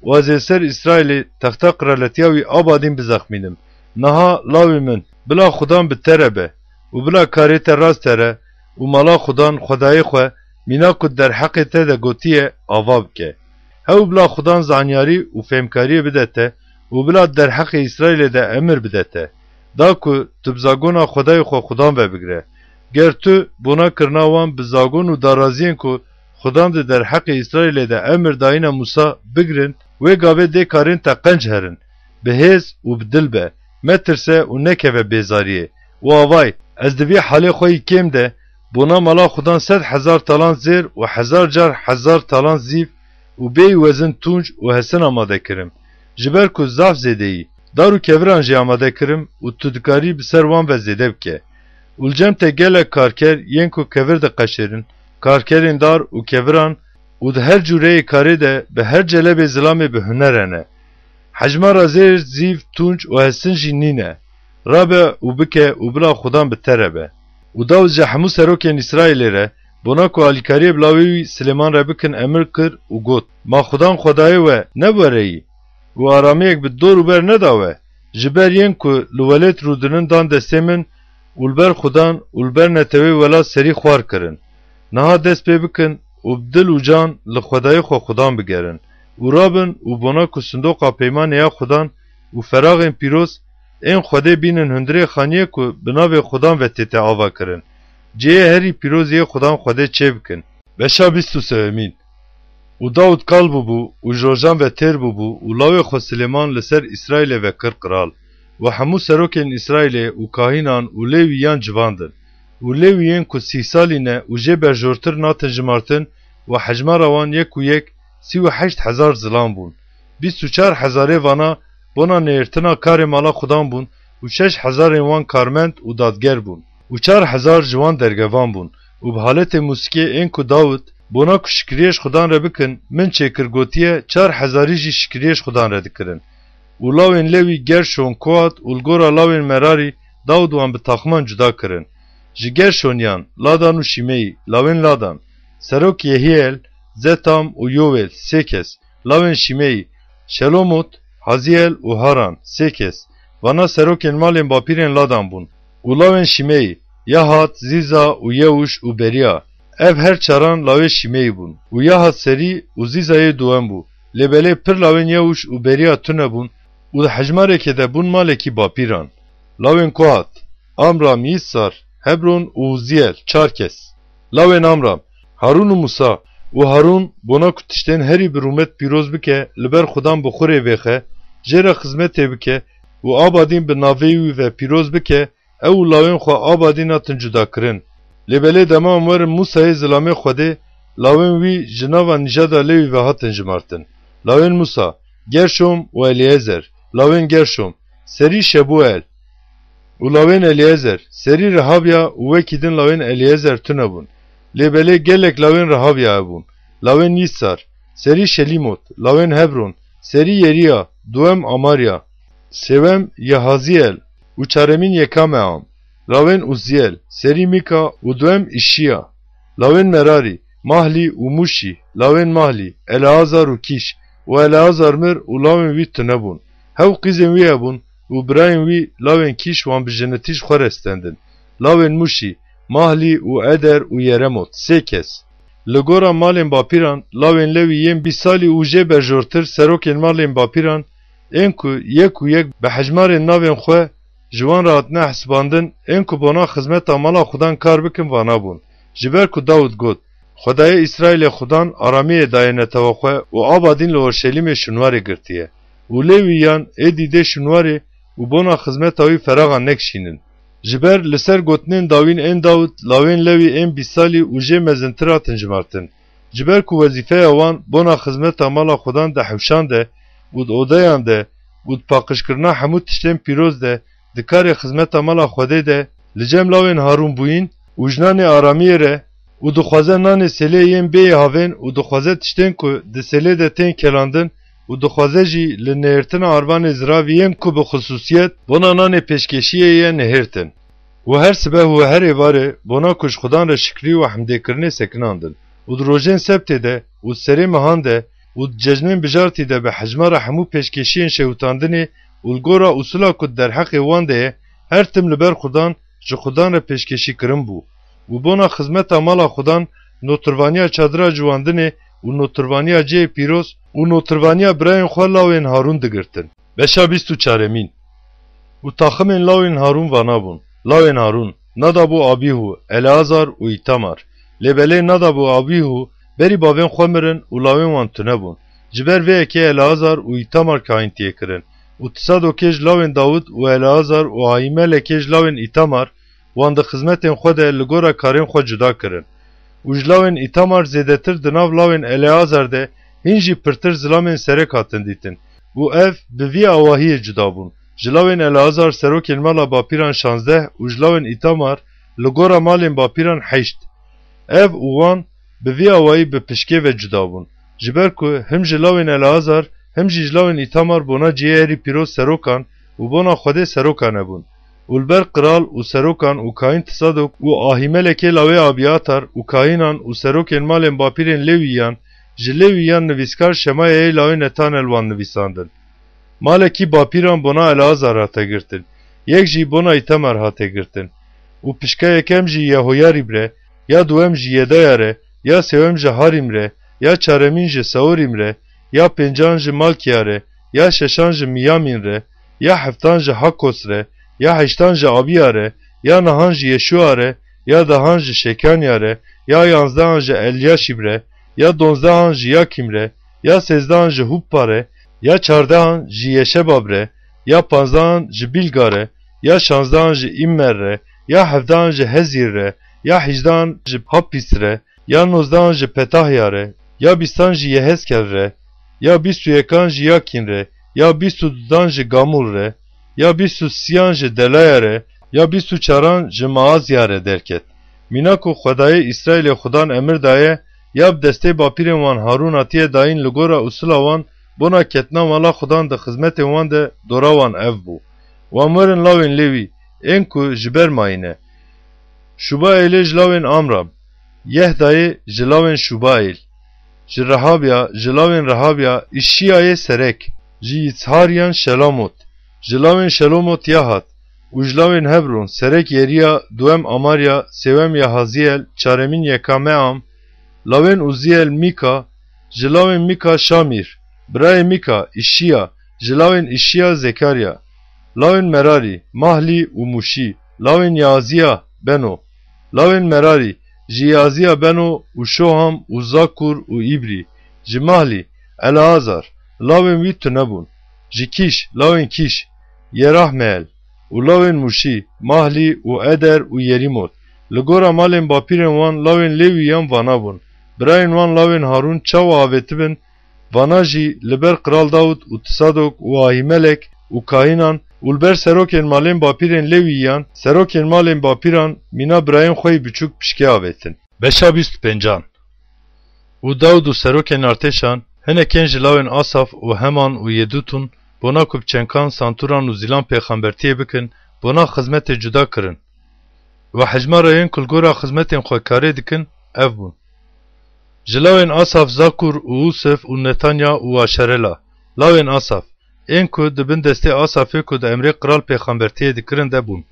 û ez ê li ser Îsraîlê texta qiraletiya wî abadîn bizexmînim. Niha lawê min, bila Xudan bi te re be û bila karê te rast here û mala Xudan Xwedayê xwe mîna ku derheqê te de gotiye ava bike. Hew bila Xudan zanyarî û fêmkariyê bide te û bila derheqê Îsraîlê de emir bide te. da ku tu bi zagona Xwedayê xwe Xudan ve bigire. Ger tu bona kirina wan bi zagon û daraziyên ku Xudan di derheqê Îsraîlê de emir dayîne Mûsa bigirin, wê gavê dê karên te qenc herin. Bi hêz û bi dil be, metirse û nekeve bêzariyê. Û avay, ez di vî halê xwe yî kêm de bona mala Xudan sed hezar talant zêr û hezar car hezar talant zîv û bêyî wezin tûnc û hesin amade kirim. Ji ber ku zaf zêde yî, dar û keviran jî amade kirim û tu dikarî bi ser wan ve zêde bike. Û li cem te gelek karker yên ku kevir diqeşêrin, karkerên dar û keviran û di her cûreyê karê de bi her celebê zilamê bi huner hene. Hejmara zêr, zîv, tûnc û hesin jî nîne. Rabe û bike û bila Xudan bi te re be. Û Dawid ji hemû serokên Îsraîlê re, bona ku alîkariyê bi lawê wî Silêman re bikin, emir kir û got, Ma Xudan Xwedayê we ne bi we re yî? Û aramiyek bi dor û ber neda we? Ji ber yên ku li welêt rûdinin dan destê min û li ber Xudan û li ber netewê welat serî xwar kirin. Niha dest pê bikin û bi dil û can li Xwedayê xwe Xudan bigerin û rabin û bona ku sindoqa peymanê ya Xudan û feraxên pîroz ên Xwedê bînin hundirê xaniyê ku bi navê Xudan ve tête ava kirin. Cihê herî pîroz yê Xudan Xwedê çêbikin. Beşa bîst û sêyemîn. Û Dawid kal bûbû û ji rojan ve têr bûbû û lawê xwe Silêman li ser Îsraîlê ve kir qral û hemû serokên Îsraîlê û kahînan û Lêwîyan civandin. Û Lêwîyên ku sîh salî ne û jê berjortir natin jimartin û hejmara wan yek û yek sî û heşt hezar zilam bûn. Bîst û çar hezarê vana bona nihêrtina karê mala Xudan bûn û şeş hezarên wan karmend û dadger bûn û çar hezar ji wan dergevan bûn û bi haletê mûsikê ên ku Dawid, bona ku şikiriyê ji Xudan re bikin, min çêkir gotiye, çar hezarî jî şikiriyê ji Xudan re dikirin. Û lawên Lewî Gerşon, Kohat û li gora lawên Merarî Dawid wan bi taxman cuda kirin. Ji Gerşoniyan, Ladan û Şîmeyî, lawên Ladan, serok Yehiyel, Zetam û Yowêl, sê kes, lawên Şîmeyî, Şelomot, Haziyel û Haran, sê kes. Vana serokên malên bapîrên Ladan bûn. Û lawên Şîmeyî, Yahat, Zîza û Yewş û Beriya. Ev her çaran lawê Şîmeyî bûn. Û Yahat serî û Zîzayê duwem bû. Lê belê pir lawên Yewş û Beriya tune bûn û di hejmarekê de bûn malekî bapîran. Lawên Kohat, Amram, Yîsar, Hebron û Uziyel, çar kes. Lawên Amram, Harûn û Musa. Û Harûn, bona ku tiştên herî bi rûmet pîroz bike, li ber Xudan bi xwe rê vêxe, jê re xizmetê bike û abadîn bi navê wî ve pîroz bike, ew û lawên xwe abadîn hatin cudakirin. Lê belê dema em werin Musayê zilamê Xwedê, lawên wî ji nava nîjada Lewî ve hatin jimartin. Lawên Musa, Gerşom û Elîezer. Lawên Gerşom, serî Şebuel. Û lawên Elîezer, serî Rehabya û wekî din lawên Elîezer tune bûn. Lê belê gelek lawên Rehabya hebûn. Lawên Yîsar, serî Şelîmot, lawên Hebron, serî Yeriya, duwem Amarya, sêwem Yehaziyel û çaremîn Yekameam. Lawên Uziyel, serî Mîka û duwem Îşiya. Lawên Merarî, Mahlî û Mûşî, lawên Mahlî, Eleazar û Kîş, û Eleazar mir û lawên wî tune bûn. Hew qîzên wî hebûn û birayên wî lawên Kîş wan bi jinitî ji xwe re stendin. Lawên Mûşî, Mahlî û Eder û Yeremot, sê kes. Li gora malên bapîran, lawên Lewî yên bîst salî û jê berjortir serokên malên bapîran, ên ku yek û yek bi hejmarên navên xwe ji wan re hatine hesibandin, ên ku bona xizmeta mala Xudan kar bikin, vana bûn. Ji ber ku Dawid got, Xwedayê Îsraîlê Xudan Aramiyê daye netewa xwe û ava dîn li Orşelîmê şûnwarê girtiye. Û Lêwîyan êdî dê şûnwarê û bona xizmeta wî feraxa nekişînin. Ji ber li ser gotinên dawîn ên Dawid, lawên Lewî ên bîst salî û jê mezintir hatin jimartin. Ji ber ku wezîfeya wan bona xizmeta mala Xudan dihewşande û di odeyan de û di paqijkirina hemû tiştên pîroz de, di karê xizmeta mala Xwedê de li cem lawên Harûn bûyîn û jinanê Aramiyê re û dixwaze nanê sêlê yên bêyî havên û dixwaze tiştên ku di sêlê de tên kelandin û dixwaze jî li nihêrtina arvanê ziravî yên ku bi xisûsiyet bona nanê pêşkêşiyê ye nihêrtin. Û her sibeh û her êvarê bona ku ji Xudan re şikrî û hemdêkirinê sekinandin. Û di rojên sebtê de û di serê mehan de û di cejnên bijartî de bi hejmara hemû pêşkêşiyên şewitandinê û li gora usula ku di derheqê wan de ye, her tim li ber Xudan, ji Xudan re pêşkêşî kirin bû. Û bona xizmeta mala Xudan, notirvaniya çadira ciwandinê û notirvaniya cihê pîroz û notirvaniya birayên xwe lawên Harûn digirtin. Beşa bîst û çaremîn. Û taximên lawên Harûn vana bûn: Lawên Harûn, Nadab û Abîhû, Eleazar û Îtamar. Lê belê Nadab û Abîhû berî bavên xwe mirin û lawên wan tune bûn. Ji ber vê yekê Eleazar û Îtamar kahîntiyê kirin. Û Tisadokê ji lawên Dawid û Eleazar û Ahîmelekê ji lawên Îtamar wan di xizmetên xwe de li gora karên xwe cuda kirin. Û ji lawên Îtamar zêdetir di nav lawên Eleazar de hîn jî pirtir zilamên serek hatin dîtin. Û ev bi vî awahiyê cuda bûn: Ji lawên Eleazar serokên mala bapîran şazdeh û ji lawên Îtamar li gora malên bapîran heşt. Ev û wan bi vî awayî bi pişkê ve cuda bûn. Ji ber ku him ji lawên Eleazar, him jî ji lawên Îtamar bona cihê herî pîroz serokan û bona Xwedê serokan hebûn. Û li ber qral û serokan û kahîn Tisadok û Ahîmelekê lawê Abîatar û kahînan û serokên malên bapîrên Lêwîyan, ji Lêwîyan nivîskar Şemayayê lawê Netanel wan nivîsandin. Malekî bapîran bona Eleazar hate girtin, yek jî bona Îtamar hate girtin. Û pişka yekem ji Yehoyarîb re, ya duwem ji Yedaya re, ya sêwem ji Harîm re, ya çaremîn ji Seorîm re, ya pêncan ji Malkiya re, ya şeşan ji Miyamîn re, ya heftan ji Hakos re, ya heştan ji Abiya re, ya nehan ji Yeşua re, ya dehan ji Şekanya re, ya yanzdehan ji Elyaşîb re, ya donzdehan ji Yakîm re, ya sêzdehan ji Huppa re, ya çardehan ji Yeşebab re, ya panzdehan ji Bilga re, ya şanzdehan ji Îmmer re, ya hevdehan ji Hezîr re, ya hîjdehan ji Hapîs re, ya nozdehan ji Petahya re, ya bîstan ji Yehezkel re, ya bîst û yekan ji Yakîn re, ya bîst û dudan ji Gamûl re, ya bîst û siyan ji Delaya re, ya bîst û çaran ji Maazya re derket. Mîna ku Xwedayê Îsraîlê Xudan emir daye, ya bi destê bapîrên wan Harûn hatiye dayîn li gora usula wan, bona ketina mala Xudan di xizmetên wan de dora wan ev bû. Wan werin lawên Lêwî, ên ku ji ber mayî ne. Şubaêlê ji lawên Amram, Yehdayê ji lawên Şubaêl, ji Rehabya, ji lawên Rehabya, Îşiyayê serek, ji Yîtsharyan Şelamot, ji lawên Şelomot Yahat, û ji lawên Hebron serek Yeriya, duwem Amarya, sêwem Yahaziyel, çaremîn Yekameam, lawên Uziyel Mîka, ji lawên Mîka Şamîr, birayê Mîka Îşiya, ji lawên Îşiya Zekarya, lawên Merarî, Mahlî û Mûşî, lawên Yaaziya Beno, lawên Merarî, ji Yaaziya Beno û Şoham û Zakur û Îbrî, ji Mahlî, Eleazar, lawên wî tune bûn, ji Kîş, lawên Kîş, Yerahmeel, û lawên Mûşî, Mahlî û Eder û Yerîmot, li gora malên bapîrên wan lawên Lêwîyan vana bûn. Birayên wan lawên Harûn çawa avêtibin, vana jî li ber Qral Dawid û Tisadok û Ahîmelek û kahînan û li ber serokên malên bapîrên Lêwîyan, serokên malên bapîran mîna birayên xwe yî biçûk pişkê avêtin. Beşa bîst û pêncan. Û Dawid û serokên artêşan, hinekên ji lawên Asaf û Heman û Yedûtûn, bona ku bi çenkan, santûran û zîlan pêxembertiyê bikin, bona xizmetê cuda kirin. Û hejmara yên ku li gora xizmetên xwe karê dikin, ev bûn: Ji lawên Asaf Zakur û Ûsif û Netanya û Aşerela, lawên Asaf, ên ku di bin destê Asafê ku di emrê qral pêxembertiyê dikirin de bûn.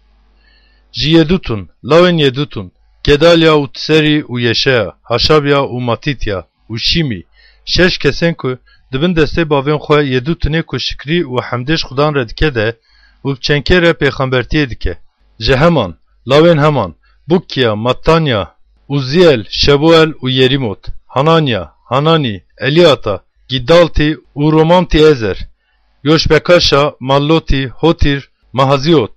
Ji Yedûtûn, lawên Yedûtûn, Gedalya û Tiserî û Yeşeya, Haşabya û Matîtya û Şîmî, şeş kesên ku di bin destê bavên xwe Yedûtûnê ku şikrî û hemdê ji Xudan re dike de û bi çenkê re pêxembertiyê dike. Ji Heman, lawên Heman, Bukkiya, Mattanya, Uzziyel, Şebuel û Yerîmot, Hananya, Hananî, Eliyata, Gîdaltî û Romamtî Ezer, Yoşbekaşa, Mallotî, Hotîr, Mahaziyot.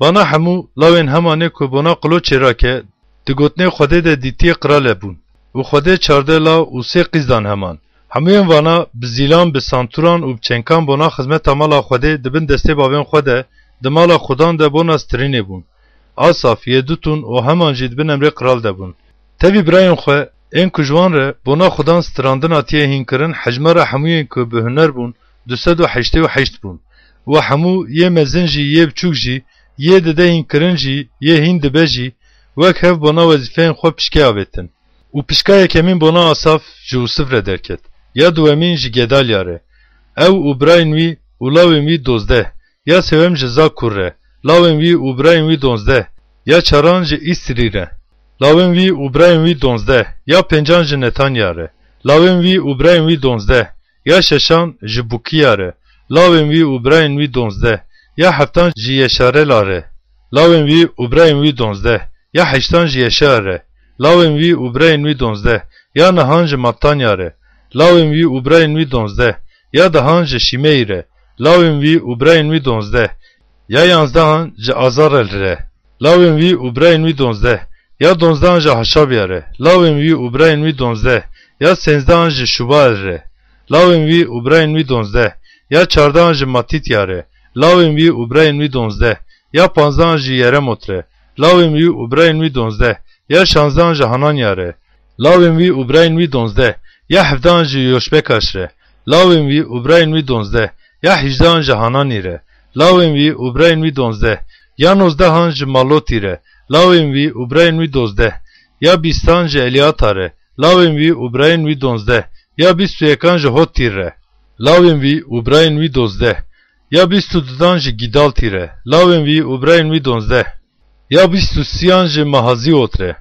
Vana hemû lawên Hemanê ku bona qilo çêrake di gotinê Xwedê de dîtiyê qral hebûn. Û Xwedê çardeh law û sê qîz dan Heman. Hemûyên vana bi zîlan, bi santûran û bi çenkan bona xizmeta mala Xwedê di bin destê bavên xwe de, di mala Xudan de bona stirînê bûn. Asaf, Yedûtûn û Heman jî di bin emrê qral de bûn. Tevî birayên xwe, ên ku ji wan re bona Xudan stirandin hatiye hînkirin, hejmara hemûyên ku bi huner bûn, du sed û heştê û heşt bûn. Û hemû, yê mezin jî, yê biçûk jî, yê dide hînkirin jî, yê hîn dibe jî, wek hev bona wezîfeyên xwe pişkê avêtin. Û pişka yekemîn bona Asaf ji Ûsif re derket, ya duwemîn ji Gedalya re, ew û birayên wî û lawên wî dozdeh, ya sêwem ji Zakur re, lawên wî û birayên wî donzdeh, ya çaran ji Îsrî re, lawên wî û birayên wî donzdeh, ya pêncan ji Netanya re, lawên wî û birayên wî donzdeh, ya şeşan ji Bukiya re, lawên wî û birayên wî donzdeh, ya heftan ji Yeşarela re, lawên wî û birayên wî donzdeh, ya heştan ji Yeşaya re, lawên wî û birayên wî donzdeh, ya nehan ji Mattanya re, lawên wî û birayên wî donzdeh, ya dehan ji Şîmeyî re, lawên wî û birayên wî donzdeh, ya yanzdehan ji Azarel re, lawên wî û birayên wî donzdeh, ya donzdehan ji Haşabya re, lawên wî û birayên wî donzdeh, ya sênzdehan ji Şubael re, lawên wî û birayên wî donzdeh, ya çardehan ji Matîtya re, lawên wî û birayên wî donzdeh, ya panzdehan ji Yeremot re, lawên wî û birayên wî donzdeh, ya şanzdehan ji Hananya re, lawên wî û birayên wî donzdeh, ya hevdehan ji Yoşbekaş re, lawên wî û birayên wî donzdeh, ya hîjdehan ji Hananî re, lawên wî û birayên wî donzdeh, ya nozdehan ji Malotî re, lawên wî û birayên wî dozdeh, ya bîstan ji Elîata re, lawên wî û birayên wî donzdeh, ya bîst û yekan ji Hotîr re, lawên wî û birayên wî dozdeh, ya bîst û dudan ji Gîdaltî re, lawên wî û birayên wî donzdeh, ya bîst û sîyan ji Mahazîot re,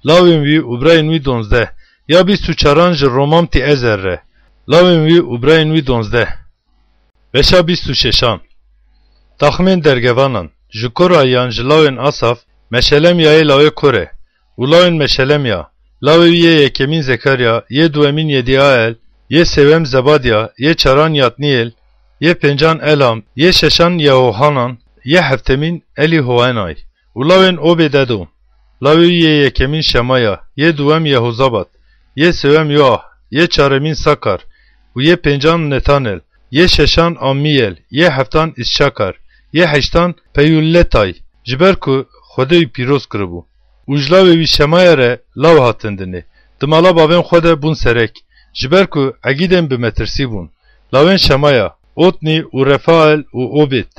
lawên wî û birayên wî donzdeh, ya bîst û çaran ji Romamtî Ezer re, lawên wî û birayên wî donzdeh. Beşa bîst û şeşan. Taxmên dergevanan, ji Korahiyan ji lawên Asaf, Meşelemyayê lawê Kore, û lawên Meşelemya, lawê wî yê yekemîn Zekarya, yê duwemîn Yediael, yê sêwem Zebadya, yê çaran Yatnîyel, yê pêncan Elam, yê şeşan Yehohanan, yê heftemîn Elîhoenay, û lawên Obêdedom, lawê wî yê yekemîn Şemaya, yê duwem Yehozabat, yê sêwem Yoah, yê çaremîn Sakar, û yê pêncan Netanel, yê şeşan Ammiyel, yê heftan Îsçakar, yê heştan Peyulletay, ji ber ku Xwedê wî pîroz kiribû. Û ji lawê wî Şemaya re law hatin dinê, di mala bavên xwe de bûn serek, ji ber ku egîdên bi metirsî bûn. Lawên Şemaya, Otnî û Refael û Obêd,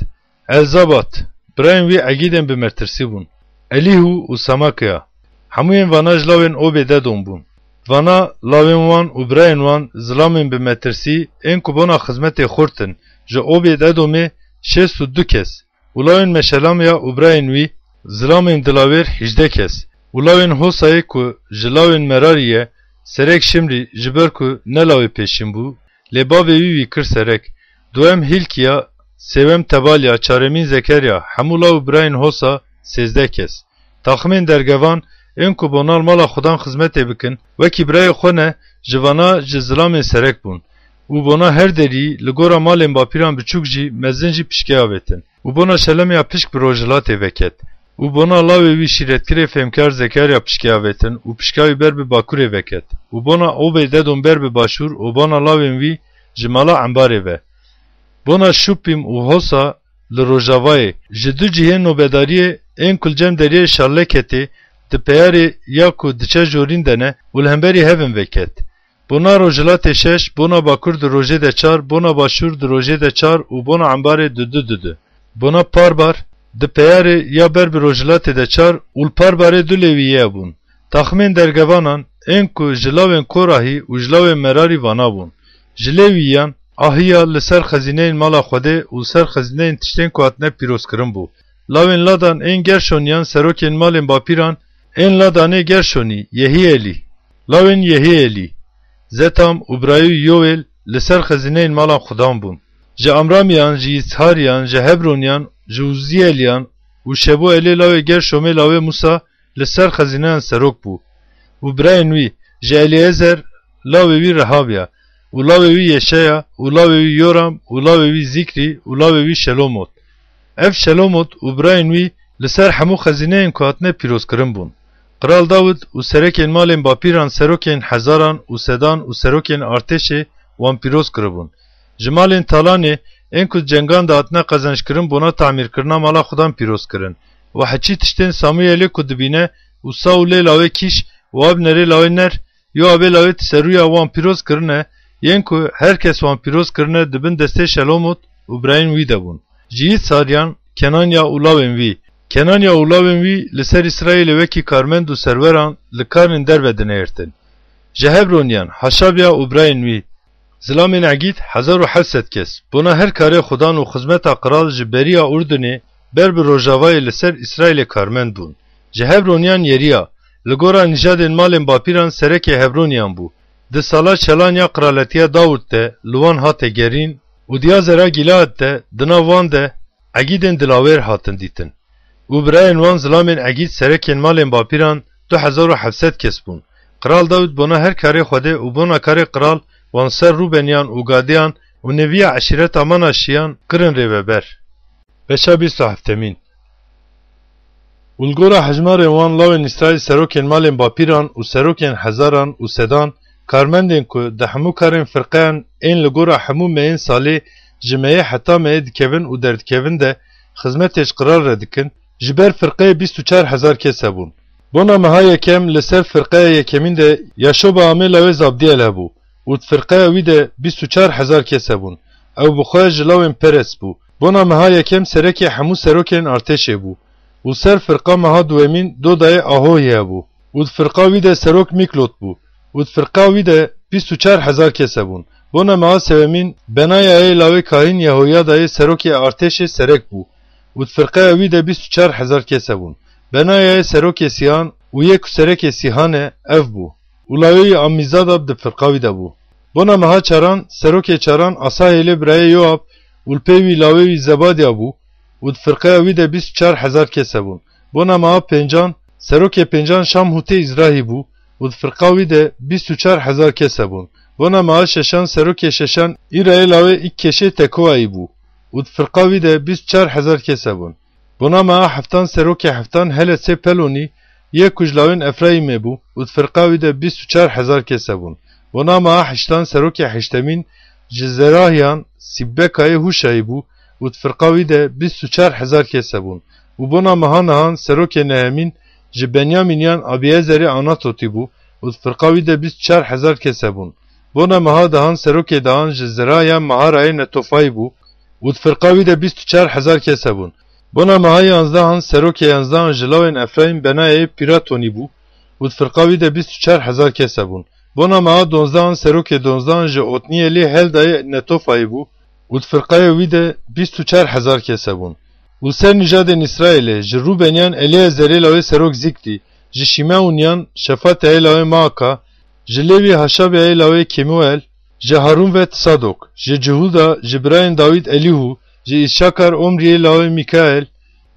Elzabat, birayên wî egîdên bi metirsî bûn. Elîhû û Samakiya, hemûyên vana ji lawên Obêdedom bûn. Vana lawên wan û birayên wan zilamên bi metirsî ên ku bona xizmetê xurt in, ji Obêdedomê şêst û du kes, û lawên Meşelamya û birayên wî, zilamên dilawêr hîjdeh kes, û lawên Hosayê ku ji lawên Merarî ye, serek Şimrî, ji ber ku ne lawê pêşîn bû, lê bavê wî wî kir serek, duwem Hîlkiya, sêwem Tebalya, çaremîn Zekerya, hemû law û birayên Hosa sêzdeh kes. Taxmên dergevan ên ku bona li mala Xudan xizmetê bikin, wekî birayê xwe ne, ji vana ji zilamên serek bûn. Û bona her derî li gora malên bapîran biçûk jî mezin jî pişkê avêtin. Û bona Şelemya pişk bi rojhilatê veket. Û bona lawê wî şîretkirê fêmkar Zekerya pişkê avêtin û pişka wî ber bi bakurê veket. Û bona Obêdedom ber bi başûr û bona lawên wî ji mala embarê ve. Bona Şupîm û Hosa li rojavayê, ji du cihên nobedariyê ên ku li cem deriyê Şalleketê di peyarê ya ku diçe jorîn de ne û li hemberî hev in veket. Bona rojhilatê şeş, bona bakur di rojê de çar, bona başûr di rojê de çar û bona embarê di du di du. Bona parbar di peyarê ya ber bi rojhilatê de çar û li parbarê du lêwîyeya bûn. Taxmên dergevanan ên ku ji lawên Korahî û ji lawên Merarî vana bûn. Ji lêwîyan, Ahiya li ser xezîneyên mala Xwedê û li ser xezîneyên tiştên ku hatine pîrozkirin bû. Lawên Ladan ên Gerşoniyan serokên malên bapîran ên Ladanê Gerşonî, Yehîelî. Lawên Yehîelî, Zetam û birayê wî Yowêl li ser xezîneyên malan Xudan bûn. Ji Amramiyan, ji Yîtharîyan, ji Hebronîyan, ji Ûzîelîyan û Şebuelê lawê Gerşomê lawê Mûsa li ser xezîneyan serok bû. Û birayên wî, ji Elîezer, lawê wî Rehabya, û lawê wî Yeşaya, û lawê wî Yoram, û lawê wî Zîkrî, û lawê wî Şelomot. Ev Şelomot û birayên wî li ser hemû xezîneyên ku hatine pîrozkirin bûn. Qral Dawid û serekên malên bapîran, serokên hezaran û sedan û serokên artêşê wan pîroz kiribûn. Ji malên talanê ên ku di cengan de hatine qezençkirin bona tamîrkirina mala Xudan pîroz kirin. Û heçî tiştên Samûyelê ku dibîne û Saûlê lawê Kîş û Abnerê lawê Ner, Yoabê lawê Tîserûya wan pîroz kirine, yên ku her kes wan pîroz kirine di bin destê Şelomot û birayên wî de bûn. Ji Yîtsaryan, Kenanya û lawên wî. Kenanya û lawên wî li ser Îsraîlê wekî karmend û serweran li karên derve dinêrtin. Ji Hebronyan, Haşabya û birayên wî. Zilamên Egîd hezar û heft sed kes. Bona her karê Xudan û xizmeta qral ji beriya Urdunê ber bi rojavayê li ser Îsraîlê karmend bûn. Ji Hebronyan Yeriya, li gora nîjadên malên bapîran serekê Hebronyan bû. Di sala çelan ya qraletiya Dawid de li wan hate gerîn û di ya Zera Gîlead de, di nav wan de Egîdên dilawêr hatin dîtin. Û birayên wan zilamên Egîd serekên malên bapîran du hezar û heft sed kes bûn. Qral Dawid bona her karê Xwedê û bona karê qral wan ser Rûbeniyan û Gadiyan û neviya eşîreta Manaşiyan kirin rêveber. Beşa bîst û heftemîn. Û li gora hejmarên wan lawên Îsraîl serokên malên bapîran û serokên hezaran û sedan, karmendên ku di hemû karên firqeyan ên li gora hemû meyên salê ji meyê heta meyê dikevin û derdikevin de xizmetê ji qral re dikin, ji ber firqeyê bîst û çar hezar kes hebûn. Bona meha yekem li ser firqeya yekemîn de Yaşoba amê lawê Zabdiyel hebû û di firqeya wî de bîst û çar hezar kes hebûn. Ew bi xwe ji lawên Perez bû. Bona meha yekem serekê hemû serokên artêşê bû û ser firqa meha duwemîn Dodayê Ahoyê hebû û di firqa wî de serok Mîklot bû û di firqa wî de bîst û çar hezar kes hebûn. Bona meha sewemîn Benayayê lawê kahîn Yehoyadayê serokê artêşê serek bû û di firqeya wî de bîst û çar hezar kes hebûn. Benayayê serokê sîhan û yê ku serekê sîhan e, ev bû. Û lawê wî Amîzadab di firqa wî de bû. Bona meha çaran, serokê çaran Asahêlê birayê Yoab û li pê wî lawê wî Zebadya bû û di firqeya wî de bîst û çar hezar kes hebûn. Bona meha pêncan, serokê pêncan Şamhûtê Îzrahî bû û di firqa wî de bîst û çar hezar kes hebûn. Bona meha şeşan, serokê şeşan Îrayê lawê Îkkeşê Tekoayî bû û di firqa wî de bîst û çar hezar kes hebûn. Bona meha heftan, serokê heftan Helesê Pelonî yê ku ji lawên Efrayîmê bû û di firqa wî de bîst û çar hezar kes hebûn. Bona meha heştan, serokê heştemîn ji Zerahiyan Sîbbekayê Hûşayî bû û di firqa wî de bîst û çar hezar kes hebûn. Û bona meha nehan, serokê nehemîn ji Benyamîniyan Abîezerê Anatotî bû û di firqa wî de bîst û çar hezar kes hebûn. Bona meha dehan, serokê dehan ji Zerahiyan Maharayê Netofayî bû û di firqa wî de bîst û çar hezar kes hebûn. Bona meha yanzdehan, serokê yanzdehan ji lawên Efrayîm Benayê Pîratonî bû û di firqa wî de bîst û çar hezar kes hebûn. Bona meha donzdehan, serokê donzdehan ji Otniyelê Heldayê Netofayê bû û di firqayê wî de bîst û çar hezar kes hebûn. Û ser nîjadên Îsraîlê ji Rûbeniyan Elîezerê lawê serok Zîkrî, ji Şîmeûniyan Şefateyê lawê Maaka, ji Lêwî Haşabyayê lawê Kêmuel, ji Harûn ve Sadok, ji Cihûda, ji birayên Dawîd Elîhû, ji Îsakar Omriyê lawê Mîkael,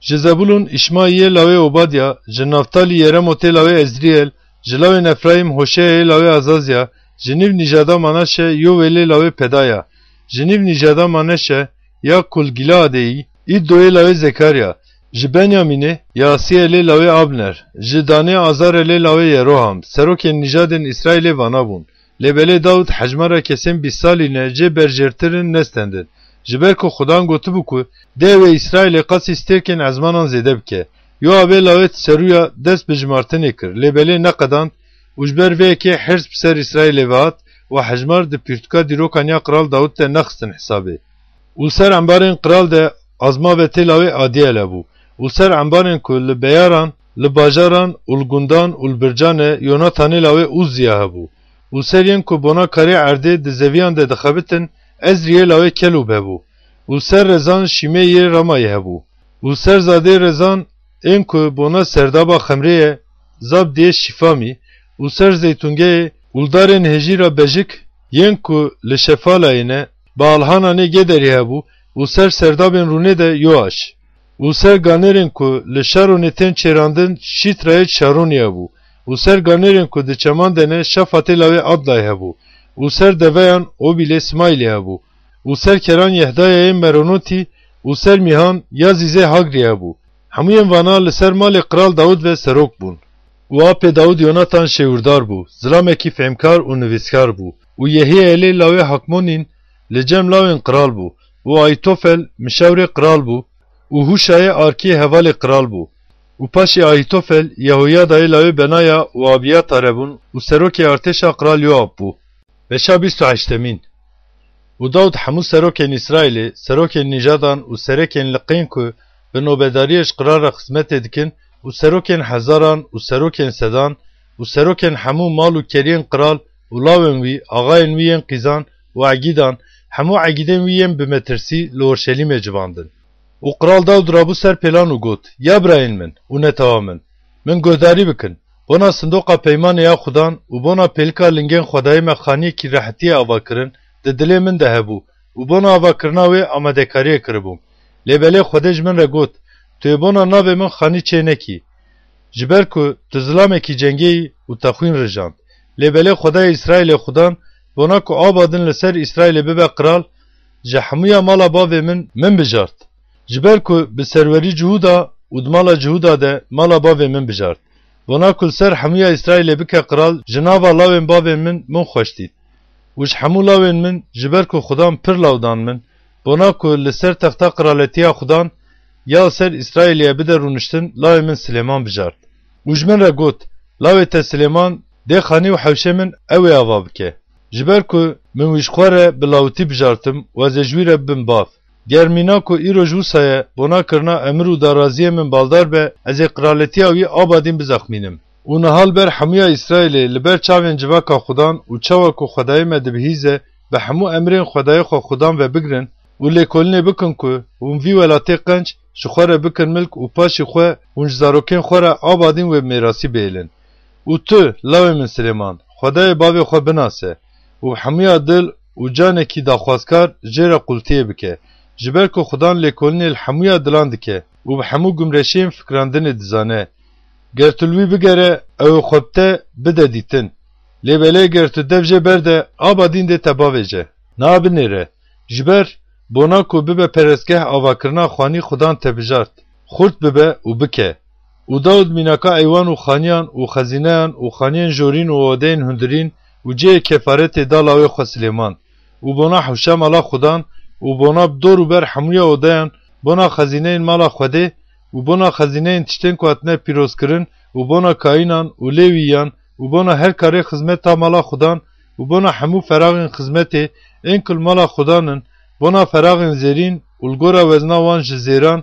ji Zebûlûn Îşmaîyê lawê Obadya, ji Naftalî Yeremotê lawê Ezriyel, ji lawên Efrayîm Hoşeyayê lawê Azazya, ji nîv nîjada Manaşe Yowêlê lawê Pedaya, ji nîv nîjada Maneşe ya ku li Gîleadê yî, Îddoyê lawê Zekarya, ji Benyamînê Yaasîyelê lawê Abner, ji Danê Azarelê lawê Yeroham, serokên nîjadên Îsraîlê vana bûn. Lê belê Dawid hejmara kesên bîst salî ne jê berjêrtir in nestendin. Ji ber ku Xudan gotibû ku dê wê Îsraîlê qasî stêrkên ezmanan zêde bike. Yoabê lawê Tserûya dest bi jimartinê kir, lê belê neqedand û ji ber vê yekê hirs bi ser Îsraîlê ve hat û hejmar di pirtûka dîrokan ya Qral Dawid de nexistin hesabê. Û li ser embarên qral de azma ve tê lawê Adiyel hebû. Û li ser embarên ku li beyaran, li bajaran û li gundan û li bircan e Yonatanê lawê Ûzziya hebû. Û li ser yên ku bona karê erdê di zeviyan de dixebitin, Ezriyê lawê Kelûb hebû. Û li ser rezan Şîmê yê Ramayê hebû. Û li ser zadê rezan ên ku bona serdaba xemrê ye, Zabdiyê Şîfamî, û li ser zeytûngeyê û li darên hêjîra bejik yên ku li Şefalayê ne, Baalhananê Gederî hebû û ser serdabên rûnê de Yoaş. Û ser ganêrên ku li Şaronê tên çêrandin Şîtrayê Şaronî hebû. Û ser ganêrên ku di çeman de ne Şafatê lawê Adlay hebû. Û ser deveyan Obîlê Simaîlê hebû. Û ser keran Yehdayayê Meronotî û ser mîhan Yazîzê Hagrî hebû. Hemûyên vana li ser malê Qral Dawid ve serok bûn. Û apê Dawid Yonatan şêwirdar bû, zilamekî fêmkar û nivîskar bû. Û Yehielê lawê Hakmonîn li cem lawên qral bû. Û Ahîtofel mişewrê qral bû. Û Hûşayê arkê hevalê qral bû. Û paşê Ahîtofel Yehoyadayê lawê Benaya û Abiyatare bûn û serokê artêşa qral Yoab bû. Beşa bîst û heştemîn. Û Dawid hemû serokên Îsraîlê, serokên nîjadan û serekên liqên ku bi nobedariyê ji qral re xizmetê dikin û serokên hezaran û serokên sedan û serokên hemû mal û keriyên qral û lawên wî, axayên wî yên qîzan û egîdan, hemû egîdên wî yên bi metirsî li Orşelîmê civandin. Û Qral Dawid rabû ser pêlan û got, Ya birayên min û netewa min, min guhdarî bikin, bona sindoqa peymanê ya Xudan û bona pêlika lingên Xwedayê me xaniyekî rehetiyê ava kirin di dilê min de hebû û bona avakirina wê amadekariyê kiribûm. Lê belê Xwedê ji min re got, Tu yê bona navê min Xanî çê nekî, ji ber ku tu zilamekî cengê yî û te xwîn rijand. Lê belê Xwedayê Îsraîlê Xudan, bona ku aba din li ser Îsraîlê bibe qral, ji hemûya mala bavê min, min bijart. Ji ber ku bi serwerî Cihûda û di mala Cihûda de mala bavê min bijart. Bona ku li ser hemûya Îsraîlê bike qral, ji nava lawên bavên min, min xweş dît. Û ji hemû lawên min, ji ber ku Xudan pir law dan min, bona ku li ser texta qiraletiya Xudan ya ser Îsraîlê bide rûniştin, lawê min Silêman bijart. Û ji min re got, Lawê te Silêman dê xanî û hewşê min ew ê ava bike. Ji ber ku min wî ji xwe re bi lawitî bijartim û ez ê ji wî re bibim bav. Ger mîna ku îro ji wisa ye, bona kirina emir û daraziyê min baldar be, ez ê qiraletiya wî aba din bizexmînim. Û niha li ber hemûya Îsraîlê, li ber çavên civaka Xudan û çawa ku Xwedayê me dibihîze, bi hemû emrên Xwedayê xwe Xudan ve bigirin û lêkolînê bikin ku hûn vî welatê qenc ji xwe re bikin milk û paşî xwe hûn ji zarokên xwe re aba din wê mêrasî bihêlin. Û tu, lawê min Silêman, Xwedayê bavê xwe binase û bi hemûya dil û canekî daxwazkar jê re qultiyê bike, ji ber ku Xudan lêkolînê li hemûya dilan dike û bi hemû gumreşiyên fikrandinê dizane. Ger tu li wî bigere, ew ê xwe bi te bide dîtin. Lê belê ger tu dev jê berde, aba dîn dê te bavêje. Niha binêre, ji ber bona ku bibe perestgeh avakirina xanî Xudan te bijart, xurt bibe û bike. Û Dawid mînaka eywan û xaniyan û xezîneyan û xaniyên jorîn û odeyên hundirîn û cihê kefaretê da lawê xwe Silêman. Û bona hewşa mala Xudan û bona bi dor û ber hemûya odeyan, bona xezîneyên mala Xwedê û bona xezîneyên tiştên ku hatine pîrozkirin û bona kayînan û lêwîyan û bona her karê xizmeta mala Xudan û bona hemû feraxên xizmetê ên ku li mala Xudan in, bona feraxên zêrîn û li gora wezna wan ji zêran,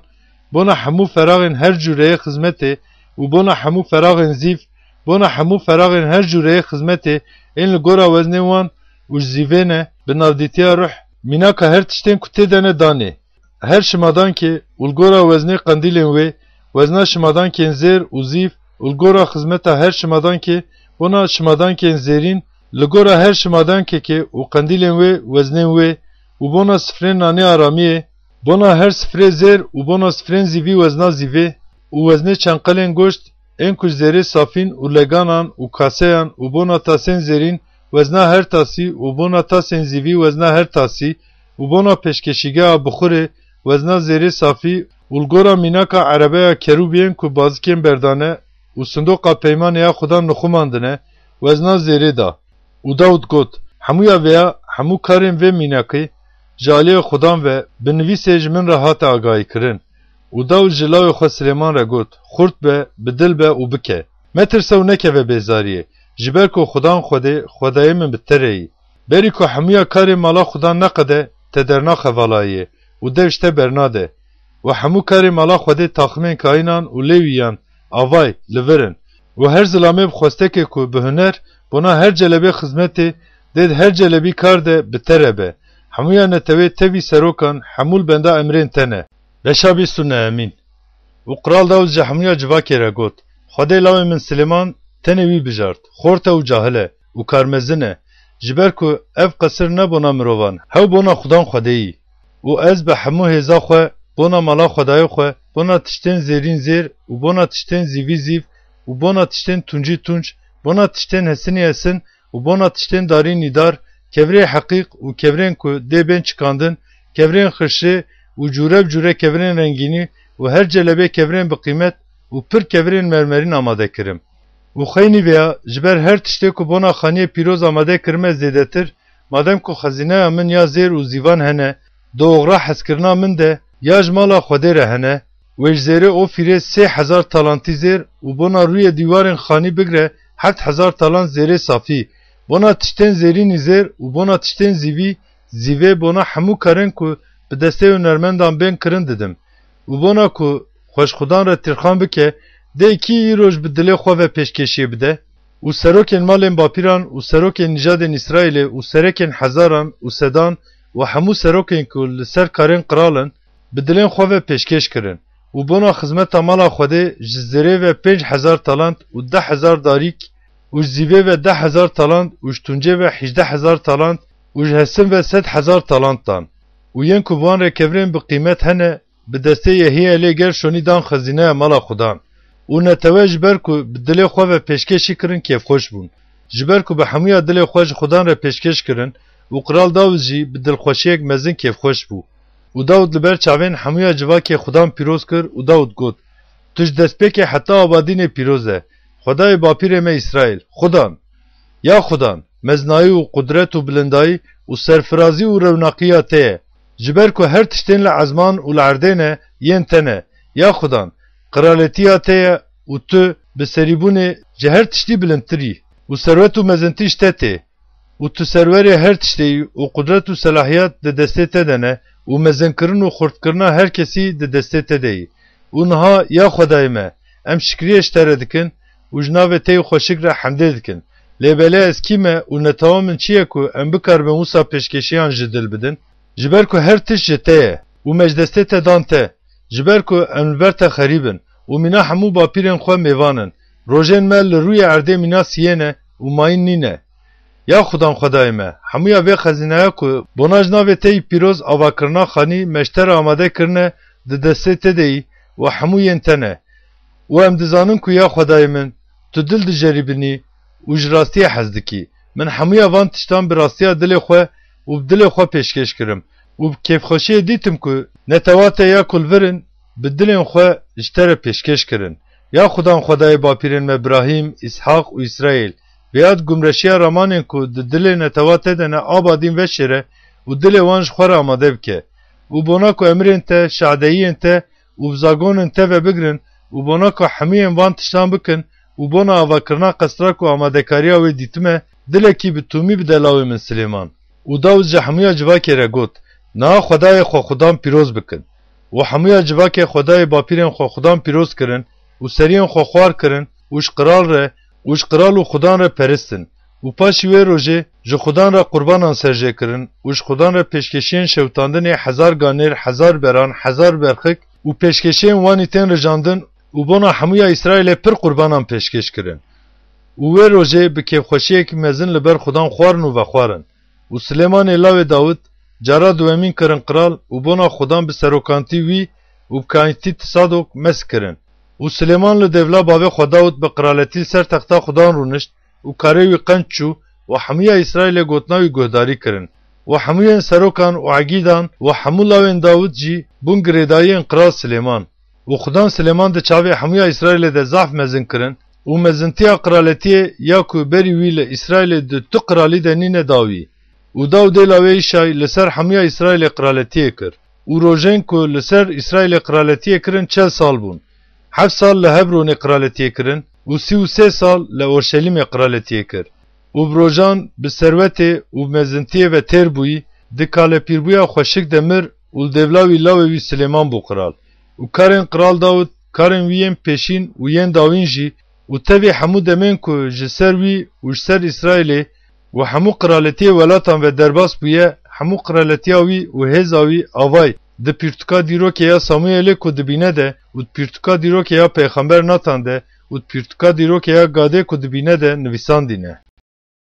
bona hemû feraxên her cûreyê xizmetê û bona hemû feraxên zîv, bona hemû feraxên her cûreyê xizmetê ên li gora weznê wan û ji zîvê ne, bi navdîtiya ruh, mînaka her tiştên ku tê de ne danê. Her şimadankê û li gora weznê qendîlên wê, wezna şimadankên zêr û zîv û li gora xizmeta her şimadankê, bona şimadankên zêrîn, li gora her şimadankekê û qendîlên wê, weznên wê û bona sifrên nanê aramiyê, bona her sifrê zêr û bona sifrên zîvî wezna zîvê û weznê çenqelên goşt, ên ku ji zêrê safîn û leganan û kaseyan û bona tasên zêrîn, wezna her tasî û bona tasên zîvî wezna her tasî û bona pêşkeşîgeha bixurê, wezna zêrê safî û li gora mînaka erebeya kerûbiyên ku bazikên berdane û sindoqa peymanê ya Xudan nixumandine, wezna zêrê da. Û Dawid got, Hemûya vêya, hemû karên vê mînakê ji aliyê Xudan ve bi nivîsê ji min re hate agahîkirin. Û Dawid ji lawê xwe Silêman re got, Xurt be, bi dil be û bike. Metirse û nekeve bêzariyê, ji ber ku Xudan Xwedê, Xwedayê min bi te re yî. Berî ku hemûya karê mala Xudan neqede, te dernaxe valayiyê û dev ji te bernade. Û hemû karê mala Xwedê taximên kayînan û lêwîyan, avay, li vir in. Û her zilamê bi xwestekê ku bi huner bona her celebê xizmetê dê di her celebî kar de bi te re be. Hemûya netewê tevî serokan hemû li benda emrên te ne. Beşa bîst û nehemîn. Û qral Dawid ji hemûya civakê re got, Xwedê lawê min Silêman tenê wî bijart, xort e û cahil e û karmezin e, ji ber ku ev qesir ne bona mirovan, hew bona Xudan Xwedê yî. Û ez bi hemû hêza xwe, bona mala Xwedayê xwe, bona tiştên zêrîn zêr û bona tiştên zîvî zîv û bona tiştên tuncî tunc, bona tiştên hesinî hesin û bona tiştên darînî dar, kevirê heqîq û kevirên ku dê bên çikandin, kevirên xirşê û cûre bi cûre kevirên rengînî û her celebê kevirên bi qîmet û pir kevirên mermerîn amade kirim. Û xeynî vêya, ji ber her tiştê ku bona xaniyê pîroz amade kirime zêdetir, madem ku xezîneya min ya zêr û zîvan hene, di oxira hezkirina min de ya ji mala Xwedê re hene, wê ji zêrê Ofîrê sê hezar talantî zêr û bona rûyê dîwarên xanî bigre heft hezar talant zêrê safî, bona tiştên zêrînî zêr û bona tiştên zîvî, zîvê bona hemû karên ku bi destê hunermendan bên kirin didim. Û bona ku xwe ji Xudan re tîrxan bike, dê kî îroj bi dilê xwe ve pêşkêşiyê bide? Û serokên malên bapîran û serokên nîjadên Îsraîlê û serekên hezaran û sedan û hemû serokên ku li ser karên qral in, bi dilên xwe ve pêşkêş kirin. Û bona xizmeta mala Xwedê ji zêrê ve pênc hezar talant û deh hezar darîk û ji zîvê ve deh hezar talant û ji tuncê ve hîjdeh hezar talant û ji hesin ve sed hezar talant dan. Û yên ku bi wan re kevirên bi qîmet hene, bi destê Yehiyelê Gerşonî dan xezîneya mala Xudan. Û netewe ji ber ku bi dilê xwe ve pêşkêşî kirin kêfxweş bûn. Ji ber ku bi hemûya dilê xwe ji Xudan re pêşkêş kirin û Qral Dawid jî bi dilxweşiyek mezin kêfxweş bû. Û Dawid li ber çavên hemûya civakê Xudan pîroz kir û Dawid got, Tu ji destpêkê heta abadînê pîroz e, Xwedayê bapîrê me Îsraîl, Xudan! Ya Xudan, mezinayî û qudret û bilindayî û serfirazî û rewnaqiya te ye. Ji ber ku her tiştên li ezman û li erdê ne, yên te ne. Ya Xudan, qiraletiya te ye û tu bi serîbûnê ji her tiştî bilindtir î. Û serwet û mezintî ji te tê. Û tu serwerê her tiştê yî û qudret û selahiyet di destê te de ne û mezinkirin û xurtkirina her kesî di destê te de yî. Û niha, ya Xwedayê me, em şikriyê ji te re dikin û ji navê te yî xweşik re hemdê dikin. Lê belê ez kî me û netewa min çi ye ku em bikaribin wisa pêşkêşiyan ji dil bidin? Ji ber ku her tişt ji te ye û me ji destê te dan te, ji ber ku em li ber te xerîb in û mîna hemû bapîrên xwe mêvan in. Rojên me li rûyê erdê mîna siyê ne û mayîn nîne. Ya Xudan Xwedayê me, hemûya vê xezîneya ku bona ji navê te yî pîroz avakirina xanî me ji te re amade kirine, di destê te de yî û hemû yên te ne. Û em dizanin ku ya Xwedayê min, tu dil dijeribînî û ji rastiyê hez dikî. Min hemûya van tiştan bi rastiya dilê xwe û bi dilê xwe pêşkêş kirim û bi kêfxweşiyê dîtim ku netewa te ya ku li vir in, bi dilên xwe ji te re pêşkêş kirin. Ya Xudan Xwedayê bapîrên me Birahîm, Îshaq û Îsraîl, vêya di gumreşiya ramanên ku di dilê netewa te de ne abadîn veşêre û dilê wan ji xwe re amade bike. Û bona ku emirên te, şadeyiyên te û bi zagonên te ve bigrin û bona ku hemûyên van tiştan bikin û bona avakirina qesra ku amadekariya wê dîtime, dilekî bi tûmî bide lawê min Silêman. Û Dawid ji hemûya civakê re got, Niha Xwedayê xwe Xudan pîroz bikin. Û hemûya civakê Xwedayê bapîrên xwe Xudan pîroz kirin û seriyên xwe xwar kirin û ji qral re û ji qral û Xudan re peristin. Û paşî wê rojê ji Xudan re qurbanan serjê kirin û ji Xudan re pêşkêşiyên şewitandinê hezar ganêr, hezar beran, hezar berxik û pêşkêşiyên wanî tên rijandin û bona hemûya Îsraîlê pir qurbanan pêşkêş kirin. Û wê rojê bi kêfxweşiyekî mezin li ber Xudan xwarin û vexwarin. Û Silêmanê lawê Dawid cara duwemîn kirin qral û bona Xudan bi serokantî wî û bi kaîntî Sadok mesk kirin. Û Silêman li devla bavê xwe Dawid bi qiraletî li ser texta Xudan rûnişt û karê wî qenc çû û hemûya Îsraîlê gotina wî guhdarî kirin. Û hemûyên serokan û egîdan û hemû lawên Dawid jî bûn girêdayiyên qral Silêman. Û Xudan Silêman di çavê hemûya Îsraîlê de zaf mezin kirin û mezintiya qiraletiyê ya ku berî wî li Îsraîlê di tu qiralî de nîne da wî. Û Dawidê lawê Îşay li ser hemûya Îsraîlê qiraletiyê kir. Û rojên ku li ser Îsraîlê qiraletiyê kirin çel sal bûn. Heft sal li Hebronê qiraletiyê kirin û sî û sê sal li Orşelîmê qiraletiyê kir. Û bi rojan bi serwetê û bi mezintiyê ve têr bûyî, di kalepîrbûya xweşik de mir û li devla wî lawê wî Silêman bû qral. Û karên qral Dawid, karên wî yên pêşîn û yên dawîn jî û tevî hemû demên ku ji ser wî û ji ser Îsraîlê û hemû qiraletiyê welatan ve derbas bûye, hemû qiraletiya wî û hêza wî avay di pîrtûka dîrokê ya Samûyelê ku dibîne de û di pîrtûka dîrokê ya pêxember Natan de û di pîrtûka dîrokê ya Gadê ku dibîne de nivîsandîne.